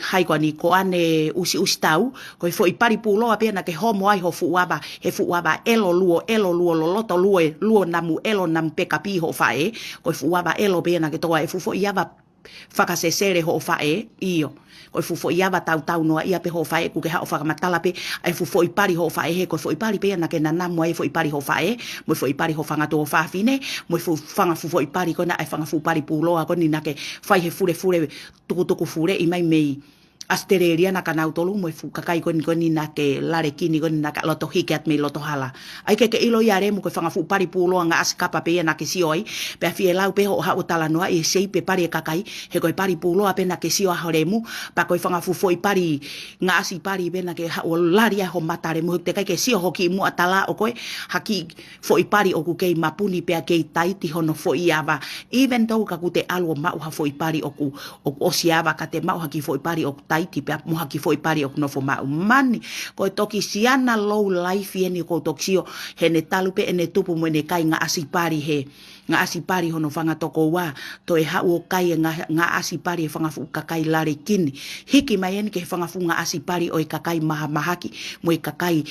hai ko eni ko ʻAne ʻUsiʻusitau, ko e foʻi pali puloa pē ia naʻa ke homo ai ho fuʻu ava, he fuʻu ava ʻelo luo, ʻelo luo loloto luo, luo namu ʻelo namu pekapī hoʻo faʻē, ko e fuʻu ava ʻelo pē ia naʻa ke tō ai e fuʻu foʻi ava fakasesele hoʻo faʻē, ʻio. Ko e fuʻu foʻi ava tautau noaʻia pē hoʻo faʻē, kuo ke haʻu ʻo fakamatala pē ʻa e fuʻu foʻi pali hoʻo faʻē, he ko e foʻi pali pē ia naʻa ke nanamu ai e foʻi pali hoʻo faʻē, mo e foʻi pali hoʻo fanga tuofāfine, mo e fuʻu fanga fuʻu foʻi pali ko ena ʻa e fanga fuʻu pali puloa ko eni naʻa ke fai he fulefule tukutuku fuleʻi mai mei ʻAositelēlia naʻa kia nautolu mo e fuʻu kakai ko eni ko eni naʻa ke lale ki ni ko eni naʻa ke loto hiki atu mei loto hala. ʻAi ke ke ʻilo ia lemu ko e fanga fuʻu pali puloa ngaʻasi kapa pē ia naʻa ke sio ai, pea fielau pē hoʻo haʻu ʻo talanoaʻi e seipi e pali e kakai, he ko e pali puloa pē naʻa ke sio ai ho lemu, pea ko e fanga fuʻu foʻi pali ngaʻasi pali pē naʻa ke haʻu ʻo lali ai ho mata lemu, he teʻeki ai ke sio ho kiʻi muʻa tala ʻo koe ha kiʻi foʻi pali ʻoku kei mapuni pea kei taiti hono foʻi ava. Even though ka kuo te ʻalu ʻo maʻu ha foʻi pali ʻoku, ʻoku ʻosi ava ka te maʻu ha kiʻi foʻi pali ʻoku taiti pea mo ha kiʻi foʻi pali ʻoku nofo maʻu. Mani, ko e toki siana low life eni ʻoku ou toki sio heʻene talu pē ʻene tupu mo ʻene kai ngaʻasi pali he ngaʻasi pali hono fanga tokoua, toe haʻu ʻo kai e nga-, ngaʻasi pali e fanga fuʻu kakai lalekini. Hiki mai eni ki he fanga fuʻu ngaʻasi pali ʻo e kakai mahamahaki, mo e kakai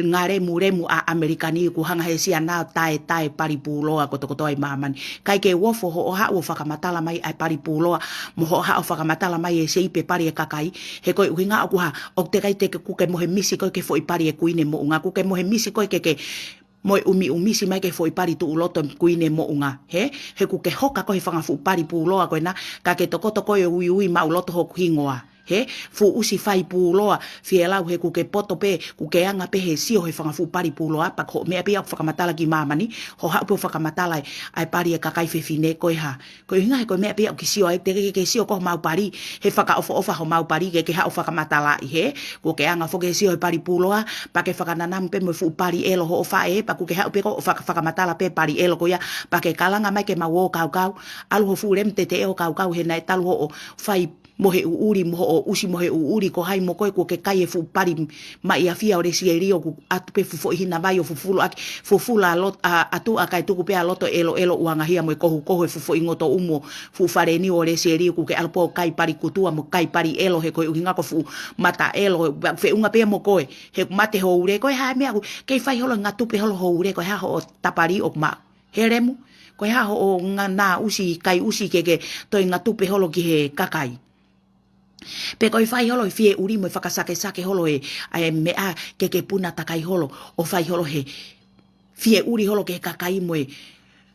ngalemulemu ʻa ʻAmelika ni, kuo hanga he siana ʻo taetae pali pūloa kotokotoa ʻi māmani. ʻIkai ke u ofo hoʻo haʻu ʻo fakamatala mai ʻa e pali pūloa, mo hoʻo haʻu ʻo fakamatala mai e seipe pali e kakai, he ko e ʻuhinga ʻoku hā, ʻoku teʻeki ai te ke, kuo ke mohe misi koe ki he foʻi pali e Kuini Moʻunga, kuo ke mohe misi koe ke ke mohe ʻumiʻumisi mai ki he foʻi pali tuʻuloto Kuini Moʻunga, hē? He kuo ke hoka koe he fanga fuʻu pali pūloa ko ena, ka ke tokoto koe ʻo uiui maʻuloto hoku hingoa, hē? Fuʻu ʻusi fai pūloa, fielau he kuo ke poto pē, kuo ke anga pē he sio he fanga fuʻu pali pūloa, pea ko hoʻo meʻa pē ia ʻoku fakamatala ki māmani, hoʻo haʻu pē ʻo fakamatala ʻa e pali e kakai fefine, ko e hā? Ko e ʻuhinga he ko e meʻa pē ia ʻoku ke sio ai, teʻeki ke ke sio ki hoʻo mau pali, he fakaʻofoʻofa hoʻo mau pali ke ke haʻu ʻo fakamatalaʻi, hē? Kuo ke anga foki he sio he pali pūloa, pea ke fakananamu pē mo e fuʻu pali ʻelo hoʻo faʻē, pea kuo ke haʻu pē koe ʻo faka-, fakamatala pē pali ʻelo ko ia, pea ke kalanga mai ke mau ō kaukau, ʻalu ho fuʻu lemu teteʻe ʻo kaukau he naʻe talu hoʻo fai mohe ʻuʻuli, mo hoʻo ʻusi mohe ʻuʻuli, ko hai mo koe kuo ke kai e fuʻu pali maʻiafia ʻo Lesieli ʻoku ʻatu pē fuʻu foʻi hina vai ʻo fufulu ʻaki, fufulu ʻa lot-, ʻa, ʻa tuʻa kae tuku pē ʻa loto ʻeloʻelo ʻuangahia mo e kohukohu e fuʻu foʻi ngoto ʻumu ʻo fuʻu faleni ʻo Lesieli ʻoku ke ʻalu pē ʻo kai pali kutua mo kai pali ʻelo he ko e ʻuhinga ko e fuʻu mata ʻelo, feʻunga pē mo koe, he ʻoku mate ho ule, ko e hā e meʻa ʻoku kei fai holo ngatupe holo ho ule, ko e hā hoʻo tapali ʻoku maʻu. He lemu, ko e hā hoʻo nga-, nā ʻusi, kai ʻusi ke ke toe ngatupe holo ki he kakai. Pe ko e fai holo e fie ʻuli mo e fakasakesake holo e, ʻa e meʻa ke ke puna takai holo, ʻo fai holo he fie ʻuli holo ki he kakai mo e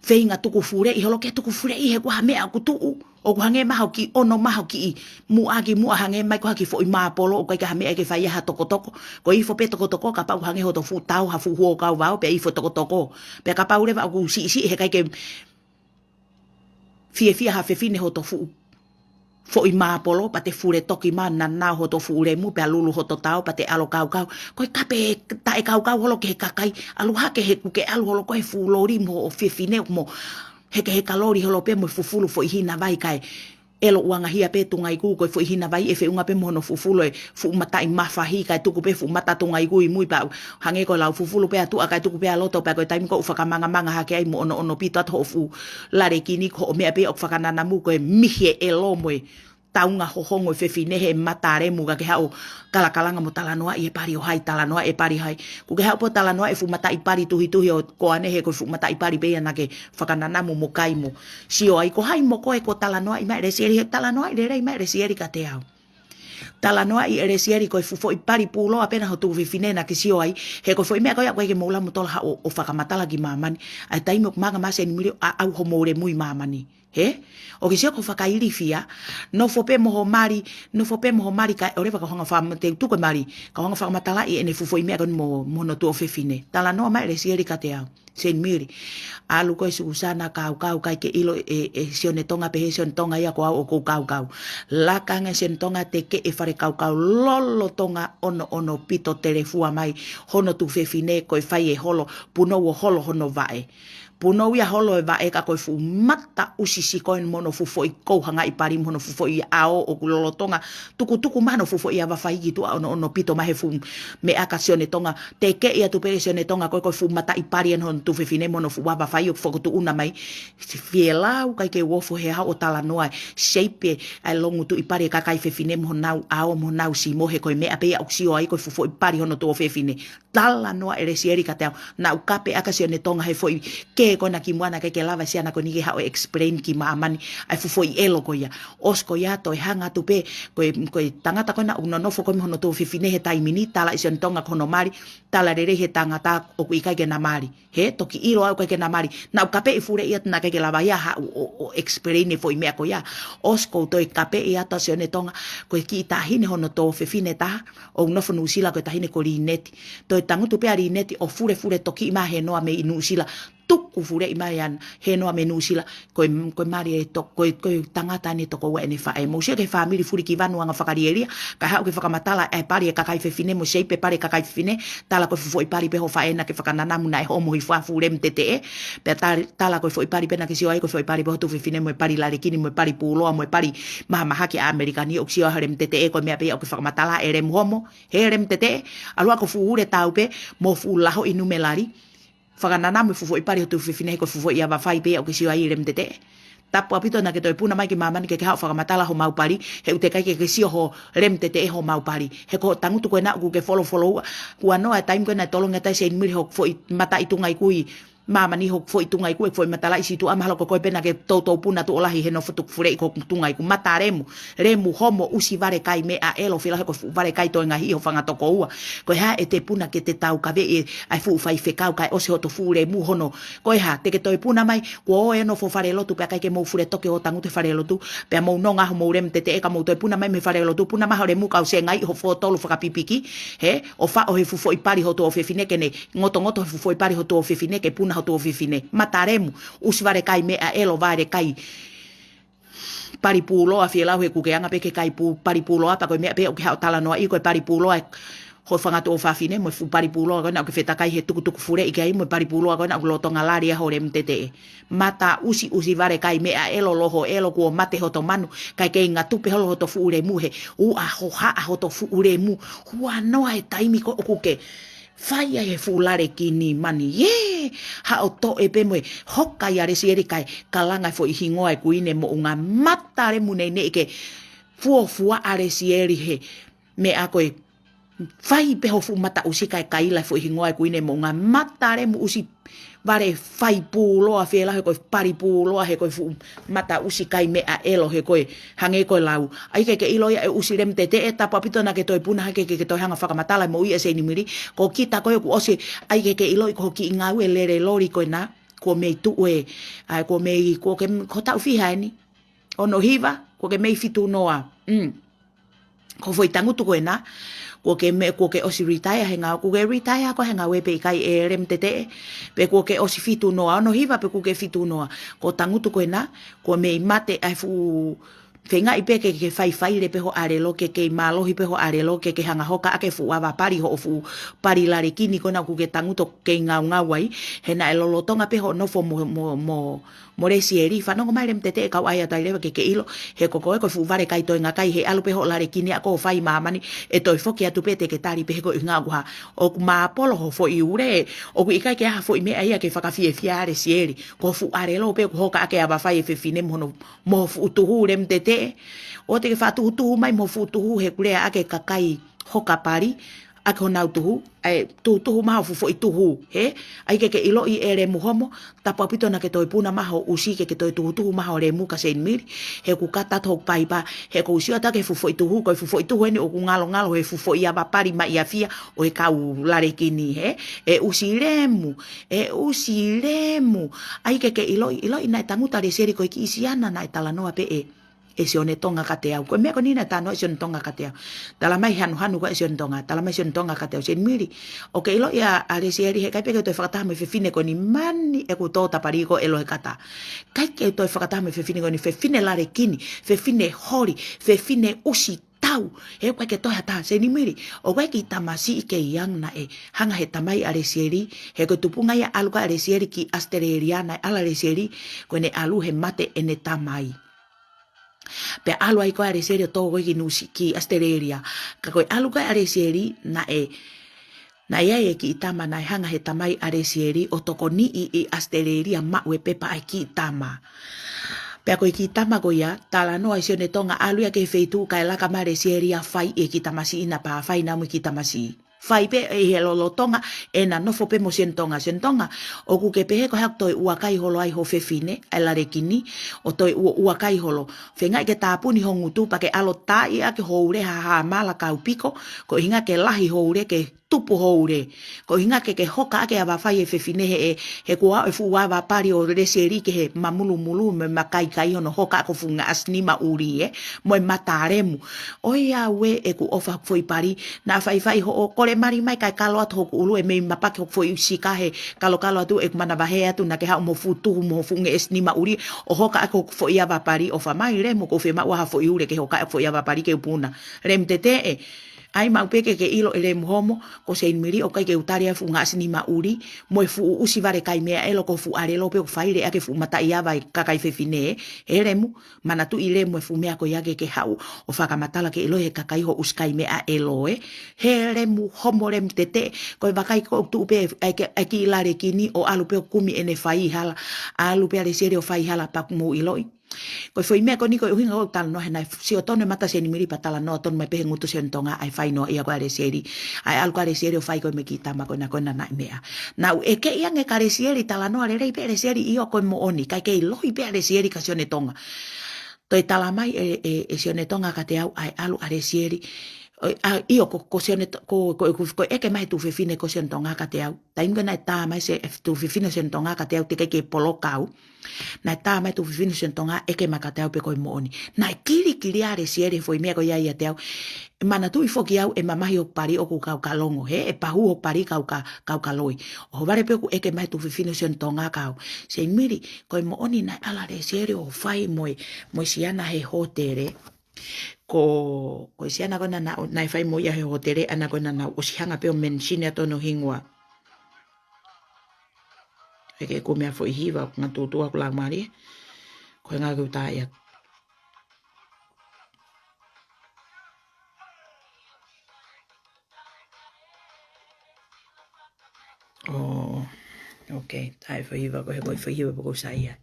feinga tuku fuleʻi holo ke tuku fuleʻi he ko e hā meʻa ʻoku tuʻu, ʻoku hangē mahalo kiʻi ono mahalo kiʻi muʻa kimuʻa hangē mai ko ha kiʻi foʻi māpolo ʻoku ʻikai ke ha meʻa ke fai ai ha tokotoko. Ko e ifo pē tokotoko kapau hangē hoto fuʻu tau ha fuʻu huo kau vao pea ifo tokotoko. Pea kapau leva ʻoku siʻisiʻi he ʻikai ke fiefia ha fefine hoto fuʻu foʻi māpolo, pea te fule toki mā nanao hoto fuʻu lemu, pea lulu hoto tao, pea te ʻalu ʻo kaukau. Ko e kape taʻekaukau holo ki he kakai, ʻalu hake he kuo ke ʻalu holo koe he fuʻu loli mo hoʻo fefine mo hekeheka loli holo pē mo e fufulu foʻi hina vai kae ʻelo ʻuangahia pē tungaikū ko e foʻi hina vai ʻe feʻunga pē mo hono fufulu e fuʻu mataʻi mafahi kae tuku pē fuʻu mata tungaikū ʻi mui pea hangē ko e lau fufulu pē ʻa tuʻa kae tuku pē ʻa loto pea ko e taimi ko ē ʻoku fakamangamaha hake ai mo ʻonoʻonopito atu hoʻo fuʻu lalekini ko hoʻo meʻa pē ʻoku fakananamu ko e mihi e ʻelo mo e taunga hohongo e fefine he mata lemu ka ke haʻu ʻo kalakalanga mo talanoaʻi e pali ʻo hai, talanoaʻi e pali hai. Kuo ke haʻu pē ʻo talanoaʻi e fuʻu mataʻi pali tuhituhi ʻo koane he ko e fuʻu mataʻi pali pē ia naʻa ke fakananamu mo kai mo sio ai. Ko hai mo koe kuo talanoaʻi mai ʻe Lesieli, he talanoaʻi lelei mai ʻe Lesieli kiate au. Talanoaʻi ʻe Lesieli ko e fuʻu foʻi pali pūloa pē ena hoʻo tuofefine naʻa ke sio ai, he ko e foʻi meʻa ko ia ʻoku ʻikai ke mou lava moutolu ʻo haʻu ʻo fakamatala ki māmani. ʻA e taimi ʻoku manga mai ai Seni Mili ʻo aʻau homou lemu ʻi māmani. Hē? ʻOku ke sio ko e fakailifia, nofo pē mo ho mali, nofo pē mo ho mali kae ʻoleva ka u hanga fakamatala, te u tuku e mali, ka u hanga fakamatalaʻi ʻene fuʻu foʻi meʻa ko eni mo, mo hono tuofefine. Talanoa mai ʻe Lesieli kiate au. Seni Mili. ʻAlu ko ē Susana kaukau ʻikai ke ʻilo ʻe, ʻe Sione Tonga pehē ʻe Sione Tonga ia ko au ʻoku ou kaukau. Laka ange ʻe Sione Tonga tekeʻi e fale kaukau lolotonga ʻonoʻonopito telefua mai hono tuofefine ko e fai e holo, punou ʻo holo hono vaʻe. Punou ia holo e vaʻe ka ko e fuʻu mata ʻusi siko eni mo hono fuʻu foʻi kouhangaʻi pali mo hono fuʻu foʻi ʻao ʻoku lolotonga tukutuku mai hono fuʻu foʻi ava fai ki tuʻa ʻonoʻonopito mai he fuʻu meʻa ka Sione Tonga. Tekeʻi atu pē ʻe Sione Tonga ko e, ko e fuʻu mataʻi pali ena hono tuofefine mo hono fuʻu ava fai ʻoku fokotuʻuna mai. Fielau ʻikai ke u ofo he haʻu ʻo talanoa e seipe ʻa e longu tuʻi pali e kakai fefine mo honau ʻao mo honau simo he ko e meʻa pē ia ʻoku sio ai ko e fuʻu foʻi pali hono tuofefine. Talanoa ʻe Lesieli kiate au, naʻa ku kape ʻaki ʻa Sione Tonga he foʻi kē ko ena kimuʻa naʻe ʻikai ke lava ʻe he siana ko eni ke haʻu ʻo explain ki māmani ʻa e fuʻu foʻi ʻelo ko ia. ʻOsi ko ia toe hanga atu pē, ko e, ko e tangata ko ena ʻoku nonofo ko ē mo hono tuofefine he taimi ni, tala ʻe Sione Tonga ko hono mali, tala lelei he tangata ʻoku ʻikai ke na mali. Hē, toki ʻilo au ʻikai ke na mali. Naʻa ku kapeʻi fuleʻi atu naʻe ʻikai ke lava ia haʻu ʻo, ʻo explain e foʻi meʻa ko ia. ʻOsi ko u toe kapeʻi atu ʻa Sione Tonga, ko e kiʻi taʻahine hono tuofefine ʻe taha, ʻoku nofo Nuʻusila ko e taʻahine ko Lineti. Toe tangutu pē ʻa Lineti ʻo fulefule toki mai hē noa mei Nuʻusila. Tuku fuleʻi mai ʻa hē noa mei Nuʻusila. Ko e, ko e mali e to-, ko e, ko e tangata eni ʻe toko ua ʻene faʻē. Mou sio ki he fāmili Fulikivanu anga fakalielia, kae haʻu ke fakamatala e pali e kakai fefine mo seipe pali e kakai fefine, tala ko e fuʻu foʻi pali pē hoʻo faʻē naʻa ke fakananamu naʻe homo hifo ʻa e fuʻu lemu teteʻe, pea tal-, tala ko e foʻi pali pē naʻa ke sio ai ko e foʻi pali pē hoʻo tuofefine mo e pali lalekini mo e pali pūloa mo e pali mahamahaki ʻa ʻAmelika ni ʻoku sio ai ha lemu teteʻe ko e meʻa pē ia ʻoku ke fakamatala e lemu homo, he lemu teteʻe, ʻalu ā ko e fuʻu ule tau pē, mo e fuʻu lahoʻi numelali, fakananau mo e fuʻu foʻi pali hoto fefine he ko e fuʻu foʻi ava fai pē ia ʻoku ke sio ai Lemu Teteʻe. Tapu ʻaupito naʻa ke toe puna mai ki māmani ke ke haʻu ʻo fakamatala homau pali, he ʻoku teʻeki ai ke ke sio ho Lemu Teteʻe homau pali. He ko e tangutu ko ena ʻoku ke folofolo ua. Kuo noa e taimi ko ena ʻe tolongi atu ai Seinimili hoku foʻi mataʻi tunga ʻi kui. Māmani hoku foʻi tunga ʻi kui, foʻi matalaʻi situ a mahalo ko koe pē naʻa ke toutou puna tuʻo lahi he nofo tuku fuleʻi ko hoku tunga ʻi kui. Mata lemu, lemu homo ʻusi vale kai meʻa ʻelo, fila he ko e fuʻu vale kai toe ngahi ʻi ho fanga toko ua. Ko e hā ʻete puna ke te taukaveʻi ʻa e fuʻu faifekau kae ʻosi hoto fuʻu lemu hono. Ko e hā, te ke toe puna mai, kuo ʻosi e nofo falelotu pea ʻikai ke mou fule toki ʻo tangutu he falelotu, pea mou nonga homou Lemu Teteʻe ka mou toe puna mai mei he falelotu, puna mai ho lemu kau sengai ho fōtolu fakapipiki, he, ʻo faʻo he fuʻu foʻi pali hoto fefine ke ne, ngotongoto he fuʻu foʻi pali hoto fefine ke puna hoto fefine. Mata lemu, ʻusi vale kai meʻa ʻelo vale kai pali pūloa fielau he kuke anga pē ke kai pū, pali pūloa pea ko e meʻa pē ʻoku ke haʻu ʻo talanoa ʻi ko e pali pūloa ʻe ho fanga tuofāfine mo e fuʻu pali pūloa ko ena ʻoku ke fetakai he tukutuku fuleʻi ki ai mo e pali pūloa ko ena ʻoku lolotonga lali ai ho Lemu Teteʻe. Mata ʻusi ʻusi vale kai meʻa ʻelo loho ʻelo kuo mate hoto manu, kae kei ngatupe holo hoto fuʻu lemu he uʻa hohaʻa hoto fuʻu lemu. Huanoa e taimi ko ē ʻoku ke fai ai he fuʻu lalekini mani. Ē, haʻo toʻe pē mo e hoka ia Lesieli kae kalanga e foʻi hingoa e kuini moʻunga. Mata lemu nei neʻi ke fuofua ʻa Lesieli he meʻa ko e fai pē ho fuʻu mata ʻusi kae kaila e foʻi hingoa e kuini moʻunga. Mata lemu ʻusi vale fai pūloa fielau he ko e pali pūloa he ko e fuʻu mata ʻusi kai meʻa ʻelo he ko e hangē ko e lau. ʻAi ke ke ʻilo ia e ʻusi Lemu Teteʻe, tapu ʻaupito naʻa ke toe puna hake ke ke toe hanga ʻo fakamatala e moʻui ʻa Seinimili. Ko kita ko ē kuo ʻosi, ʻai ke ke ʻiloʻi ko ho kiʻi ngāue lele loli ko ena, kuo mei tuʻu ē, ʻa, kuo mei, kuo ke, ko e taʻu fiha eni? Ono hiva, kuo ke mei fitu noa. Mm. Ko e foʻi tangutu ko ena, kuo ke mei, kuo ke ʻosi retire he ngāue, kuo ke retire ko e he ngāue pē ʻikai ē Lemu Teteʻe, pe kuo ke ʻosi fitu noa, ono hiva pe kuo ke fitu noa. Ko e tangutu ko ena, kuo mei mate ʻa e fuʻu feingaʻi pē ke, ke faifaile pē ho ʻālelo, ke kei mālohi pē ho ʻālelo, ke, ke hanga ʻo hoka ʻaki e fuʻu ava pali hoʻo fuʻu pali lalekini ko ena ʻoku ke tangutu ʻo kei ngaungau ai, he naʻe lolotonga pē hoʻo nofo mo, mo, mo, mo Lesieli, fanongo mai Lemu Teteʻe kau ʻai atu ai leva ke ke ʻilo, he ko koe ko e fuʻu vale kai toenga kai he ʻalu pē hoʻo lalekini ʻa ko e fai māmani ʻe toe foki atu pē te ke tali pē he ko e ʻuhinga ʻoku hā, ʻoku māpolo ho foʻi ule, ʻoku ʻikai ke ʻi ai ha foʻi meʻa ia ke fakafiefia ai Lesieli, ko e fuʻu ʻālelo pē ʻoku hoka ʻaki e ava fai e fefine mo hono mo e fuʻu tuhu Lemu Teteʻe. ʻOua te ke faʻa tuhutuhu mai mo e fuʻu tuhu he ʻoku lea ʻaki e kakai hoka pali ʻaki honau tuhu, ʻa e tuhutuhu mai ho fuʻu foʻi tuhu, he? ʻAi ke ke ʻiloʻi e lemu homo, tapu ʻaupito naʻa ke toe puna mai ho ʻusi ke ke toe tuhutuhu mai ho lemu kia Seinimili, he ʻoku kata atu hoku paipa, he ʻoku ou sio atu ki he fuʻu foʻi tuhu, ko e fuʻu foʻi tuhu eni ʻoku ngalongalo he fuʻu foʻi ava pali maʻiafia ʻo e kau lalekini, he? E ʻusi lemu, e ʻusi lemu. ʻAi ke ke ʻiloʻi, ʻiloʻi naʻe tangutu ʻa Lesieli ko e kiʻi siana naʻe talanoa pē ʻe, ʻe Sione Tonga kiate au. Ko e meʻa ko eni naʻe talanoa ʻe Sione Tonga kiate au. Talamai hanuhanu ko ē ʻe Sione Tonga, talamai ʻe Sione Tonga kiate au, Seinimili, ʻoku ke ʻiloʻi ʻa, ʻa Lesieli he ʻikai pē ke toe fakataha mo e fefine ko eni mani ʻeku tō tapali ko ʻelo he kata. ʻIkai ke toe fakataha mo e fefine ko eni, fefine lalekini, fefine holi, fefine ʻusi tau, he ʻoku ʻikai ke toe ha taha Seinimili, ʻoku ʻi ai e kiʻi tamasiʻi kei anga naʻe hanga he tamai ʻa Lesieli, he ko e tupunga ia ʻalu ko ē ʻa Lesieli ki ʻAositelēlia naʻe ʻalu ʻa Lesieli, ko ʻene ʻalu he mate ʻene tamai. Pea ʻalu ai ko ē ʻa Lesieli ʻo tō ko ē ki Nuʻusi-, ki ʻAositelēlia. Ka ko e ʻalu ko ē ʻa Lesieli naʻe, naʻe ʻi ai e kiʻi tama naʻe hanga he tamai ʻa Lesieli ʻo tokoniʻi ʻi ʻAositelēlia maʻu e pepa ʻa e kiʻi tama. Pea ko e kiʻi tama ko ia, talanoa ʻe Sione Tonga ʻalu ia ki he feituʻu kae laka mai ʻa Lesieli ʻo fai e kiʻi tamasiʻi naʻa pā fai namu kiʻi tamasiʻi. Fai pē ʻi he lolotonga ʻena nofo pē mo Sione Tonga. Sione Tonga, ʻoku ke pehē ko e hā ʻoku toe ʻuakai holo ai ho fefine, ʻa e lalekini, ʻo toe ʻua, ʻuakai holo. Feingaʻi ke tāpuni ho ngutu pea ke ʻalu ʻo taaʻi ʻaki ho ule ha, ha mala kau piko, ko e ʻuhinga ke lahi ho ule ke tupu ho ule. Ko e ʻuhinga ke ke hoka ʻaki e ava fai e fefine he, he kuo aʻu e fuʻu ava pali ʻo Lesieli ki he mamulumulu mo e makaikai hono hoka ʻaki ho fuʻu ngaʻasi nima ʻuli ē, mo e mata lemu. ʻOiauē ʻeku ʻofa hoku foʻi pali, naʻa faifai hoʻo kole mali mai kae kalo atu hoku ʻulu ʻe mei mapaki hoku foʻi sika he kalokalo atu ʻeku manavahē atu naʻa ke haʻu mo e fuʻu tuhu mo e fuʻu ngeʻesi nima ʻuli ʻo hoka ʻaki hoku foʻi ava pali, ʻofa mai lemu ʻoku ou fiemaʻu ha foʻi ule ke hoka ʻaki e foʻi ava pali ke u puna. Lemu Teteʻe, ʻAi maʻu pē ke ke ʻilo ʻe Lemu Homo, ko Seinimili ʻoku ʻikai ke u tali ʻa e fuʻu ngaahi ʻasi nima ʻuli, mo e fuʻu ʻusi vale kai meʻa ʻelo ko e fuʻu ʻalelo pē ʻoku fai lele ʻaki e fuʻu mataʻi ava ʻa e kakai fefine, ē Lemu, manatuʻi Lemu e fuʻu meʻa ko ia ke ke haʻu ʻo fakamatala ke ʻiloʻi ʻe he kakai ho ʻusi kai meʻa ʻelo ē. He Lemu Homo Lemu Tete, ko e vakai ko ʻoku tuʻu pē ʻa e ke, ʻa e kiʻi lale kini ʻo ʻalu pē ʻo kumi ʻene fai hala, ʻalu pē ʻa Lesieli ʻo fai hala pea ʻoku mou ʻiloʻi. Ko e foʻi meʻa ko eni ko e ʻuhinga ʻoku ou talanoa he naʻe sio tonu e mata Seinimili pea talanoa tonu mai pē he ngutu Sione Tonga ʻa e fai noaʻia ko ē ʻa Lesieli. ʻA e ʻalu ko ē ʻa Lesieli ʻo fai ko ē mo e kiʻi tama ko ena ko ena naʻe meʻa. Naʻa ku ʻeke ange kia Lesieli, talanoa lelei pē ʻa Lesieli ʻio ko e moʻoni, ʻikai ke ʻiloʻi pē ʻa Lesieli kia Sione Tonga. Toe tala mai ʻe, ʻe, ʻe Sione Tonga kiate au ʻa e ʻalu ʻa Lesieli. ʻO, ʻa, ʻio ko, ko Sione To-, ko, ko, ko, ko e ʻeke mai ʻe he tuofefine ko Sione Tonga kiate au. Taimi ko ē naʻe tā mai ʻe he tuofefine Sione Tonga kiate au teʻeki ke poloka au. Naʻe tā mai e tuofefine Sione Tonga ʻeke mai kiate au pe ko e moʻoni. Naʻe kilikili ʻa Lesieli he foʻi meʻa ko ia ʻiate au. Manatuʻi foki au ʻe mamahi hoku pali ʻoku kau ka longo, hē, ʻe pahū hoku pali kau ka, kau ka loi. ʻOhovale pē ʻoku ʻeke mai e tuofefine Sione Tonga kia au. Seinimili, ko e moʻoni naʻe ʻalu ʻa Lesieli ʻo fai mo e, mo e siana he hōtele. Ko, ko e siana ko ena naʻa, naʻe fai mo ia he hōtele, ʻa ena ko ena naʻa ku ʻosi hanga pē ʻo mention atu hono hingoa. ʻE ke kumi ʻa e foʻi hiva, ngā tūtua ku lau mali. Ko e ngā ku tā ia. ʻO, ok, tā e foʻi hiva ko ē, ko e foʻi hiva pē ʻoku ou saiʻia.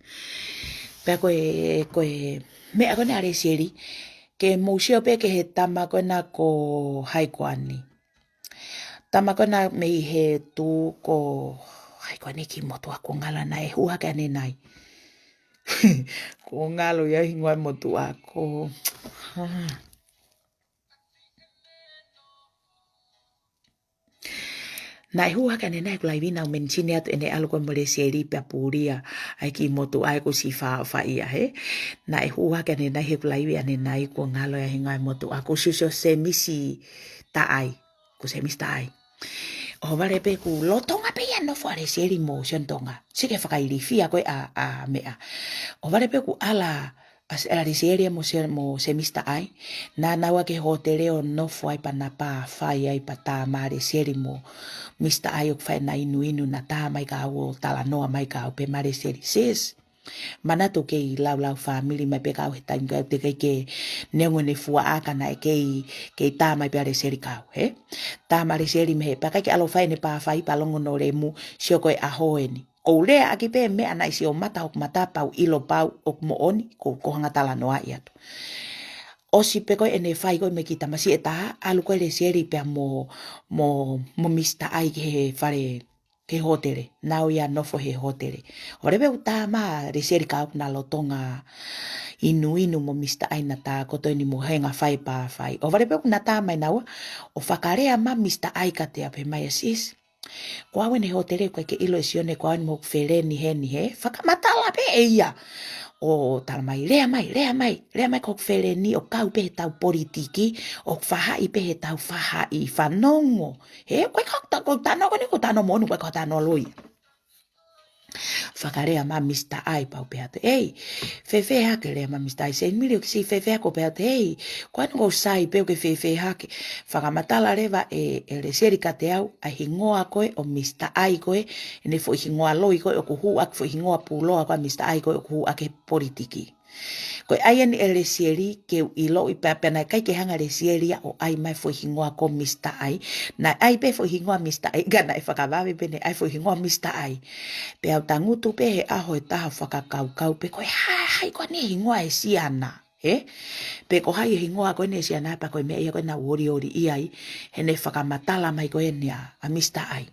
Pea ko e, ko e, meʻa ko ena ʻa Lesieli, ke mou sio pē ki he tama ko ena ko hai koā eni. Tama ko ena mei he tuʻu ko hai koā eni kiʻi motuʻa kuo ngalo naʻe hū hake ʻanenai. Kuo ngalo ia hingoa e motuʻa ko. Naʻe hū hake ʻanenai he ʻeku laivi naʻa ku mention atu ʻene ʻalu ko ē mo Lesieli pea pulia ʻa e kiʻi motuʻa ʻoku siʻi fāʻofaiʻa hē. Naʻe hū hake ʻanenai he ʻeku laivi ʻanenai kuo ngalo ia hingoa e motuʻa ko Siusi ʻo Semisi Taʻai. Ko Semisi Taʻai. ʻOhovale pē ʻoku lolotonga pē ia e nofo ʻa Lesieli mo Sione Tonga. Sio ki he fakailifia ko ē ʻa, ʻa meʻa. ʻOhovale pē ʻoku ʻalu ʻa, ʻa Lesieli mo Se-, mo Semisi Taʻai. Naʻa nau ō ki he hōtele ʻo nofo ai pea na pā fai ai pea tā mai ʻa Lesieli mo Misi Taʻai ʻoku fai ʻena inuinu naʻa tā mai kia au ʻo talanoa mai kia au pē mai ʻa Lesieli. Sis, manatu kei laulau fāmili mai pē kia au he taimi ko ē teʻeki ke neongo ʻene fuaʻa ka naʻe kei, kei tā mai pē ʻa Lesieli kia au, hē? Tā mai ʻa Lesieli mei hē pea ʻikai ke ʻalu ʻo fai ʻene pā fai pea longo hono lemu, sio ko e ʻaho eni. ʻOku ou lea ʻaki pē meʻa naʻe sio mata hoku mata pea u ʻilo pau ʻoku moʻoni, ko, ko e hanga talanoaʻi atu. ʻOsi pē ko ē ʻene fai ko ē mo e kiʻi tamasiʻi ʻe taha, ʻalu ko ē Lesieli pea mo, mo, mo Misi Taʻai ki he fale ki he hōtele, nau ia nofo he hōtele. ʻOhovale pē ʻoku tā mai ʻa Lesieli kia au ʻoku na lolotonga inuinu mo Misi Taʻai na tā kotoa eni mo henga fai pā fai. ʻOhovale pē ʻoku na tā mai naua, ʻo fakalea mai Misi Taʻai kiate au pea pehē mai ʻa Sis. Ko au eni he hōtele ʻoku ʻikai ke ʻilo ʻe Sione ko au eni mo hoku feleni heni hē. Fakamatala pē ʻe ia. ʻO tala mai, lea mai, lea mai, lea mai ko hoku feleni ʻoku kau pē he tau politiki, ʻoku faʻahi pē he tau faʻahi fanongo. Hē, ko e kau ta-, ko e tano ko eni ko e tano moʻoni, ko e kau tano loi. Fakalea mai Misi Taʻai pea u pehē atu, ʻEi, fēfē hake lea mai Misi Taʻai, Seinimili ʻoku ke siʻi fēfē hake ʻo pehē atu, ʻEi, ko ena ʻoku ou sai pē ʻoku ke fēfē hake. Fakamatala leva ʻe, ʻe Lesieli kiate au, ʻa e hingoa ko ē ʻo Misi Taʻai ko ē, ʻene foʻi hingoa loi ko ē ʻoku hū ʻaki foʻi hingoa puloa ko ē ʻa Misi Taʻai ko ē ʻoku hū ʻaki he politiki. Ko e ʻai eni ʻe Lesieli ke u ʻiloʻi pea, pea naʻe ʻikai ke hanga ʻe Lesieli ia ʻo ʻai mai foʻi hingoa ko Misi Taʻai. Naʻe ʻai pē foʻi hingoa Misi Taʻai, ka naʻe fakavave pē ʻene ʻai foʻi hingoa Misi Taʻai. Pea u tangutu pē he ʻaho ʻe taha fakakaukau pē ko e hā, hai koā eni e hingoa e siana, hē? Pe ko hai e hingoa ko eni e siana pea ko e meʻa ia ko ē naʻa ku olioli ai, heʻene fakamatala mai ko eni ʻa, ʻa Misi Taʻai.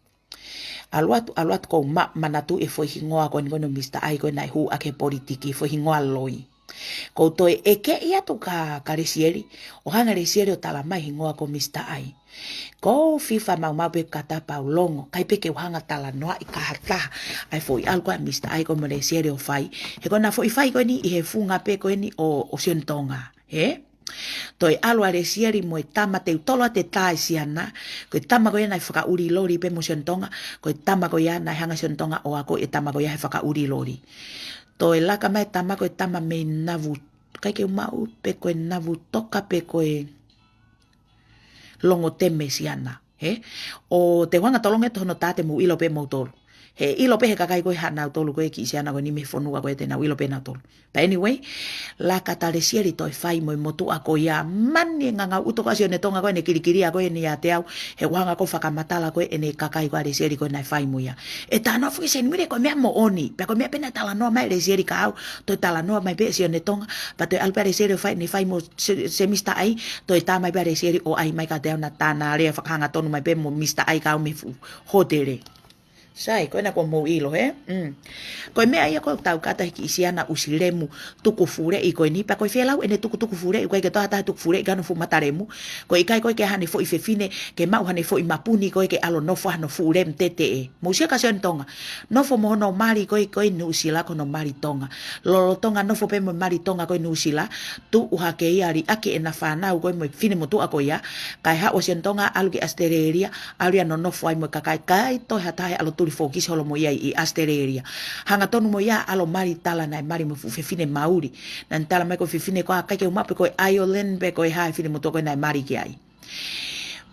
ʻAlu atu, ʻalu atu kou ma-, manatuʻi e foʻi hingoa ko eni ko eni ʻo Misi Taʻai ko ē naʻe hū ʻaki he politiki, foʻi hingoa loi. Kou toe ʻekeʻi atu kia, kia Lesieli, ʻo hanga ʻe Lesieli ʻo tala mai hingoa ko Misi Taʻai. Kou fifa maumau pē kata pea u longo, ʻikai pē ke u hanga talanoaʻi ki ha taha ʻa e foʻi ʻalu ko ē ʻa Misi Taʻai ko ē mo Lesieli ʻo fai. He ko ʻena foʻi fai ko eni ʻi he funga pē ko eni ʻo, ʻo Sione Tonga, hē? Toe ʻalu ʻa Lesieli mo e tama, te u tolo atu e tā e siana, ko e tama ko ia naʻe fakaʻuli loli pē mo Sione Tonga, ko e tama ko ia naʻe hanga ʻe Sione Tonga ʻo akoʻi e tama ko ia he fakaʻuli loli. Toe laka mai e tama ko e tama mei Navu, ʻikai ke u maʻu pe ko e Navutoka pe ko e, Longo teme siana, he? ʻO te u hanga tolonge to hono tate mou ʻilo pē moutolu. He ʻilo pē he kakai ko ē haʻanautolu ko ē kiʻi siana ko eni mei he fonua ko ē te nau ʻilo pē nautolu. But anyway, laka ta Lesieli toe fai mo e motuʻa ko ia, mani e ngangau ʻuto ka Sione Tonga ko ē ʻene kilikilia ko ē ʻeni ʻiate au, he ʻoku hanga ko ē fakamatala ko ē ʻene kakai ko ē ʻa Lesieli ko ē naʻe fai mo ia. ʻE tānoa foki Seinimili ko e meʻa moʻoni, pea ko e meʻa pē naʻe talanoa mai Lesieli ka au, toe talanoa mai pē Sione Tonga, pea toe ʻalu pē Lesieli ʻo fai, ne fai mo se, se Mista Ai, toe tā mai pē Lesieli ʻo ʻai mai kiate au naʻa tā na lea fakahangatonu mai pē mo Mista Ai ka au mei he fuʻu hōtele. Sai, ko ena kuo mou ʻilo, he? Mm. Ko e meʻa ia ko ē ʻoku tau kata he kiʻi siana ʻusi lemu tukufuleʻi ko eni, pea ko e felau ʻene tukutukufuleʻi, ʻoku ʻikai ke toe ha taha tukufuleʻi ki hano fuʻu mata lemu, ko e ʻikai ko ē ke haʻane foʻi fefine, ke maʻu haʻane foʻi mapuni ko ē ke ʻalu ʻo nofo hano fuʻu lemu teteʻe. Mou sio ki he Sione Tonga. Nofo mo hono mali ko ē, ko ē Nuʻusila ko hono mali Tonga. Lolotonga nofo pē mo e mali Tonga ko ē Nuʻusila, tuʻu hake ia liʻaki ʻena fānau ko ē mo e fefine motuʻa ko ia, kae haʻu ʻa Sione Tonga ʻalu ki ʻAsitelēlia, ʻalu ia ʻo nonofo ai mo e kakai, ʻikai toe ha taha ʻe ʻalu ʻo tuli fokisi holo mo ia ʻi, ʻi ʻAsitelēlia. Hangatonu mo ia ʻalu ʻo mali tala naʻe mali mo e fuʻu fefine mauli. Naʻa ne tala mai ko e fefine ko ē ʻikai ke u maʻu pe ko e Ireland pe ko e hā e fefine motuʻa ko ē naʻe mali ki ai.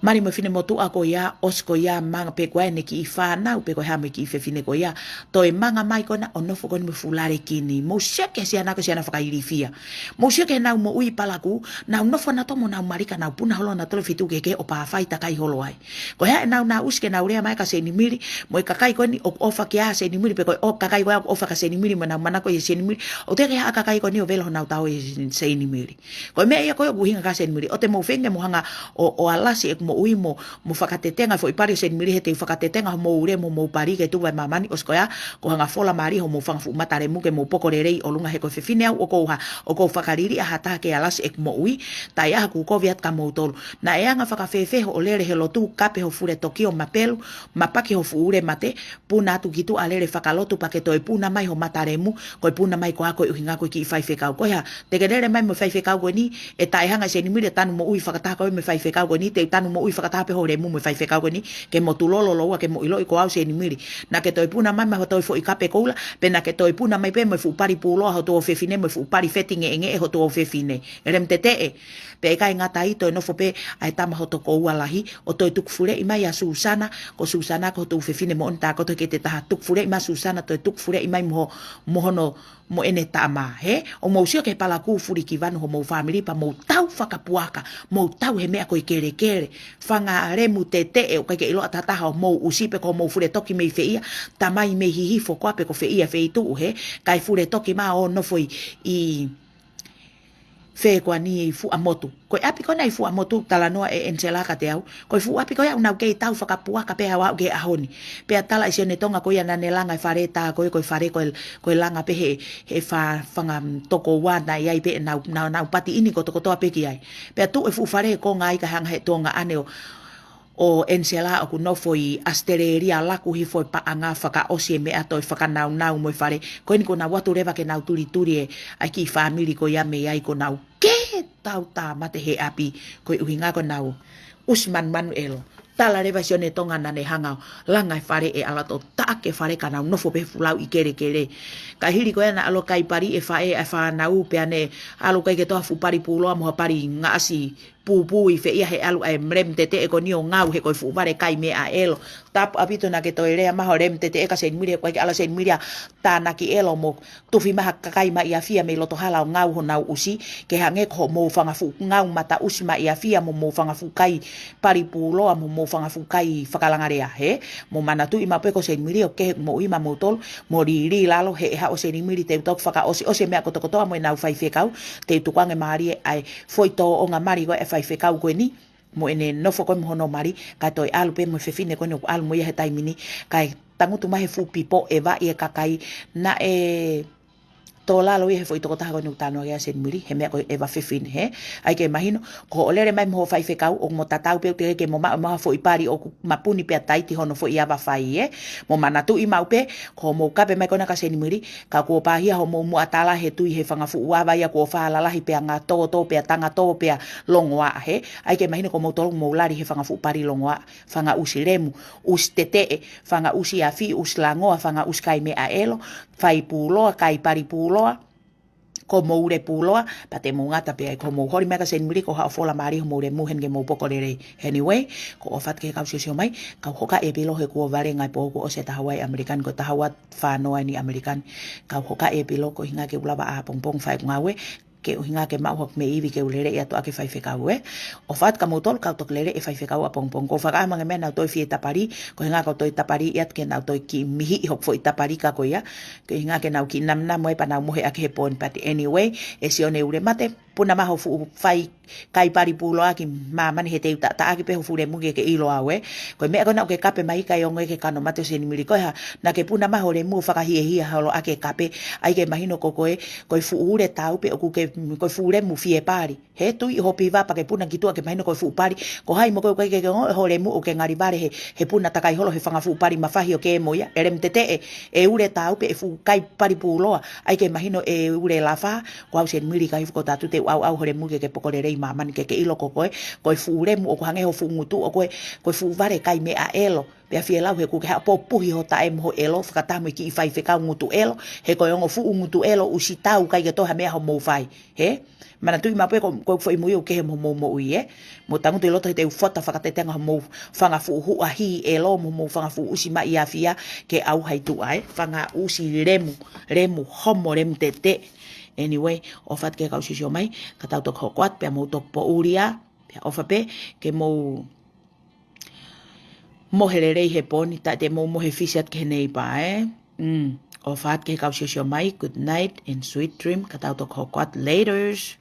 Mali mo e fefine motuʻa ko ia, ʻosi ko ia manga pē ko ē ʻene kiʻi fānau pe ko e hā mo e kiʻi fefine ko ia, toe manga mai ko ena ʻo nofo ko eni mo e fuʻu lale kini. Mou sio ki he siana ko e siana fakailifia. Mou sio ki heʻenau moʻui palakū, nau nofo nautolu mo nau mali ka nau puna holo nautolu he feituʻu kehekehe ʻo pāfai takai holo ai. Ko e hā ʻenau na ʻusi ke nau lea mai kia Seinimili, mo e kakai ko eni ʻoku ʻofa kia Seinimili, pe ko e ʻo kakai ko ē ʻoku ʻofa kia Seinimili, mo nau manako ʻia Seinimili, ʻoku teʻeki ke ʻi ai ha kakai ko eni ʻo vela honau tao ʻia Seinimili. Ko e meʻa ia ko ē ʻoku ʻuhinga kia Seinimili, ʻoua te mou feinga ke mou hanga ʻo, ʻo alasi ʻeku moʻui mo, mo fakatetenga e foʻi pali ʻo Seinimili, he te u fakatetenga homou lea mo homou pali ki he tuʻu ʻa māmani, ʻosi ko ia, ko e hanga fola mali homou fanga fuʻu mata lemu ke mou poko lelei ʻi ʻolunga he ko e fefine au ʻoku ou hā, ʻoku ou fakaliliʻa ha taha ke alasi ʻeku moʻui, taʻe ʻi ai haʻaku kovi atu kia moutolu. Naʻe anga fakafēfē hoʻo lele he lotu, kape ho fule toki ʻo mapelu, mapaki ho fuʻu ule mate, puna atu ki tuʻa lele fakalotu pea ke toe puna mai ho mata lemu, ko e puna mai ko ā ko e ʻuhinga ko e kiʻi faifekau. Ko e hā, te ke lele mai mo e faifekau ko eni, ʻe taʻehanga Seinimili ʻo tanu moʻui fakataha koe mo e faifekau ko eni, te u tanu moʻui fakataha pē ho lemu mo e faifekau ko eni, ke mo tulolo lōua ke mo ʻiloʻi ko au Seinimili. Naʻa ke toe puna mai mo e toe foʻi kape koula, pe naʻa ke toe puna mai pē mo e fuʻu pali pūloa hoʻo tuofefine mo e fuʻu pali feti ngeʻengeʻe hoʻo tuofefine. ʻE lemu teteʻe, pea ʻikai ngata ai toe nofo pē ʻa e tama hoto koua lahi, ʻo toe tukufuleʻi mai ʻa Susana, ko Susana ko ho tuofefine moʻoni takoto he ʻikai te taha tukufuleʻi mai ʻa Susana, toe tukufuleʻi mai mo ho, mo hono, mo ʻene tama, he? ʻO mou sio ki he palakū fulikivanu homou fāmili pea mou tau fakapuaka, mou tau he meʻa ko e kelekele, fanga lemu teteʻe ʻoku ʻikai ke ʻiloa ʻe ha taha homou ʻusi pe ko homou fule toki mei fē ia, tamai mei Hihifo koā pe ko fē ia feituʻu, he? Kae fule toki mai ʻo nofo ʻi, ʻi fē koā eni ʻi Fuaʻamotu. Ko e ʻapi ko ena ʻi Fuaʻamotu, talanoa ʻe ʻEnisela kiate au. Ko e fuʻu ʻapi ko ia ʻoku nau kei tau fakapuaka pē au aʻu ki he ʻaho ni. Pea tala ʻe Sione Tonga ko ia naʻa ne langa e fale tā ko ē, ko e fale ko e, ko e langa pē he, he fa-, fanga tokoua naʻe ʻi ai pē ʻenau, nau, nau pati ʻini kotokotoa pē ki ai. Pea tuʻu e fuʻu fale ko ē ʻi he konga ai kae hanga ʻe he tuongaʻane ʻo ʻo ʻEnisela ʻoku nofo ʻi ʻAsitelēlia ʻo laku hifo e paʻanga fakaʻosi e meʻa toe fakanaunau mo e fale. Ko eni kuo nau ō atu leva ke nau tulituli e, ʻa e kiʻi fāmili ko ia mei ai kuo nau kē tau tāmate he ʻapi ko e ʻuhinga ko ʻenau ʻusi manumanu ʻelo. Tala leva ʻe Sione Tonga naʻa ne hanga ʻo langa e fale ʻe ʻalu atu ʻo taʻaki e fale ka nau nofo pē he fuʻu lauʻi kelekele. Ka hili ko ia naʻe ʻalu ʻo kai pali e faʻē ʻa e fānau pea ne ʻalu ʻikai ke toe ha fuʻu pali pūloa mo ha pali ngaʻasi pūpū ʻi fē ia he ʻalu ʻa e lemu teteʻe ko eni ʻo ngāue he ko e fuʻu vale kai meʻa ʻelo. Tapu ʻaupito naʻa ke toe lea mai ho lemu teteʻe kia Seinimili he ʻoku ʻikai ke ʻalu ʻa Seinimili ʻo tānaki ʻelo mo tufi mai ha kakai maʻiafia mei loto hala ʻo ngāue honau ʻusi, ke hangē ko hoʻomou fanga fuʻu ngāue mataʻusi maʻiafia mo homou fanga fuʻu kai pali pūloa mo homou fanga fuʻu kai fakalanga lea, he? Mou manatuʻi maʻu pē ko Seinimili ʻoku kehe moʻui maʻamoutolu, mou lī, lī lalo he ʻe haʻu ʻa Seinimili te u toki fakaʻosiʻosi e meʻa kotokotoa mo ʻenau faifekau, te u tukuange mālie ʻa e foʻi tōʻonga mali ko ē ʻa e faifekau ko eni, mo ʻene nofo ko ē mo hono mali, kae toe ʻalu pē mo e fefine ko eni ʻoku ʻalu mo ia he taimi ni, kae tangutu mai he fuʻu pipo ʻe vaʻi e kakai, naʻe tō lalo ia he foʻi tokotaha ko eni ʻoku talanoa ki ai ʻa Seinimili, he meʻa ko e ʻeva fefine, he? ʻAi ke mahino, ko hoʻo lele mai mo hoʻo faifekau, ʻoku mo tatau pē ʻoku teʻeki ke mo maʻu mo ha foʻi pali ʻoku mapuni pea taiti hono foʻi ava fai, he? Mou manatuʻi maʻu pē, ko hoʻomou kape mai ko ena kia Seinimili, ka kuo pāhia hoʻomou muʻa tala he tui he fanga fuʻu ava ia kuo fā lalahi pea ngatōtō pea tangatō pea longoaʻa, he? ʻAi ke mahino ko moutolu mou lali he fanga fuʻu pali longoaʻa, fanga ʻusi lemu, ʻusi teteʻe, fanga ʻusi afi, ʻusi langoa, fanga ʻusi kai meʻa ʻelo, fai pūloa, kai pali pūloa, ko mou ule puloa, pea te mou ngata pē ai. Ko mou holi mai ka Senimili ko haʻo fola mālie homou lemu heni ke mou poko lelei. Anyway, ko ʻofa atu ki he kau siosio mai, kau hokaʻi e pilo he kuo vale ngai pō kuo ʻosi e taha ua ʻi ʻAmelika ni, ko e taha ua fā noa eni ʻAmelika ni. Kau hokaʻi e pilo koeʻuhinga ke u lava ʻapongipongi fai ʻeku ngāue, koeʻuhinga ke maʻu haku mei ivi ke u lele ia atu ʻaki e faifekau ē. ʻOfa atu kia moutolu kau toki lele e faifekau ʻapongipongi. Ko e fakaʻamu ange meʻa naʻa nau toe fie tapali, koeʻuhinga ka u toe tapali ia ke nau toe kiʻi mihiʻi hoku foʻi tapali ka ko ia. Koeʻuhinga ke nau kiʻi namunamu ai pea nau mohe ʻaki he pō ni, but anyway, ʻe Sione Ulemate, puna mai ho fuʻu fai kai pali puloa ki māmani he te u taʻataʻaki pē ho fuʻu lemu ke ke ʻilo au ē. Ko e meʻa ko ē naʻa ke kape mai ka ʻe ongo ē ke kano mate ʻo Senimili ko e hā, naʻa ke puna mai ho lemu ʻo fakahiehia holo ʻaki e kape, ʻai ke mahino ko koe, ko e fuʻu ule tāupe ʻoku ke, ko e fuʻu lemu fie pali. He tui ʻi ho piva pea ke puna ki tuʻa ke mahino ko e fuʻu pali. Ko hai mo koe ʻoku ʻikai ke ke ongoʻi ho lemu ʻoku ke ngali vale he, he puna takai holo he fanga fuʻu pali mafahi ʻo ke mo ia. E lemu teteʻe, e ule tāupe, e fuʻu kai pali puloa. ʻAi ke mahino e ule lafa, ko au Senimili ka hifo ko tatu te u ʻauʻau ho lemu ke ke poko lelei māmani ke ke ʻilo ko koe, ko e fuʻu lemu ʻoku hangē ho fuʻu ngutu ʻoku ke, ko e fuʻu vale kai meʻa ʻelo. Pea fie lau he kuo ke haʻu ʻo puhi ho taʻe mo ho ʻelo, fakataha mo e kiʻi faifekau ngutu ʻelo, he ko e ongo fuʻu ngutu ʻelo ʻosi tau ʻikai ke toe ha meʻa hoʻomou fai. He? Manatuʻi maʻu pē ko, ko e foʻi moʻui ʻoku kehe mo hoʻomou moʻui ē. Mou tangutu ʻi loto he te u fota fakatetenga hoʻomou fanga fuʻu huʻahi ʻelo, mo hoʻomou fanga fuʻu ʻusi maʻi afia ke ʻauha ʻi tuʻa ē. Fanga ʻusi lemu, lemu homo, lemu teteʻe. Anyway, ʻofa atu ki he kau siosio mai, ka tau toki hoko atu, pea mou toki poʻuli ā, pea ʻofa pē, ke mou mohe lelei he pō ni, taʻe te mou mohe fisi atu ki he neighbor ē. Mm, ʻofa atu ki he kau siosio mai, good night and sweet dream, ka tau toki hoko atu, laters.